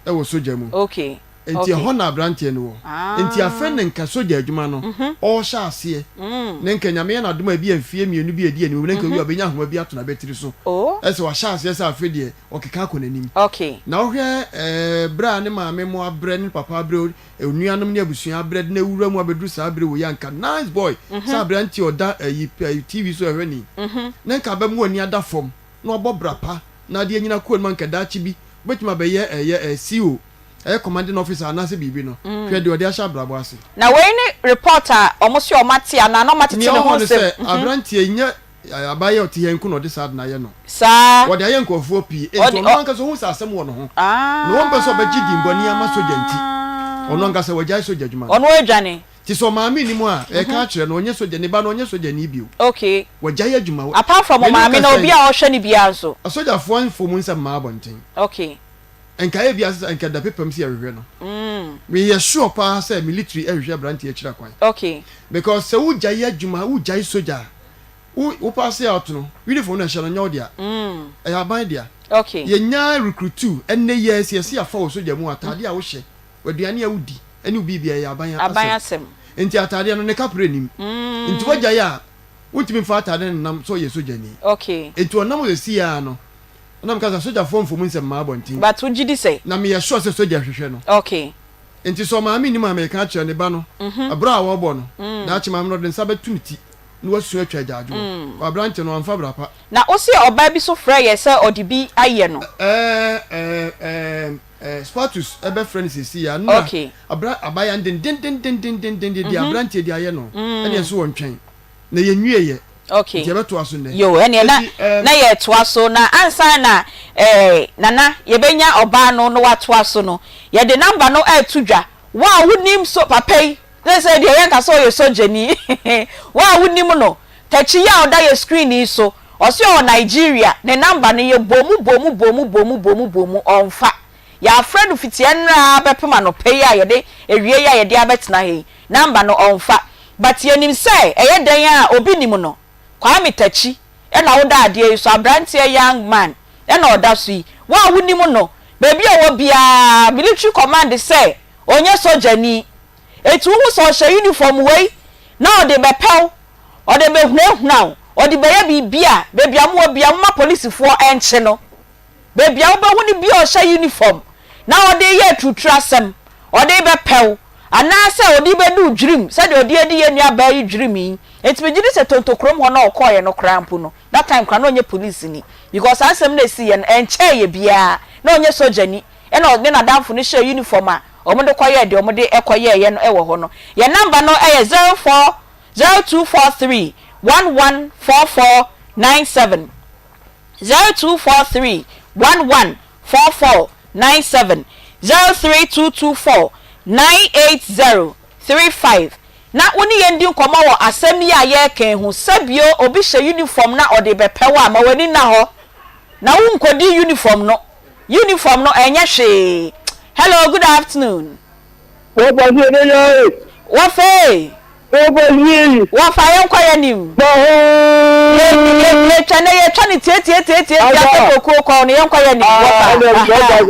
Ɛwɔ sogya mu. Okay. Enti ɛhɔ na abranteɛ no wɔ. Enti afei na nka sogya adwuma no ɔrehyɛ aseɛ. Na nka Nyame yɛ no adom a ebia mfeɛ mmienu bi a ɛdi anim na nka owie a ɔbɛnya ahoma bi ato n'abatiri so. Ɛsɛ wahyɛ aseɛ sɛ afei deɛ ɔkeka akɔ n'anim. Na wohwɛ berɛ a ne maame mo abrɛ ne papa abrɛ onuanom ne abusua abrɛ de no awura mu abɛduru saa berɛ wei a nka nice boy sɛ abranteɛ ɔda ayi TV so ɛhwɛ ni. Na nka abɛmo ani ada fam na wabɔ bra pa na adeɛ anyini akɔ anim a nka daakye bi wobɛtumi abɛyɛ ɛyɛ CO. ɛyɛ commanding officer anaasɛ biribi no, hwɛ deɛ ɔde ahyɛ abrabɔ ase. Na wei ne report a wɔn se wɔn ate anaa na wɔn atete Nea ne ɔwɔ ho hɔ ne nsɛm. sɛ, aberanteɛ yi nyɛ abaayewa a ɔte ha yi nko na ɔde saa ade no ayɛ no. Saa. Wɔde ayɛ nkurɔfoɔ pii. Enti Ɔde ɔno ɔ. ankasa ɔhu sɛ asɛm wɔ ne ho. Na ɔmpɛ sɛ ɔbɛgye dimmɔne ama sogya nti, ɔno ankasa wagyae sogya adwuma no. Ɔno adwane. Nti sɛ ɔmaame nni mu a, ɛreka akyerɛ no, ɔnyɛ sogya, ne ba no ɔnyɛ sogyani bio. Okay. Wagyae adwuma. Apart from Me ne wo ɔmaame no, kasa obi yi, a ɔhwɛ no biara nso. Asogyafoɔ mfa wɔn nsa mma abɔnten. Okay. Nka ebia sɛ nka da pepam sɛ yɛhwehwɛ no. Me yɛ sure paa sɛ military ɛhwehwɛ abranteɛ akyiri akwan. Okay. Because sɛ wo gyae adwuma, wo gyae sogya a, wo wo paase out no, uniform no a ɛhyɛ no nyɛ wo dea. Ɛyɛ aban dea. Okay. Yɛ nya recruit ɛnɛ yi ara sɛ yɛse yɛafa wɔ sogya mu a, ataadeɛ a wo hyɛ, w'aduane a wo di, ɛne wo biribiara ɛyɛ aban Aban asɛm. Nti ataadeɛ no ne kaprɛ nnim. Nti wagyae a, wontumi mfa ataadeɛ no nnam sɛ ɔyɛ sogyani. Okay. Nti ɔnam hɔ sɛsi ara no, Na meka sɛ, Asogyafoɔ mfa mu nsɛm mma abɔnten. But wo gye di sɛ. Na meyɛ sure sɛ sogya hwehwɛ no. Okay. Nti sɛ ɔmaame nnim a mereka akyerɛ ne ba no, ɛberɛ a wɔrebɔ no, daakye maame no ɔde ne nsa bɛto ne ti na wasu atwa agyaadwoɔ. Aberante no wamfa bra pa. Na wo se ɔbaa bi so frɛɛ yɛ sɛ ɔde bi ayɛ no. Ɛɛ ɛɛ ɛɛ ɛɛ Spatus bɛfrɛ no seesei a, na Okay. abra abaayewa no dendendendendenden deɛ aberanteɛ de ayɛ no, ɛnneɛ nso wɔntwɛn. Na yɛnwieeɛ. Okay. Nti yɛbɛtoa so nnɛ. Yoo, ɛneɛ na Enti ɛɛm. na yɛretoa so na ansa na ɛɛ Nana yɛbɛnya ɔbaa no na watoa so no, yɛde number no reto dwa. Wo a wonim so papa yi, seesei deɛ yɛnka sɛ ɔyɛ sogyani, wo a wonim no, Takyi yi a ɔda yɛ screen yi so, ɔse ɔwɔ Nigeria, ne number no yɛbɔ mu bɔ mu bɔ mu bɔ mu bɔ mu bɔ mu, ɔmfa. Yɛafrɛ no fiti ɛnnora ara bɛpem anɔpa yi a yɛde awia yi a yɛde abɛtena ha yi, number no ɔmfa. But yɛnim sɛ ɛyɛ dɛn a obi nim no, Kwame Takyi na woda adeɛ yi so, abranteɛ young man na ɔda so yi. Wo a wonim no, baabi a ɔwɔ biara, military command sɛ ɔnyɛ sogyani. Enti wohu sɛ ɔhyɛ uniform wei na ɔde bɛpɛ wo, ɔde bɛhunahuna wo, ɔde bɛyɛ biribi a, baabi a mowɔ biara momma polisifoɔ nkye no. Baabi a wobɛhu no biara ɔhyɛ uniform na ɔde reyɛ aturuturasɛm, ɔde rebɛpɛ wo, anaasɛ ɔde rebɛdi wo dwirim sɛdeɛ ɔde adi yɛn nuabaa yi dwirim yi. Enti megye di sɛ Tonto kurom hɔ no a ɔkɔeɛ no koraa mpo no, that time koraa na ɔnyɛ polisini because saa asɛm no a ɛsiiɛ no, ɛnkyɛeɛ biara na ɔnyɛ sogyani ɛna ɔne n'adamfo no hyɛɛ uniform a wɔde kɔyɛɛ deɛ wɔde kɔyɛeɛ no wɔ hɔ no. Yɛn number no yɛ 04 0243 114497. 0243 11 44 97 03224 980 35 na wo ne yɛn di nkɔmmɔ wɔ asɛm yi a yɛreka yi ho. Sɛbio obi hyɛ uniform na ɔde rebɛpɛ wo a, ma w'ani nna hɔ na wonkɔdi uniform no. Uniform no ɛnyɛ hwee. Hello, good afternoon. Wɔfa sie ne yɛe. Wɔfa ee. Wɔfa sie. Wɔfa yɛn kɔ yɛn nim. Yɛ yɛ yɛtwa ne yɛtwa ne tietietietietie asɛ kokuo kɔn no yɛn kɔ yɛn nim. Wɔfa. Wɔfa se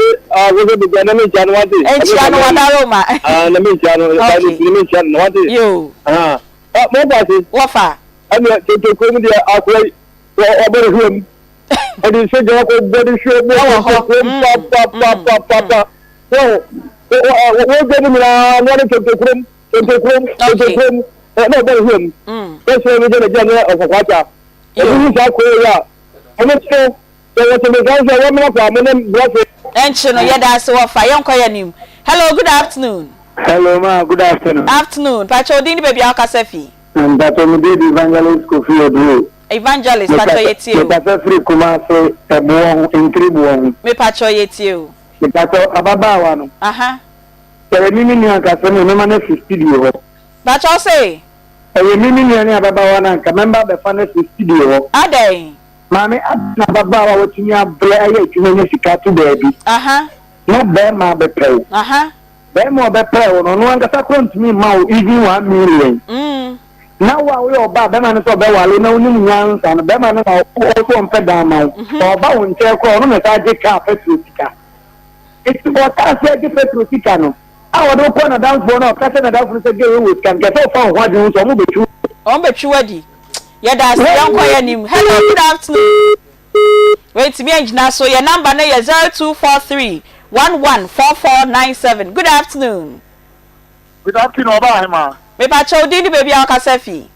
wɔsɛ bibia na menkyia no wate. Nkyia no wadaro ma. Na menkyia no. Okay. Na menkyia no wate. Yoo. Wɔfa se. Wɔfa. Ɛnna tete kurom deɛ akoa yi ɔbɔ ne hwɛ mu. Ɔde nsa gyina kɔ bɔ ne hwɛ mu Ɛwɔ hɔ. kurom papapapapa. Wɔn wɔdwa mu nyinaa na ɔde tete kurom tete kurom tete kurom na ɔbɔ ne hwɛ mu. Kɛseɛ no gyina gyina ne ɔkɔkɔata. Ebi hu saa kuro yi a ɔmo kyerɛ sɛ wɔte me nka sɛ wɔmmra fa mo ne brɔfo. Ɛnkye no yɛda ase wɔfa yɛnkɔ yɛn anim. Hello good afternoon. Hello ma good afternoon. Afternoon pakyɛ odin ne baabi a wokasa fi. Mpakyɛ me din de Evangelist Kofi Oduro. Evangelist pakyɛ yɛ tie o. Mekasa firi Kumase ɛboɔ ho Ntiri boɔ ho. Mepakyɛ yɛ tie o. Mepakyɛ ababaawa no. Aha. Sɛ ɛyɛ me me nua anka asɛm wei mɛma no afiri studio hɔ. Pakyɛ wo se. Ɛyɛ me me nua ne ababaawa no anka mɛmba abɛfa no afiri studio hɔ. Adɛn? Maame adɛn na ababaawa a watumi abrɛ ayɛ adwuma anya sika ato baabi na barima abɛpɛ wo? Barima a ɔbɛpɛɛ wo no, ɔno ankasa koraa ntumi mma wo even 1 million. Na wo a woyɛ ɔbaa, barima no sɛ ɔbɛware wo na wonim nyansa no, barima no na ɔwɔ sɛ ɔmpɛ dan ma wo. Ɔba wo nkyɛn koraa, ɔno na ɛsan gye kaa petrol sika. Enti ɔhyɛ aseɛ gye petrol sika no a ɔde wo kɔ n'adamfoɔ no a ɔka kyerɛ n'adamfo no sɛ gay wei wɔ sika no, nka ɛsɛ ɔfa wo ho adwene hu sɛ ɔmo bɛtwi wo. Wɔn bɛtwi wo adi. Yɛda ase yɛnkɔ yɛn anim. Hello good afternoon. Wei ntumi angyina so. Yɛn number no yɛ 0243 114497. Good afternoon. Good afternoon ɔbaa hemaa. Mepakyɛ wo din ne baabi a wokasa fi.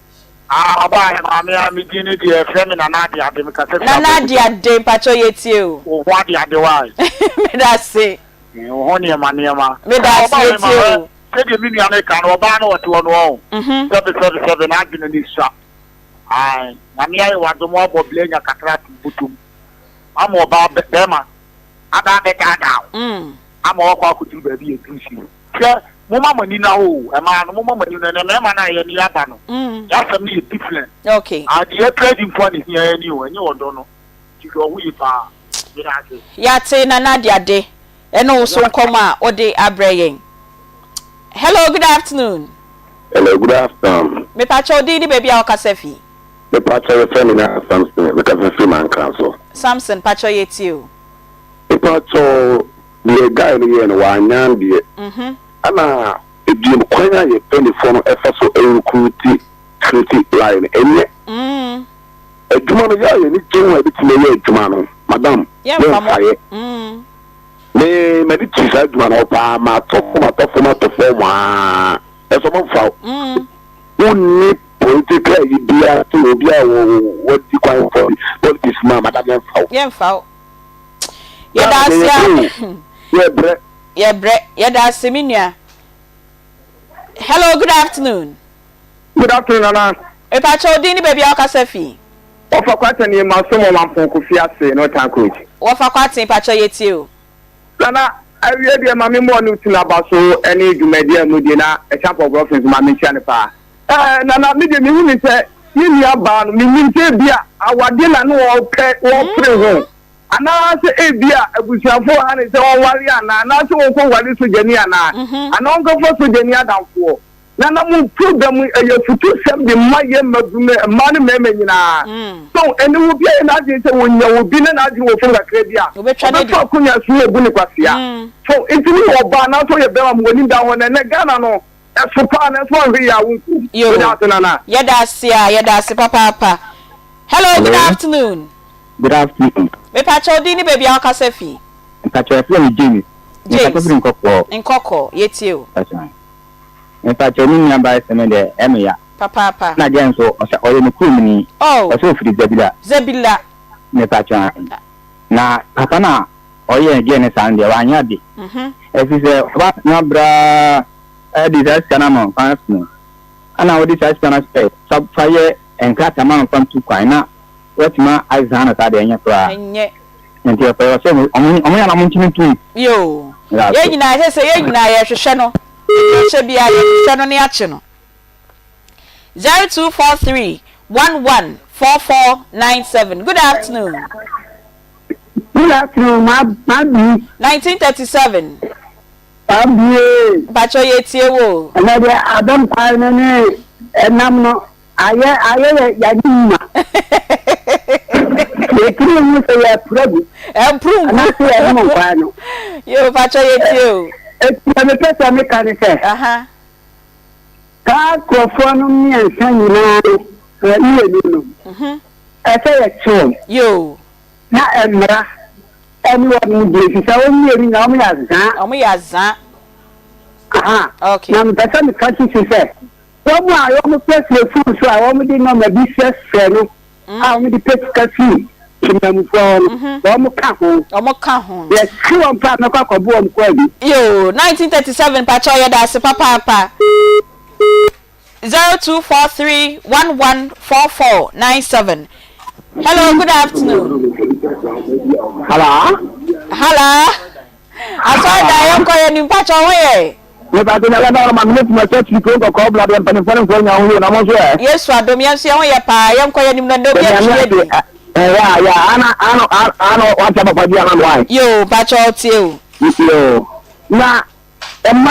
Ah ɔbaa hemaa me a me din ne deɛ yɛfrɛ me Nana Adeade me kasa fi Nana Adeade mpakyɛ yɛtie o. Wo ho adeade wai. Medase. Wo ho nneɛma nneɛma. Medase yɛtie o. Sɛdeɛ me nua no reka no, ɔbaa no ɔte hɔ no ɔho, sɛbe sɛbe sɛbe n'adwene no sua. Ae, Nyame ayɛ wo adom woabɔ bla anya kakra ato wo bɔtɔ mu ama ɔbaa bɛɛma aba abɛdaadaa wo ama woakɔ akɔduru baabi a ɛduru sei. Hwɛ, momma mo ani nna hɔ o, mmaa no, momma mo ani nna hɔ, ɛnɛ mmarima no a yɛne yɛaba no, yɛasɛm no yɛ different. Ae, deɛ yɛpɛ adi nko ara na ɛhia yɛn ani o, ɛnyɛ ɔdɔ no. Nti hwɛ wo ho yie paa. Meda ase. Yɛate Nana Adeade ɛne wo so nkɔmmɔ a wode abrɛ yɛn. Hello, good afternoon. Hello, good afternoon. Mepakyɛ wo din ne baabi a wokasa fi? Mepakyɛ yɛfrɛ me Nana Samson, mekasa firi Mankran so. Samson, pakyɛ yɛtie o. Mepakyɛ deɛ guy no yɛɛ no wanyɛ adeɛ. Ɛna ebiem kwan a yɛ mpaninfoɔ no ɛfa so ɛrecruiti security line no ɛnyɛ. Adwuma no yɛ a yɛn ani gye ho a yɛbɛtumi ayɛ adwuma no madam yɛmfa yɛ. Me m'ani gye saa adwuma no ho paa matɔ fam atɔ fam atɔ fam aa ɛsɛ ɔmo mfa wo. Wonni political yi biara sɛ obi a wadi kwan fɔ politics mu a madam yɛmfa wo. Yɛmfa wo. Yɛda ase a. Yɛbrɛ. Yɛbrɛ. Yɛda ase me nua. Hello good afternoon. Good afternoon Nana. Mepakyɛ wo din ne baabi a wokasa fi. Wɔfa Kwaten nie masom wɔ Mampong Kofi ase Northern Coach. Wɔfa Kwaten pakyɛ yɛtie o. Nana awie deɛ ma me mmɔ ne ti naba so ɛne dwumadie a mudie na Ɛkyampɔn Brɔfin nso ma me nkyia no paa. Ɛɛ Nana me deɛ mehu ne sɛ yɛ nua baa no menim sɛ ebia awadeɛ na ne ɔpɛ wɔpere ho anaa sɛ ebia abusuafoɔ ha ne sɛ ɔnware anaa anaa sɛ ɔnkɔ nware sogyani anaa anaa ɔnkɔfa sogyani adamfoɔ. Na na mo program yi ɛyɛ afutusɛm de ma yɛn mmabunu, mmaa ne mmarima nyinaa. So ɛnɛ obi ayɛ n'adwene sɛ wɔnya obi na n'adwene wɔ fam kakra bi a, ɔbɛfa akonya so na obu no kwasea. So nti woyɛ ɔbaa anaasɛ woyɛ barima ma w'ani da hɔ na ɛnɛ Ghana no ɛso paa nanso woanhwɛ yie a wonkɔ mu. Yoo, Meda ase Nana. yɛda ase a, yɛda ase papaapa. Hello, good Hello. afternoon. Good afternoon. Mepakyɛ wo din ne baabi a wokasa fi? Mpakyɛ yɛfrɛ me James. Mekasa James. firi Nkɔkɔɔ. Nkɔkɔɔ, yɛtie o. Mpakyɛ. Mepakyɛw me nua baa sɛ me deɛ ɛyɛ me ya. Papaapa. Ɛna deɛ nso ɔsɛ ɔyɛ me kurom ni. Oh. Ɔsɛ ofiri Zebilla. Zebilla. Mepakyɛw ae. Na papa no a ɔyɛɛ deɛ ne saa no deɛ wanyɛ ade. Ɛfiri sɛ ɔba no abraa ɛde saa sika no ama wo kwan so no ɛna wode saa sika no sɛ fa fa yɛ nkrataa ma no fa ntu kwan na watumi azan no saa deɛ ɛnyɛ koraa. Ɛnyɛ. Nti ɛfɛ ɔsɛ ɔmo ɔmo yɛ na ɔmo ntumi ntum. Yoo. Yɛn nyinaa sɛ sɛ yɛn nyinaa yɛhwehwɛ no. Bɔhyɛ biara yɛhwehwɛ no ne akye no. 0243 11 4497 Good afternoon. Good afternoon, ma ma bi. 1937. Abie. Mpatsɔ yɛ tie wo. Ɛnɛ deɛ abɛm kwan no ne ɛnam no Ayɛ ayɛ yɛ yɛade mu ma. Yɛtumi hu sɛ yɛpra gu. Ɛmpru ngu. Anaasɛ yɛnom nkwaa no. Yoo pakyɛ yɛtie o. Eti deɛ mepɛ sɛ meka ne sɛ. Saa nkurɔfoɔ no mmiɛnsa nyinaa no, mmienu no, ɛsɛ yɛkye wɔn. Yoo. Na mmara ɛne wɔn di efisɛ wɔn mmienu nyinaa wɔn yɛ azaa. Wɔn yɛ azaa. Aha. Okay. Na mepɛ sɛ meka sisi sɛ. Wɔn a wɔfrɛfrɛ fon so a wɔde nɔma bi frɛfrɛ no a wɔde pɛ sika fi temanmufoɔ hɔ no, wɔka ho. Wɔka ho. Yɛkye wɔn paa mɛkɔ akɔbo wɔn kwaadu. Yoo, 1937 mpakyɛw yɛda ase papaapa. 0243 114497 Hello, good afternoon. Hello. Hello. Asɔre da yɛn kɔ yɛn nim pakyɛ ho yɛ. Mepa kyɛ nyame adaworo ma me ne tuma sɛ tiri kuro nkɔkɔɔ bla deɛ mpanimfoɔ ne nkoa nya ho yie na mo nso ɛ. Yesu adom yɛn nso yɛn ho yɛ paa yɛn kɔ yɛn nim no ɛnɛ obi atwi yɛ di. Eh, ya, ya, ana, ano, ano, wakyɛ papa bi ama me wae. Yoo, mpakyɛ ɔtie o. Yoo, na ɛma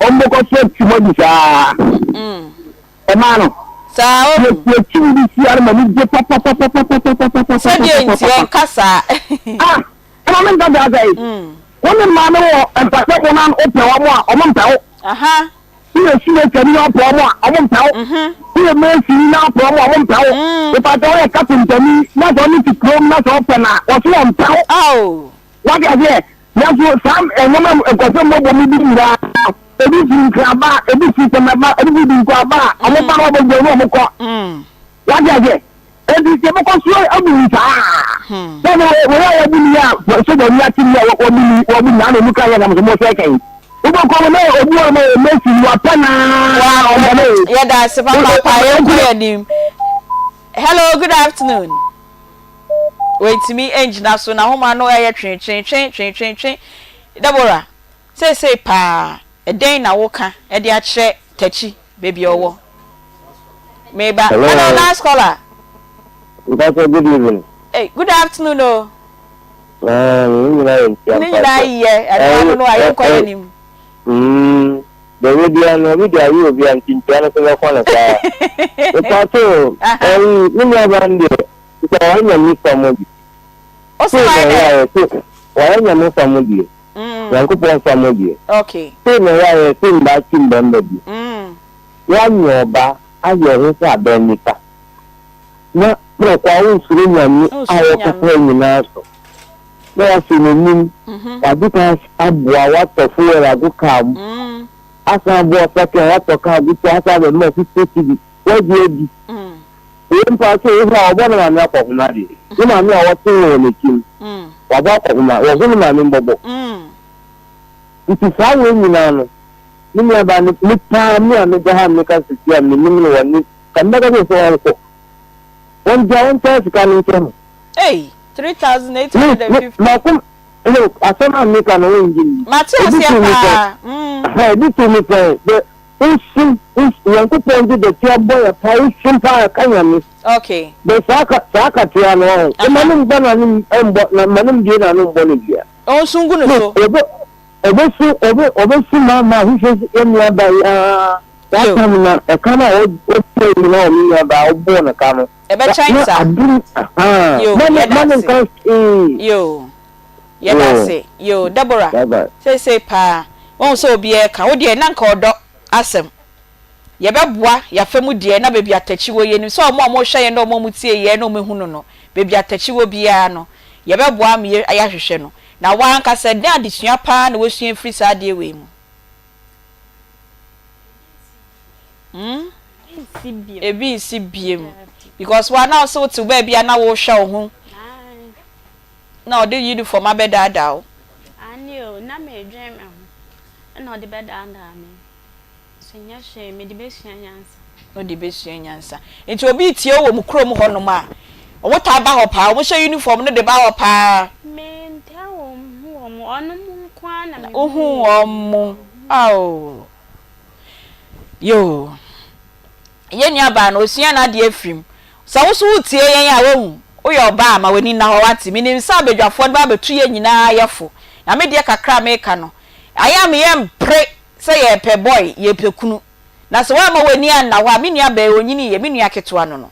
ɔmbɔkɔ so ati mu adi saa. Ɛmaa no. Saa o. Yɛ ti mu bi sia no ma ni gye papapapapapapapapa. Sɛdeɛ nti ɛnka saa. Ah, ɛma me nka saa sɛe. Wo ne mmaa no wɔ mpɛsɛ mo na wopɛ wɔn a, wɔn mpɛ wo. Aha. Woyɛ sumatani na wopɛ wɔn a, wɔmpɛ wo. Woyɛ masonni na wopɛ wɔn a, wɔmpɛ wo. Mepa kyɛw, woyɛ kapentani na sɛ ɔne te kurom na sɛ wopɛ no a, wɔse wɔmpɛ wo. Wate aseɛ? Nanso saa nneɛma nkurɔfoɔ mmɔbɔ mu bi nyinaa, ebi firi Nkraba, ebi firi Tɛmɛba, ebi firi Dunkuaba a, wɔba na wɔbɛgya na wɔkɔ. Wate aseɛ? Enti sɛ yɛbɛkɔ so abu no saa a, sɛ no wɔyɛ a wɔbu ni a sogyani ate ni a wɔbu ni wɔbu ni ana ɔmu ka yɛ nam so mo sɛ kɛn. Wobɛkɔ mu na obi wɔ ma yɛ mesi ni wapɛ na ɔmbɔ no. Yɛda ase papaapa yɛnkɔ yɛn anim. Hello, good afternoon. Wantumi angyina so n'ahoma no ɛyɛ twe twe twe twe twe twe. Deborah, seesei paa ɛdɛn na woka de akyerɛ Takyi baabi a ɔwɔ? Meba. Hello. Hello, last caller. Mpatsɔ good evening. Hey, good afternoon o. Ah, ne nyinaa yɛ ntia Ne nyinaa yɛ ɛno ano no a yɛnkɔ yɛ nim. Mm, bɛwɛ bia no obi de ayɛ obi a nti ntia no so bɛkɔ no saa. Mpatsɔ ɛyi me nua ba no deɛ nka wayɛ nyame fa mu bi. Ɔsɛ wayɛ dɛ. Wayɛ nyame fa mu deɛ. Nyankopɔn fa mu deɛ. Okay. Sei na ɛyɛ a yɛse mmaa kyi mmarima bi. Woanyɛ ɔba ayɛ wo ho sɛ abɛn nipa. Na prɛko a wonsuro Nyame a ɔkasa nyinaa so. Na woasɔ n'anim, wadi kan aboa wo atɔ fuel agu car mu, asan aboa wo second woatɔ car agu so asan abɛma wo 50 cedi, woagye adi. Wei mpo a sɛ wohu a wɔbɔ ne maame akɔhoma deɛ, ne maame a wɔtee no wɔ n'akyi no, wabɔ akɔhoma, wɔho ne maame mbɔbɔ. Nti saa wei nyinaa no, me nuabaa no, me paa me a meda ha a meka sisi a menim no wɔ ne, ka mebɛka sɛ sɛ ɔnkɔ. Wɔngya wɔntaa sika no nkyɛ no. Ei, 3,850. Mako, look, asɛm a meka no wongye nni. Mate aseɛ paa. Mm. Ebi tu me pɛn, dɛ wosom, Nyankopɔn dze dɛtse abɔ yɛ paa, wosom paa ka Nyame. Okay. Bɛ saa ka, saa katea no, ɔho, mma no mba n'ano mbɔ, na mma no mbue n'ano mbɔ no dua. Ɔnsu ngu no so. Ɔbɛ, ɔbɛsu, ɔbɛ, ɔbɛsu ma ma ahwehwɛ yɛn nua ba yi aa. Saa tam na ɛka no a ɔbɔɔ nyinaa wɔ me nua ba a ɔbɔɔ no ka no. Ɛbɛkyɛn saa. Na aduru, ahaa. Yoo, Ma ne, yɛda ma ne ase. nka hwee. Yoo, yɛda ase. Yoo, Deborah, Bye bye. seesei paa, woahu sɛ obiara reka, wo deɛ na nka ɔdɔ asɛm. Yɛbɛboa yɛafa mu deɛ na baabi atakyi wɔ yɛnim sɛ wɔn a wɔrehwɛ yɛn ne wɔn a wɔtie yɛn na wɔahu no no, baabi atakyi wɔ biara no, yɛbɛboa ama yɛahwehwɛ no. Na wo ankasa, dɛn adesua pa ara na woasua afiri saa adeɛ wei mu? Hmm? Ebi nsi biem. Because wa na wo te baabi a na wohwɛ wo ho na ɔde uniform abɛdaadaa wo. Aane o, na medwen me ho ɛna ɔde bɛdaadaa me. So nyɛ hwee, mede bɛsua nyansa. Wode bɛsua nyansa. Nti obi retie wo wɔ mo kurom hɔnom a, wɔtaa ba hɔ paa? Wɔhyɛ uniform no de ba hɔ paa? Mentaa wɔn hu wɔn, wɔnom nko ara na mehu Wohu wɔn. Ao. Yoo. Yɛn nuabaa no, ɔsua n'adeɛ afiri mu. Sɛ wo nso woretie yɛn a, woahu, woyɛ ɔbaa a, ma w'ani nna hɔ, woate? Menim sɛ abadwafoɔ no bɛba abɛtu yɛn nyinaa yɛ fo. Na me deɛ kakra a meka no, ayɛ a meyɛ mpere Sɛ yɛrepɛ boy, yɛrepɛ kunu. Na sɛ woamma w'ani anna hɔ a, me nua bɛɛ ɔnyiniiɛ, me nua ketewa no no,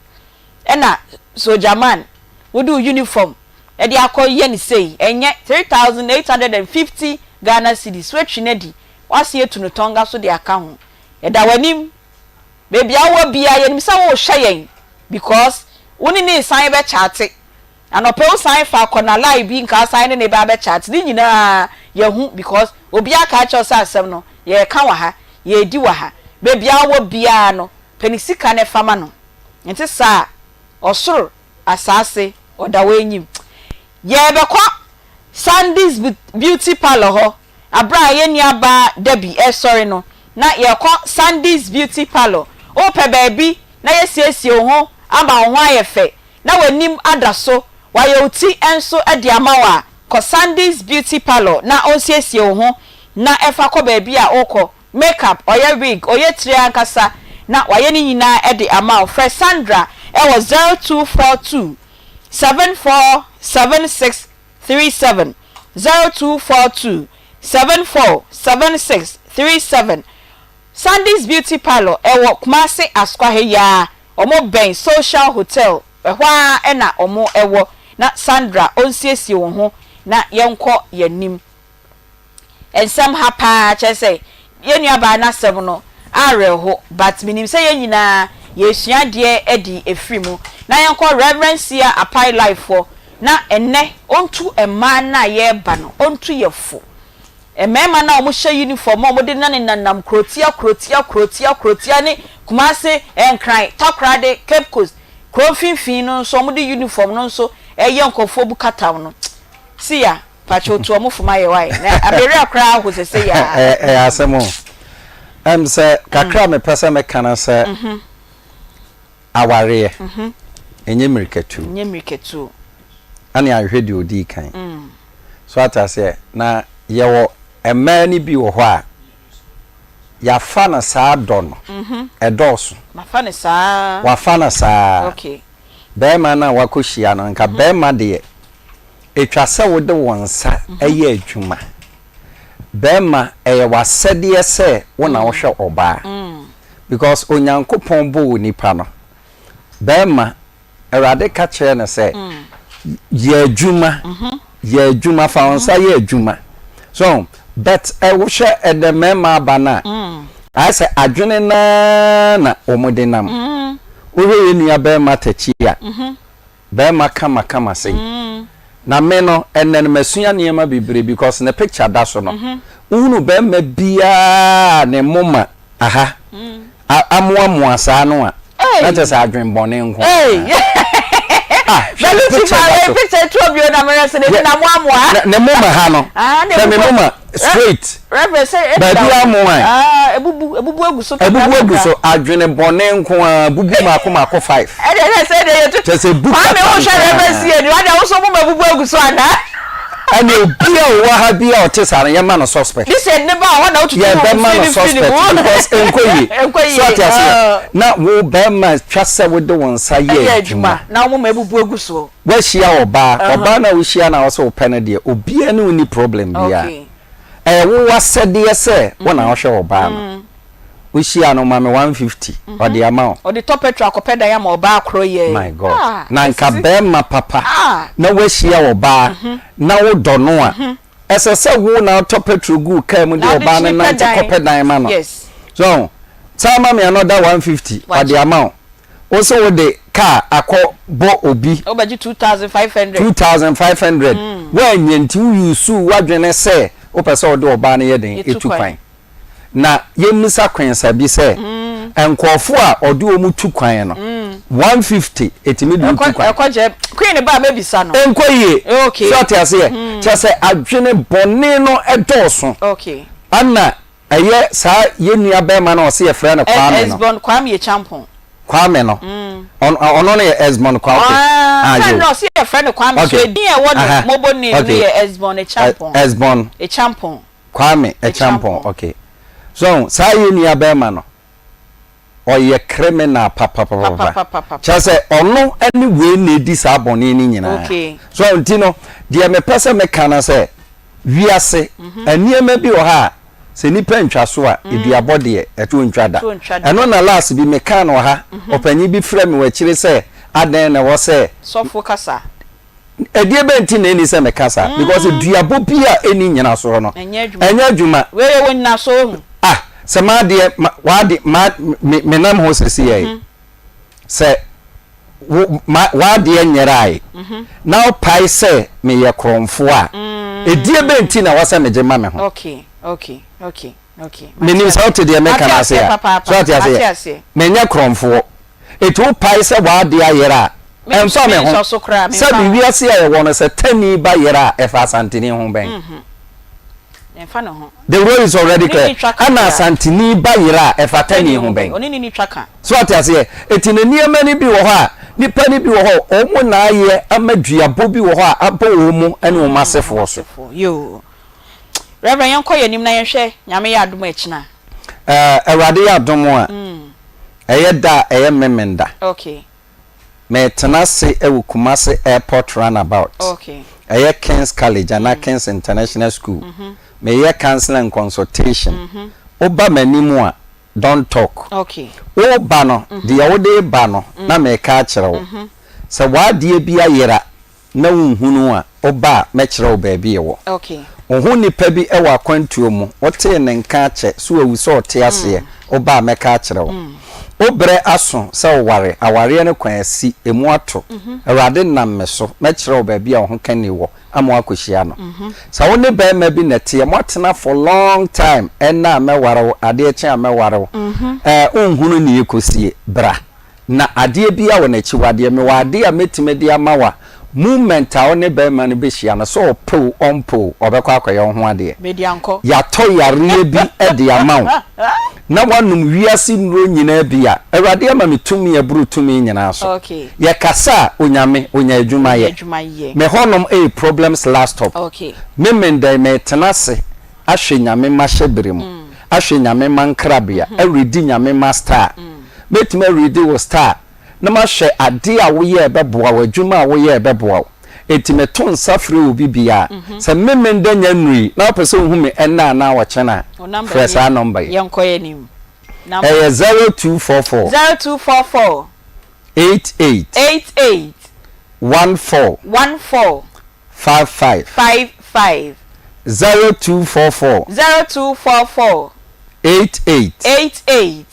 ɛna soldier man, wode wo uniform de akɔ yɛ no sei, ɛnyɛ 3850 Ghana cedis, woatwi no adi, woasan atu no tɔnga so de aka ho. Yɛda w'anim. Baabi a wowɔ biara, yɛnim sɛ worehwɛ yɛn because wo ne no resan bɛkyate. Anɔpa yi wo san fa kɔ na line bi nka san ne ne ba bɛ chat ne nyinaa yɛhu because obiara ka akyerɛ wo sɛ asɛm no yɛreka wɔ ha yɛredi wɔ ha baabi a wowɔ biara no pɛ ne sika no fa ma no nte saa a ɔsoro asaase ɔda w'enyim yɛrebɛkɔ Sandy's beauty parlour hɔ Aber a yɛn nuabaa Debbie resɔre no, na yɛrekɔ Sandy's Beauty Parlour. Worepɛ baabi na yɛasiesie wo ho ama wo ho ayɛ fɛ na w'anim ada so, wɔayɛ wo ti nso de ama wo a, kɔ Sandy's Beauty Parlour na ɔnsiesie wo ho na fa kɔ baabi a worekɔ. Makeup, ɔyɛ wig, ɔyɛ tiri ankasa na wayɛ ne nyinaa de ama wo. Frɛ Sandra wɔ 0242. 74 76 37, 0242 74 76 37. Sandy's Beauty Parlour ɛwɔ Kumasi Asokwa ha yi ara, wɔn bɛn Social Hotel, ɛhɔ ara na wɔn wɔ. Na Sandra ɔnsiesie wo ho na yɛnkɔ yɛn anim. Nsɛm ha paa kyerɛ sɛ yɛn nua baa no asɛm no awerɛho but menim sɛ yɛn nyinaa yɛresua adeɛ adi afiri mu. Na yɛnkɔ Rev. Sia Apai Life hɔ na ɛnnɛ ɔntu mmaa no a yɛreba no ɔntu yɛ fo. Mmarima no a wɔhyɛ uniform a wɔde nanenanam kurotia kurotia kurotia kurotia ne Kumasi, Nkran, Takoradi, Cape Coast kuro mfimfini no nso wɔde uniform no nso ɛyɛ nkurɔfoɔ bukataw no. Sia. Pakyɛw tu ɔmo fo ma yɛ wai na aberia koraa ho sese yaa. Ɛyɛ asɛm o. Ɛm sɛ kakra a mepɛ sɛ meka no sɛ awareɛ ɛnyɛ mmirikatuo. Ɛnyɛ mmirikatuo. Ɛne ahwehwɛ deɛ ɔdii kan. So ate aseɛ na yɛwɔ mmaa no bi wɔ hɔ a yɛafa no saa dɔ no ɛdɔɔso. Mafa no saa. Wafa no saa. Okay. Bɛrima no a wakɔhyia no nka bɛrima deɛ Etwa sɛ wode wo nsa yɛ adwuma. Barima, ɛyɛ w'asɛdeɛ sɛ wo na wohwɛ ɔbaa. Because Onyankopɔn bɔɔ onipa no, barima, Awurade ka kyerɛɛ no sɛ, yɛ adwuma, yɛ adwuma, fa wo nsa yɛ adwuma. So, but wohwɛ ɛnɛ mmarima aba no a, ayɛ sɛ adwene no ara na wɔde nam. Wohwɛ yɛn nua barima Takyi a, Bɛɛma kama kama sei. Na me no ɛnɛ no masua nneɛma bebree because ne picture da so no wohunu bɛɛma biaa ne moma aha amoamoa saa no a na kyerɛ sɛ adwen bɔne nko ah hwɛ ne picture da so picture tuo bio na mmerɛ sɛ ne ne moma ha no hwɛ ne moma straight baabi amoa ah, ebubu ebubu egu so ebubu egu so adwene bɔne nko ara bubu mako mako five ɛde ɛde sɛ ɛde yɛ to kyɛ sɛ bu kwame wo hwɛ rɛbɛ sie ni wade awoso mo ma ebubu egu so ana ɛne obi a ɔwɔ ha bi a ɔte saa no yɛma no suspect this yɛ ne ba hɔ na wotutu yɛbɛma no suspect because nkɔ yie so ate aseɛ na wo bɛrima twa sɛ wode wo nsa yɛ adwuma na wɔn ma ebubu egu so Woahyia ɔbaa, ɔbaa no a wohyia no a ɔsɛ wopɛ no deɛ, obiara ne wo nni problem biara. Ɛyɛ wo w'asɛdeɛ sɛ wo na wohwɛ ɔbaa no. Wohyia no, ma me 150, ɔde ama wo. Ɔde tɔ petrol akɔpɛ dan ama ɔbaa korɔ yɛɛ. My God. Na nka barima papa na woahyia ɔbaa na wodɔ no a, ɛsɛ sɛ wo na wotɔ petrol gu wo kaa mu de ɔbaa no nante kɔpɛ dan ma no. So, san ma me another 150, ɔde ama wo. Wo se wo de car akɔ bɔ obi. Wo bɛgye 2500. 2500 woannya nti wo use w'adwene sɛ wo pɛ sɛ wo de ɔbaa no yɛ den etu kwan. Na yɛmmisa Kwensa bi sɛ nkurɔfoɔ a ɔde wɔn tu kwan no 150 ɛtumi de wo tu kwan? Ɛkɔ gyɛ Queen ba a mɛbisa no. Ɛnkɔ yie. So ate aseɛ? Kyerɛ sɛ adwene bɔne no dɔɔso. Ɛna Ɛyɛ saa yɛn nua bɛɛma no a ɔse yɛfrɛ no Kwame no. Esbon Kwame Acheampong. Kwame no. Ɔno ɔno no yɛ Esbon Kwame. Okay. Ah, sɛ no ɔse yɛfrɛ no Kwame so edin a ɛwɔ ne mobile name no yɛ Esbon Acheampong. Esbon. Acheampong. Kwame Acheampong. Okay. So saa yɛn nua bɛɛma no. Ɔyɛ criminal papapapa. Kyerɛ sɛ ɔno ne wei na edi saa bɔne no nyinaa. So nti no, deɛ mepɛ sɛ meka no sɛ, wiase, nneɛma bi wɔ hɔ a, sɛ nnipa ntwa so a, eduabɔ deɛ, ɛtoɔ ntwa da. Ɛno na last bi mekaa no wɔ ha, ɔpanyin bi frɛɛ me wɔ akyire sɛ, adɛn na ɛwɔ sɛ. Sɔfo kasa. Ɛdeɛ bɛn nti na ɛnni sɛ meka saa? Because duabɔ bi a ɛnni nnyinasoɔ no, ɛnyɛ adwuma. Wei ɛwɔ nnyinasoɔ ohu. Ah, sɛ m'adeɛ, ma, w'ade, ma, me, menam hɔ seesei yi, sɛ wo, ma, w'adeɛ nyeraae, na wopae sɛ meyɛ korɔmfoɔ a, ɛdeɛ bɛn nti na ɛwɔ sɛ megye ma me ho? Okay, okay, okay, okay. Menim sɛ wote deɛ meka no ase a. So woate aseɛ? Menyɛ korɔmfoɔ. Enti wopae sɛ w'ade ayera a, ɛmfa me ho. Sɛbe wiase a yɛwɔ no, sɛ tani ba yera a, ɛfa Asanteni ho bɛn? The road is already clear. Ɛna Asanteni ba yera a, ɛfa tani ho bɛn? So ate aseɛ? Enti no nneɛma no bi wɔ hɔ a, nnipa no bi wɔ hɔ a, wɔn na ayɛ ama duabɔ bi wɔ hɔ a abɔ wɔn ne wɔn asefoɔ so. Reverend, yɛnkɔ yɛn anim na yɛnhwɛ Nyame yɛ adom a ɛkyena. Awurade yɛ adom a, ɛyɛ da a ɛyɛ Memenda. Okay. Meretena ase wɔ Kumasi Airport Runabout. Ɛyɛ King's College anaa King's International School. Meyɛ counselling and consultation. Woba m'anim a, don't talk. Woreba no, deɛ wode reba no na mereka akyerɛ wo. Sɛ w'adeɛ bi ayera na wonhunu a, woba a, mɛkyerɛ wo baabi ɛwɔ. Wo ho nipa bi wɔ akwantuo mu, wotee ne nka akyɛ, so wawu sɛ ɔte aseɛ, woba a, mɛka akyerɛ wo. Wo berɛ aso sɛ woware, awareɛ no kwan asi, ɛmu ato. Awurade nam me so, mɛkyerɛ wo baabi a wo ho kani wɔ ama woakɔhyia no. Sɛ wo ne barima bi na ɛteɛ, moatena for long time, ɛnnɛ a mɛware wo, adeɛ kye a mɛware wo, ɛɛ, wonhunu nea ɛkɔsie, bra. Na adeɛ biara wɔ n'akyiwadeɛ. Mewɔ adeɛ a mɛtumi de ama wo a, moment a wo ne barima no bɛhyia no, sɛ ɔpɛ o, ɔmpɛ o, ɔbɛkɔ akɔyɛ wo ho adeɛ. Yɛatɔ yareɛ bi de ama wo, na woanom wiase nnuro nyinaa bi a, Awurade ama me tumi a ɛboro tumi nyinaa so. Yɛkasa a, Onyame, ɔnya adwuma yɛ. Me hɔnom ɛyɛ problems last stop. Me mendɛn meretena ase ahwɛ Nyame mma hyɛberɛ mu, ahwɛ Nyame mma nkrabea, awuredi Nyame mma star. Mɛtumi awuredi wo star na mahwɛ adeɛ a woyɛ a ɛbɛboa wo, adwuma a woyɛ a ɛbɛboa wo. Enti meto nsa frɛ obi biara, sɛ Memenda nya nnurui na wopɛ sɛ wohu me ɛnnɛ anaa ɔkyena a, frɛ saa nɔmba yi. Ɛyɛ 0244. 0244. 88. 88. 14. 14. 55. 55. 0244. 0244. 88. 88.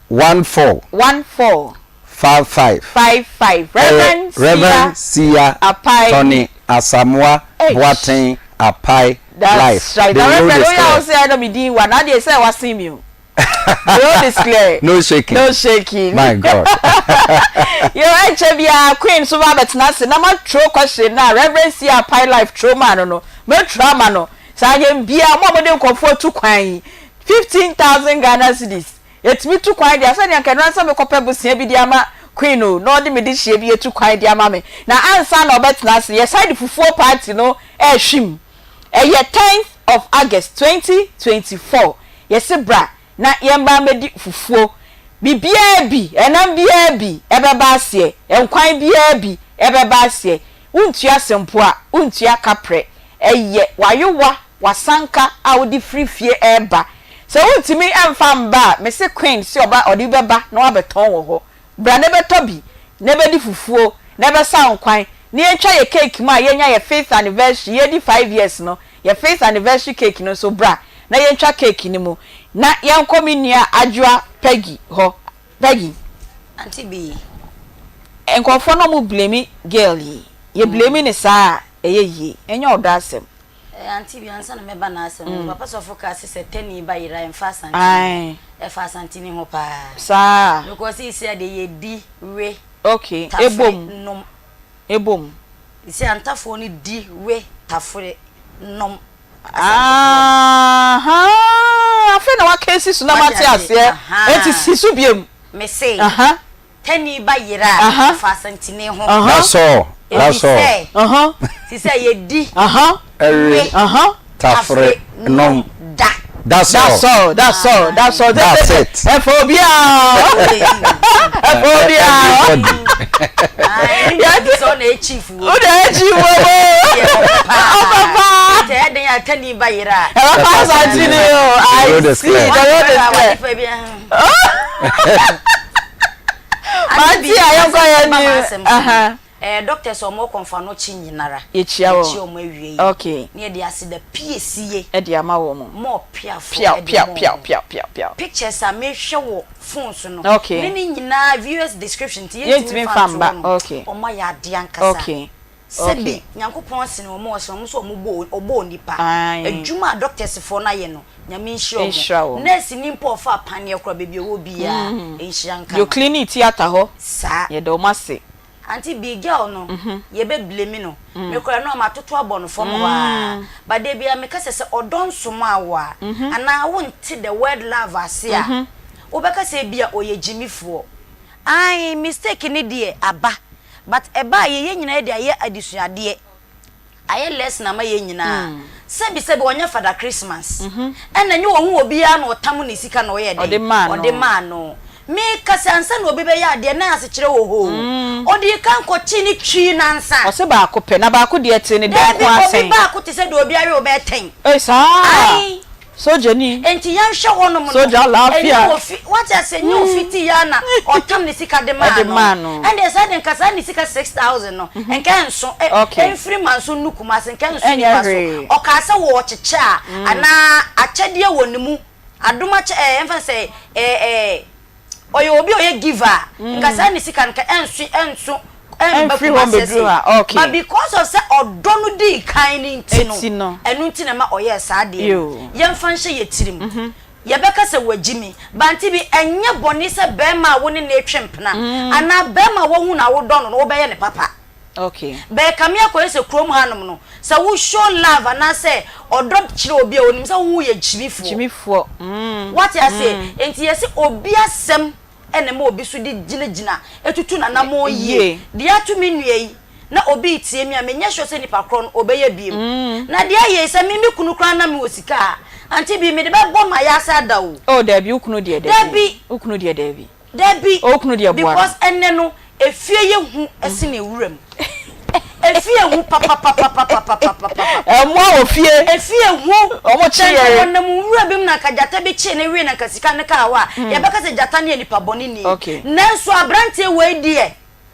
14. 14. 55. 55. Reverend Sia. Reverend Sia Apai. Tony Asamoah Eish. Boateng Apai That's Life. right. The Na road Reverend is woyɛ a clear. wo sɛ ɛna me din wa na adeɛ sɛ wasen mi o. The road is clear. No shaking. No shaking. My God. Yo, ɛnkyɛ biara Queen nso ba abɛtena ase na matwerɛ question no a Reverend Sia Apai Life twerɛ maa no no, mɛtwerɛ ama no. Saa anyɛ biara mo a mode nkurɔfoɔ tu kwan yi, 15,000 Ghana cedis, yɛtumi tu kwan deɛ a, sɛdeɛ anka ɛno ara sɛ mekɔpɛ bosea bi de ama Queen o, na ɔde me dehyeɛ bi atu kwan de ama me. Na ansa na ɔbɛtena ase, yɛsan de fufuo party no rehwim. Ɛyɛ tenth of August 2024, yɛse bra na yɛmba mmɛdi fufuo. Biribiara bi, ɛnam biara bi ɛbɛba aseɛ, nkwan biara bi ɛbɛba aseɛ. Wontua sempoa, wontua kaprɛ. Ɛyɛ w'ayowa, w'asanka a wode firi fie reba. Sɛ wontumi mfa mma a, mese Queen se ɔba ɔde bi bɛba na wabɛtɔn wɔ hɔ. Bra na bɛtɔ bi na bɛdi fufuo na bɛsa nkwan na yɛntwa yɛ cake mu a yɛnya yɛ fifth anniversary, yɛredi five years no, yɛ fifth anniversary cake no nso bra na yɛntwa cake no mu na yɛnkɔ me nua Adwoa Peggy hɔ. Peggy. Auntie Bee. Nkurɔfoɔ no ɔmo blame girl yi, yɛ blame no saa a ɛyɛ yie, ɛnyɛ ɔdɔ asɛm. Eh auntie bi ansa na mɛba n'asɛm no papa sɔfo kaa se sɛ tani ba yera ɛmfa asante Ae. ho ɛfa asanteni ho paa Saa. because seesei a deɛ yɛdi we Okay tafere ebom nom ebom. Seesei antafoɔ no di we tafere nom asantefoɔ no. Ahaa afei na waka asi so na Wate mate aseɛ aseɛ enti ahaa si so biom. Mese. Aha. Tani ba yera a, ɔfa asantene ho. That's all. That's all. Efisɛ, te sɛ yɛdi, we, tafere, nom. da. That's all. That's all. That's all. That's all. That's it. Ɛfɔ obiara. Ɛfɔ obiara. Everybody. Yɛde sɛ ɔna chief wo. Ɔna chief wo. Ɔpapa. Nti ɛyɛ den a tani ba yera a. Ɛbɛfa asantene o. I see. The road is clear. Mate a yɛnkɔ yɛn ni. Eh, doctors a wɔn kɔnfa no kye nyinara. Yɛkyia wɔn. Yɛkyia wɔn awie yi. Okay. Ne yɛde aseda piesie. Ɛde ama wɔn. Mɔ piafo Piaw ɛde piaw mɔ piaw wɔn. piaw piaw piaw. Pictures a mehwɛ wɔ phone so no. Okay. Ne ne nyinaa viewers description nti Yɛntumi yɛntumi nfa nfa mba. nto hɔ no. Okay. Wɔn ayɛ adeɛ ankasa. Okay. Sɛbi Nyankopɔn sene wɔn a ɔsene wɔn sɛ wɔn bɔ ɔbɔɔ nipa. Ae. Adwuma a doctors foɔ no ayɛ no Nyame nhyira Nhyira wɔn. wɔn. Nurse ni mpo a ɔfaa paneɛ koraa baabi a ɔwɔ biaa nhyira nka Deɛ no. ɔcleanee theatre hɔ Saa. yɛda wɔn ase. Auntie Bee girl no yɛbɛ blame no. Me koraa no a matoto abɔ no fam hɔ aa. But da biaa meka sɛ sɛ ɔdɔ nsomaa wo a anaa wonte the word love ase a wobɛka sɛ ebia ɔyɛ gyimifoɔ. Ae mistake no deɛ aba but ɛbaa yɛ yɛn nyinaa yɛde ayɛ adesuadeɛ ayɛ lesson ama yɛn nyinaa sɛbi sɛbi ɔnyɛ fada Christmas ɛna nyɛ ɔhu obiara na ɔtam ne sika na ɔyɛ dɛn ɔde maa no. Meka sɛ ansa na obi bɛyɛ adeɛ na asekyerɛ wɔ hɔ o. Ɔdii kan kɔkyee no twii no ansa. Ɔse baako pɛ, na baako deɛ tee ne dɛn Daabi, nko ara obi sɛn? baako te sɛ deɛ obi awe wo bɛyɛ tɛn. Ei saa! Ae. Sogyani. Enti yɛnhwɛ hɔnom no, Sogya ɛnyɛ laafia. ofi, wate aseɛ, ɛnyɛ ofi ti yɛ na ɔtam ne sika de maa Ɛde no. maa no. Ɛndeɛ saa deɛ nka saa ne sika 6000 no, nka ɛnso, ɛ, Okay. ɛmfiri manso nnu Kumasi, nka ɛnso Ɛnyɛ nipa so. hwee. Ɔkaa sɛ wɔɔkyekyɛ a, anaa akyɛdeɛ wɔ ne mu, Adom akyɛ ɛɛ yɛmfa no sɛ ɛɛ ɛɛ ɔyɛ obi a ɔyɛ giver a, nka saa ne sika no nka ɛnso ɛnso ɛmba Ɛmfiri hɔ Kumasi mmɛduru ase. ha, okay. But because of sɛ ɔdɔ no dii kan no nti no, Eti no. ɛno nti na ɛma ɔyɛɛ saa adeɛ no. Yoo. Yɛmfa nhyɛ yɛn tirim. Yɛbɛka sɛ wagyi me, but nti bi ɛnyɛ bɔne sɛ barima a wo ne no retwe mpena anaa barima a woahu no a wodɔ no no wobɛyɛ no papa. Okay. Bɛɛkame akɔyɛ sɛ kurom hanom no, sɛ wo show love anaasɛ ɔdɔ kyerɛ obi a, onim sɛ wo yɛ gyimifoɔ. Gyimifoɔ, mm. Wate aseɛ? Enti yɛse obi asɛm na ɛma obi so de gyinagyina, tutu n'anamɔn yie. Deɛ ato me nua yi, na obi retie me a, menyɛ sure sɛ nipa korɔ no ɔbɛyɛ biem. Na deɛ ayɛ yi, sɛ me me kunu koraa na mewɔ sika a, Auntie Bee, mede bɛbɔ m'ayaase ada o. Oh, daabi, wo kunu deɛ daabi. Dabi! Wo kunu deɛ daabi. Dabi Oh kunu deɛ boa no. because ɛnɛ no efie yɛ hu sene wura mu. Efie hu papapapapapapapapa. Ɛmoa wɔ fie. Efie hu. Ɔmo kye Sɛ nka yɛn. wɔnam nwura bi mu na nka gyata bi kyee no wee na nka sika no kaa hɔ a, yɛbɛka sɛ gyata no yɛ nipa bɔne ni. Okay. Nanso abranteɛ wei deɛ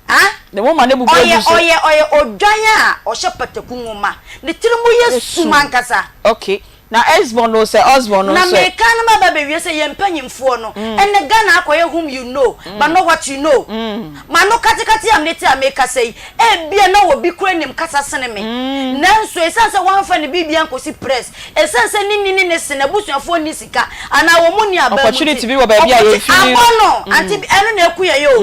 ah Ne moma no abubu ɔyɛ agu so. ɔyɛ ɔyɛ odwan a ɔhyɛ pataku nwoma. Ne tiri mu yɛ sum ankasa. Okay. Na Esbon o sɛ Osborn o Na sɛ. meka na maba abɛwie sɛ yɛn mpanyimfoɔ no, ɛnnɛ Ghana akɔyɛ whom you know but not what you know. M'ano katekate a mete a mekasa yi, ebia na obi koraa nim kasa sene me. Nanso ɛsiane sɛ wamfa ne biribiara ankɔsi press, ɛsiane sɛ ne nni ne ne se, n'abusuafoɔ nni sika, anaa wɔn nni aba mu nti, Opportunity bi wɔ baabi a ɔkɔte yɛmfili. abɔ no. Ante bi, ɛno na ɛku yɛn o.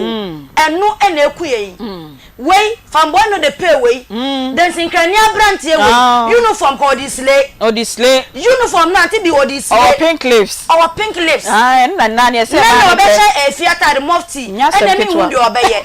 Ɛno na ɛku yɛn. Wei, fanboy no de pay wei. Dansinkrani abranteɛ wei, uniform ka ɔde slay. Ɔde slay. Uniform no ante bi ɔde slay. Ɔwɔ pink lips. Ɔwɔ pink lips. Ah, ɛno na nna neɛ sɛ Nna ɛmaa na no pɛ. ɔbɛhyɛ efie ataade mufti. Nyɛ asɛm Ɛna ketewa. menhu deɛ ɔbɛyɛ.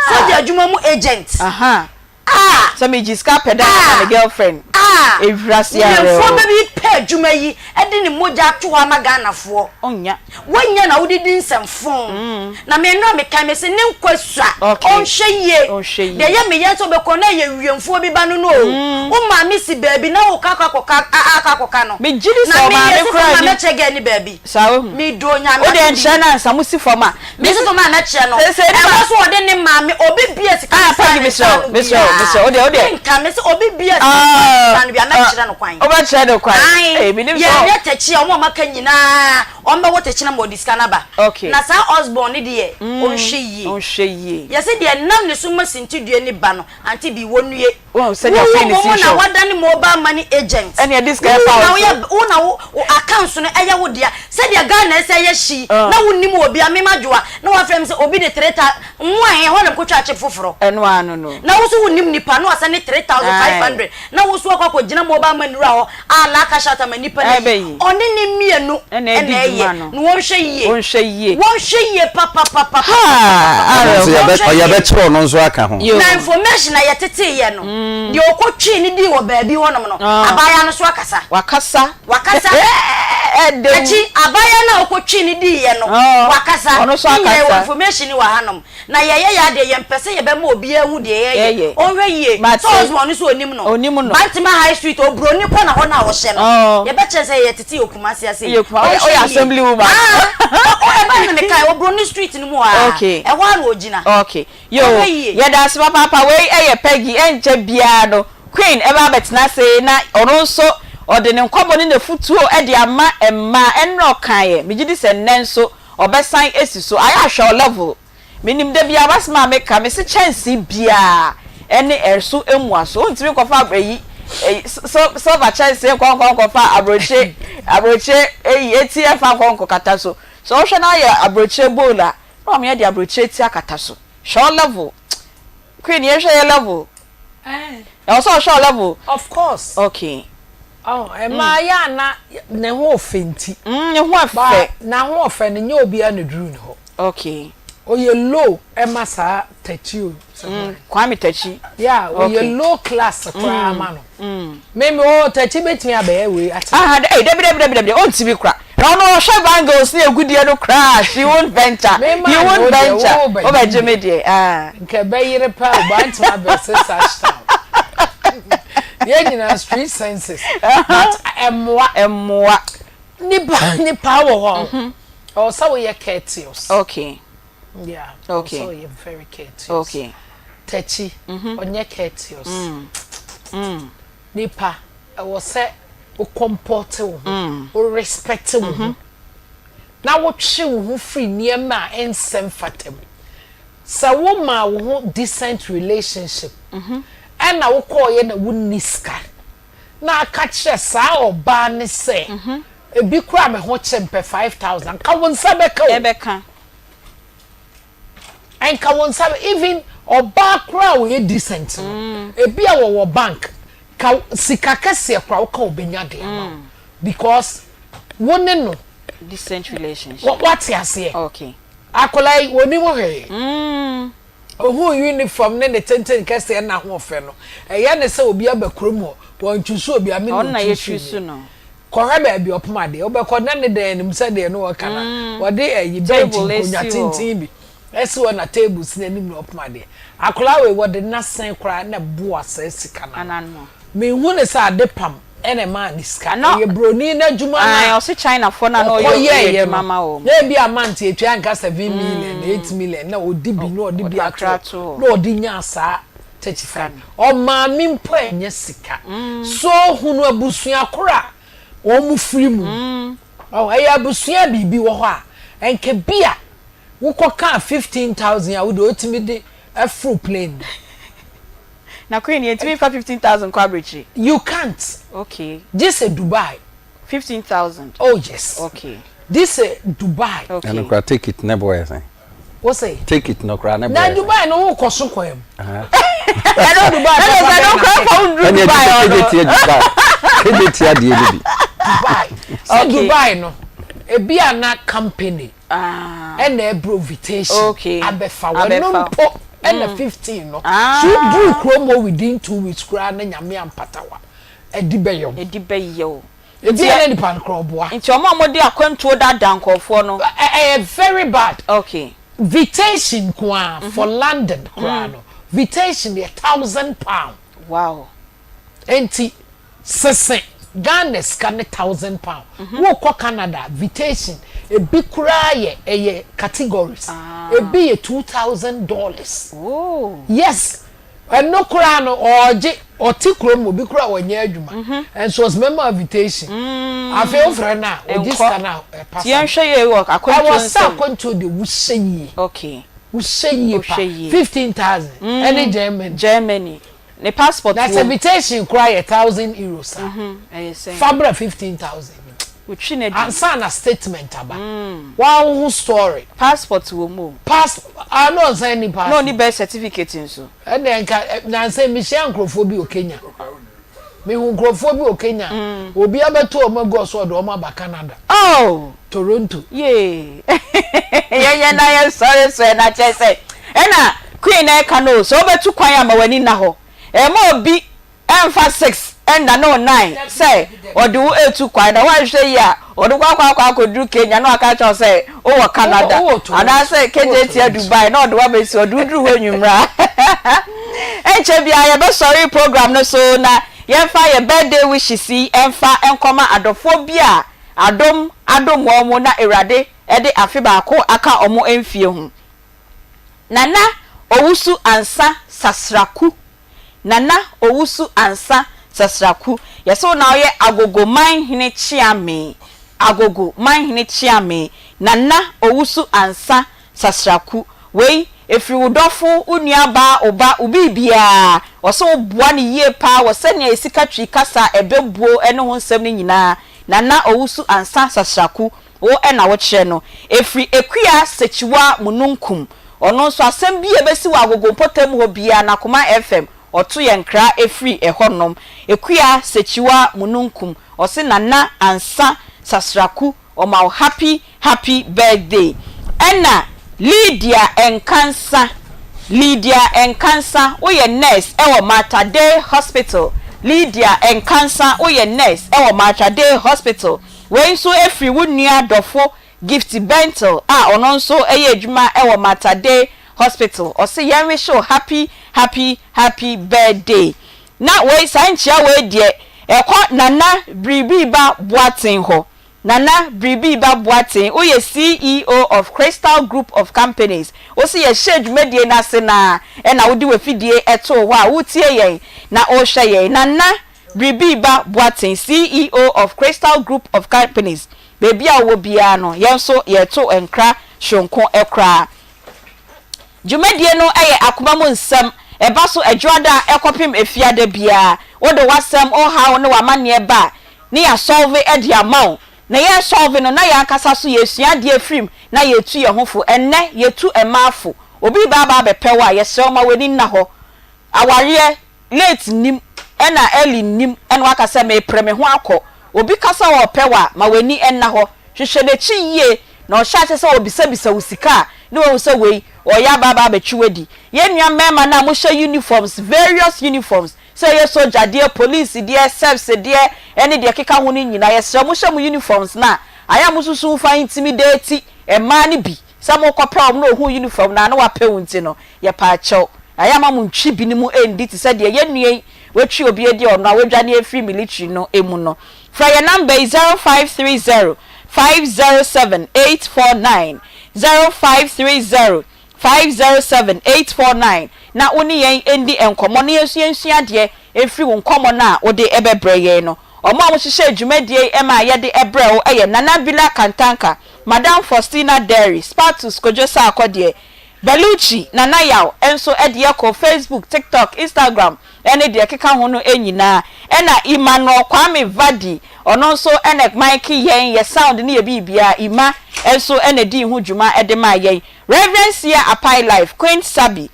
Sogya adwuma mu agent. Aha. Ah! Sɛ megye sika pɛ dan ama me girlfriend. Ah! Ewiase awerɛhoɔ. Wiemfoɔ bɛ bi pɛ adwuma yi de ne mogya ato hɔ ama Ghanafoɔ. Ɔnnya. Woanya na wode di nsɛmfoo. Na me no a mekae mese ne nkwa sua. Okay. Ɔnhwɛ yie. Ɔnhwɛ yie. Deɛ ɛyɛ me ya nso ɔbɛkɔ na ɛyɛ wiemfoɔ bi ba no no o. Wo maame si baabi na wokɔ akɔ akɔka akɔ akɔka no. Megye di sɛ Na me ɔmaame yɛsi koraa fam a nim. mɛkyerɛ girl no baabi. Saa wohu. Me do Nyame Wo deɛ ase bi. nkyerɛ no ansa mo si fam a. Me nso maa mɛkyerɛ no. Sɛ sɛ Ɛwɔ so ɔde ne maame obi bia sika Ah ne Peggy sa mesrɛ wo no mesrɛ wo mesrɛ wo wodeɛ wodeɛ. Menka me sɛ obi bia sika ne sa no bia mɛkyerɛ no kwan. Wobɛkyerɛ no kwan. Ae Ee menim sɛ. yɛnyɛ tɛkyi a wɔn a wɔaka nyinaa wɔn bɛwɔ tɛkyi na ma ɔde sika no aba. Okay. Na saa Osborn no deɛ ɔnhwɛ yie. Ɔnhwɛ yie. Yɛse deɛ nam ne so ma sintidua ni ba no ante bi wɔnnue. Woahu sɛdeɛ Wo afei ne wo si mmom na hwɛ wo. wadane mobile money agent. Ɛne ɛde sika Wo ɛfa na wo so. woyɛ wo na wo wo accounts no ɛyɛ wo dea. Sɛdeɛ Ghana ɛsɛ yɛ hye yi na wonnim obi a me madwoa na wafrɛ me sɛ obi de 3000 nwa he ɛhɔ na mekɔtwaa chip foforɔ. Ɛno ara no no. Na wo nso wonnim nipa na wasɛne 3500 na wo nso wakɔ akɔgyina mobile money wura hɔ a la cash out ama nipa no ayi. Ɔne ne mmienu na ɛyɛ na wɔnhwɛ yie. Wɔnhwɛ yie. Wɔnhwɛ yie papapapapapapa. Ɔno nso yɛbɛ yɛbɛkyerɛ ɔno nso aka ho. Na information a yɛtetee yɛ no, deɛ ɔkɔtwii ne dii wɔ baabi hɔnom no, abaayewa no so akasa. Wakasa. Wakasa. Ɛdɛm. Akyi abaayewa no a ɔkɔtwii ne dii yɛ no, wakasa. Ɔno nso Ne nyinaa akasa. yɛwɔ information wɔ hanom. Na yɛyɛ yɛn adeɛ, yɛmpɛ sɛ yɛbɛma obiara ahu deɛ yɛyɛ. Yɛyɛ. Ɔnhwɛ yie. Mate. Sɛ Osborn no nso ɔnim no. Ɔnim no. Bantama High Street, oburoni kɔ na hɔ no a ɔhyɛ no. Ɔɔ. Yɛbɛkyerɛ sɛ yɛyɛ tete yɛ Kumasi ase yi. Woyɛ Kuma, woyɛ Ɔnhwɛ woyɛ yie. assembly woman. Ah! Ɔ, ɔ, ɛbaa na mekae, oburoni street no mu hɔ ara. Okay. Ɛhɔ ara na ɔgyina. Okay. Yoo, Ɔnhwɛ yie. yɛda ase papaapa. Wei yɛ Peggy, ɛnkyɛ biara no Queen ɛbɛ abɛtena ase na ɔno nso ɔde ne nkɔmmɔ ne n'afutuo de ama mmaa. Ɛnnora ɔkaeɛ, megye di sɛ nnɛ nso Ɔbɛsan asi so ayɛ ahwɛ wo level. Menim da biara w'asɛm a meka mese kyɛnsee biara ɛne ɛso mmuaso wontumi nkɔfa ayi silver kyɛnsee nkɔ nkɔ nkɔfa aburokyire aburokyire eyi eti ɛfa nkɔ nkɔkata so sɛ wohwɛ na ayɛ aburokyire bowl a na wɔn yɛ de aburokyire ti akata so hwɛ wo level queen yɛnhwɛ yɛ level ɛwɔ sɛ ɔhwɛ wo level Of course. okay. Oh, mmaa yɛ a na ne ho ɔfɛ nti. Mm, ne ho ɛfɛ. Ba n'ahoɔfɛ no nyɛ obiara na duru ne hɔ. Okay. Ɔyɛ low ɛma saa Takyi o. Mm, Kwame Takyi. Yeah, ɔyɛ okay. low class koraa mm. ma no. Mm. Mimi o Takyi betumi abɛyɛ wei ate. Aha, eh, dabi dabi dabi dabi, ɔntumi kora. Na ɔno ɔhwɛ bangles ne agudeɛ no koraa she won't venture. Me He maa won't wo deɛ venture. wo bɛgye Wobɛgye me me deɛ ah. Nka ɛbɛyere paa o bantama versus Ashtown. Yɛn nyinaa street senses but ɛmmoa. Ɛmmoa. Nipa nipa wɔ hɔ a ɛwɔ sɛ woyɛ courteous. Okay. Yeah, ɛwɔ Okay. sɛ woyɛ very courteous. Okay. Takyi, ɔnyɛ courteous. Nipa, ɛwɔ sɛ wo comport wo ho, wo respect wo ho, na wotwe wo ho firi nneɛma a ɛnsɛ mfata mu. Sɛ womaa wo ho decent relationship ɛna wokɔɔeɛ na wonni sika na aka kyerɛ saa ɔbaa no sɛ ebi koraa me ho kye mpɛ 5000 nka wo nsa bɛka o. Ɛbɛka. Nka wo nsa even ɔbaa koraa a ɔyɛ decent no ebi a wɔwɔ bank ka sika kɛseɛ koraa woka ɔbɛnya de ama wo because wo ne no Decent relationship. Wate aseɛ? Okay. Akwadaa yi, ɔnnim hwee. Ɔhuu uniform ne ne tenten kɛseɛ ne n'ahoɔfɛ no, ɛyɛ no sɛ obi aba kurom hɔ, wɔntwusu obi a, me na Ɔno na ɔtwusu yɛtwusu me. no. Kɔhwɛ baabi ɔpem adeɛ, wobɛkɔ na ne dan anim sɛdeɛ na ɔka no a, wɔde ayi bench Table asi nkonnwa hɔ. tenten bi asi hɔ na table si n'anim na ɔpem adeɛ. Akwadaa wei, wɔde n'asɛn koraa na ɛboa saa sika no ano. Ano. Menhu no sɛ ade pam na ɛmaa no sika. Na Ɛyɛ broni no adwuma no Ae, a ɔse China foɔ no a na ɔyɛ ɔyɛ ɔkɔyɛeɛ adwuma no. ma wɔn. Na ebi a month yɛtua nka 7 million, 8 million na ɔdi bi na ɔde Ɔde bi kakra ato ato hɔ hɔ. na ɔde nyaa saa Sika 35. no. Ɔmaa me mpo annya sika. So hunu abusua koro a wɔn firi mu. Ɔho, ɛyɛ abusua a biribi wɔ hɔ a, nka bi a wokɔkaa 15,000 a wode wotumi de foro plane no. Na Queen yɛntumi nfa 15,000 nkɔ abirekyiri. You can't. Okay. Gye sɛ Dubai. 15,000. Oh yes. Okay. Gye sɛ Dubai. Okay. Ɛno koraa ticket ne bo yɛ sɛn? Wo se? Ticket no koraa ne bo Na yɛ sɛn? Dubai no wo kɔ so kwan mu. Ɛno Dubai ɛno papa sɛ bɛn ɛno na koraa fa wo nduru Ɛne Dubai ɛgye hɔ sɛ no. kejetia Dubai. Kejetia deɛ no bi. Dubai. Sɛ Okay. Dubai no ebi a na company. Ah. Ɛna ɛbrɛ invitation Okay. abɛfa wo. Ɛno Abɛfa wo. mpo ɛna 15 no. Ah. So woduru kurom hɔ within 2 weeks koraa na Nyame ampata wo a, ɛdi bɛyɛ wo. Ɛdi bɛyɛ wo. Ebi a na nipa no koraa ɔboa. Nti ɔmo a ɔmo de akwantuo daadaa nkorɔfoɔ no. Ɛyɛ very bad. Okay. Vitation nko ara for London koraa no, vitation yɛ £1000. Wow. Enti sese Ghana sika ne £1000. Wokɔ Canada a, vitation ebi koraa yɛ ɛyɛ categories. Ebi yɛ $2000. Oh. Yes. Ɛno koraa no ɔɔgye, ɔte kurom obi koraa ɔnyɛ adwuma nso ɔse mɛma invitation. Afei wofrɛ no a ɔgye sika no a ɛpa Nti yɛnhwɛ yie wɔ akwantuo Ɛwɔ sɛ nsɛm. akwantuo deɛ wohyɛ yie. Okay. Wohyɛ yie pa. Wohwɛ yie. 15,000 ɛne Germany. Germany. Ne passport Na wom. sɛ invitation koraa yɛ €1000 a, Ɛyɛ sɛn? fa bra 15,000 no mu. Wotwi no adi. Ansa na statement aba. Waa wo ho story. Passport wɔ mu o. Pass ah na ɔnsan nni passport. Na ɔnni birth certificate nso. Ɛnna nka nansa yi mehyia nkurɔfoɔ bi wɔ Kenya. Mehu nkurɔfoɔ bi wɔ Kenya. Obi abɛto wɔn agu ɔso ɔde wɔn aba Canada. Oh! Toronto. Yee. Yɛnyɛ na yɛnsɔre so ɛ na kyerɛ sɛ ɛna Queen na ɛka no o sɛ wobɛtu kwan a ma w'ani nna hɔ. Ɛmma obi ɛmfa six ɛnna ne wo nine sɛ ɔde wo retu kwan na woanhwɛ yie a ɔde wo akɔ akɔ akɔduru Kenya na waka akyerɛ wo sɛ wowɔ Canada anaasɛ Kejetia Dubai na ɔde wo abɛsi ɔde wo duru hɔ anwummerɛ a ɛnkyɛ biara yɛbɛsɔre program no so na yɛmfa yɛ birthday wishes yi ɛmfa nkɔma adɔfoɔ bi a adom adom wɔn na Awurade de afe baako aka wɔn mfie ho. Nana Owusu Ansah Sasraku Nana Owusu Ansah Sasraku, yɛse wo na woyɛ Agogo Manhene Kyeame, Agogo Manhene Kyeame, Nana Owusu Ansah Sasraku, wei ɛfiri wo dɔfo, wo nuabaa, wo ba, wo biribiara, ɔse wo boa no yie paa wɔ sɛnea yɛsi ka Twi kasa, ɛbɛbuo ne ho nsɛm no nyinaa, Nana Owusu Ansah Sasraku, Wo na wokyerɛ no. Ɛfiri Akua Sekyiwa Mununkum. Ɔno nso asɛm bi a ɛbɛsi wɔ Agogo mpɔtam hɔ biara no Akoma FM ɔto yɛn nkra firi ɛhɔ nom. Akua Sekyiwa Mununkum ɔse Nana Ansa Sasraku ɔma wo happy happy birthday. Ɛna Lydia Nkansa Lydia Nkansa woyɛ nurse wɔ Mater Dei Hospital Lydia Nkansa woyɛ nurse wɔ Mater Dei Hospital. Wei nso firi wo nua dɔfo Gift Bentil a ɔno nso yɛ adwuma wɔ Mater Dei Hospital. Ɔse yɛn wish wo happy happy happy birthday. Na wei saa nkyia wei deɛ ɛkɔ Nana Biribiba Boateng hɔ. Nana Biribiba Boateng, woyɛ CEO of Crystal Group of Companies. Wose yɛhyɛɛ dwumadie no ase no ara ɛna wode w'afidie too hɔ a woretie yɛn na worehwɛ yɛn. Nana Biribiba Boateng, CEO of Crystal Group of Companies, baabi a wowɔ biara no, yɛn nso yɛreto nkra soronko koraa. Dwumadie no yɛ akoma mu nsɛm, ɛba so Adwoada kɔpem Efiada biara. Wode w'asɛm, wo haw ne w'amanneɛ ba a, ne yɛasɔlve de ama wo. Na yɛresɔlve no, na yɛn ankasa nso yɛresua adeɛ afiri mu, na yɛretu yɛn ho fo. Ɛnnɛ, yɛtu mmaa fo. Obi reba aba abɛpɛ wo a, yɛsrɛ wo ma w'ani nna hɔ. Awareɛ, late nnim, ɛna early nnim, ɛna woaka sɛ merepere me ho akɔ. Obi ka sɛ ɔrepɛ wo a, ma w'ani nna hɔ. Hwehwɛ n'akyi yie, na ɔhyɛ aseɛ sɛ ɔrebisabisa wo sika a, na wahu sɛ wei, ɔreyɛ aba aba abɛtwe wo adi. Yɛn nua mmarima no a mohyɛ uniforms, various uniforms, sɛ ɛyɛ sogya deɛ, police deɛ, service deɛ, ɛne deɛ ɛkeka ho no nyinaa, yɛsrɛ mo hyɛ mo uniforms no a, ayɛ a mosusu mfa intimidate mmaa no bi sɛ morekɔpɛ wɔn na ɔhu uniform no a na wapɛ wo nti no, yɛpaakyɛw, ayɛ a ma montwi binom ndi te sɛ deɛ yɛn nua yi watwi obi adi a ɔno a wadwane afiri military no mu no. Frɛ yɛn number yi 0530 507 849, 0530 507 849 na wo ne yɛn nni nkɔmmɔ na yɛn nso yɛnsua adeɛ mfiri wo nkɔmmɔ no a wode bɛbrɛ yɛn no. Wɔn a wɔhyehyɛɛ dwumadie yi maa yɛde brɛɛ wo yɛ Nana Bila Kantanka, Madam Faustina Derry, Spatus Kojo Sarkodie, Bellucci, Nana Yaw nso de yɛ kɔ Facebook, TikTok, Instagram ne deɛ ɛkeka ho no nyinaa. Ɛna Emmanuel Kwame Vadi, ɔno nso na mike yɛn, yɛ sound ne yɛ biribiara, Emma nso na ɛdii ho dwuma de maa yɛn. Rev. Sia Apai Life, Queen Sabi,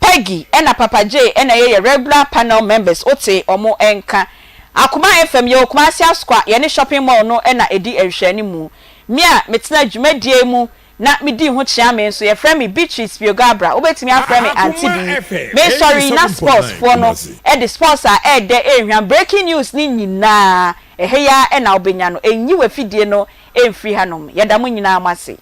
Peggy ɛna Papa Jay ɛna ɛyɛ yɛ regular panel members wote ɔmo nka. Akoma FM yɛwɔ Kumasi Asokwa yɛne shopping mall no na ɛdi nhwɛanimu. Me a metena dwumadie yi mu na medi ho kyea me nso yɛfrɛ me Beatrice Piogo-Abra wobɛtumi afrɛ me Auntie Bee. Mesɔre yi na sports foɔ no de sports a ɛɛdɛ ɛɛhwam breaking news no nyinaa ɛha yi ara na wobɛnya no. Ɛnyi w'afidie no mfiri hanom. Yɛda mo nyinaa mo ase.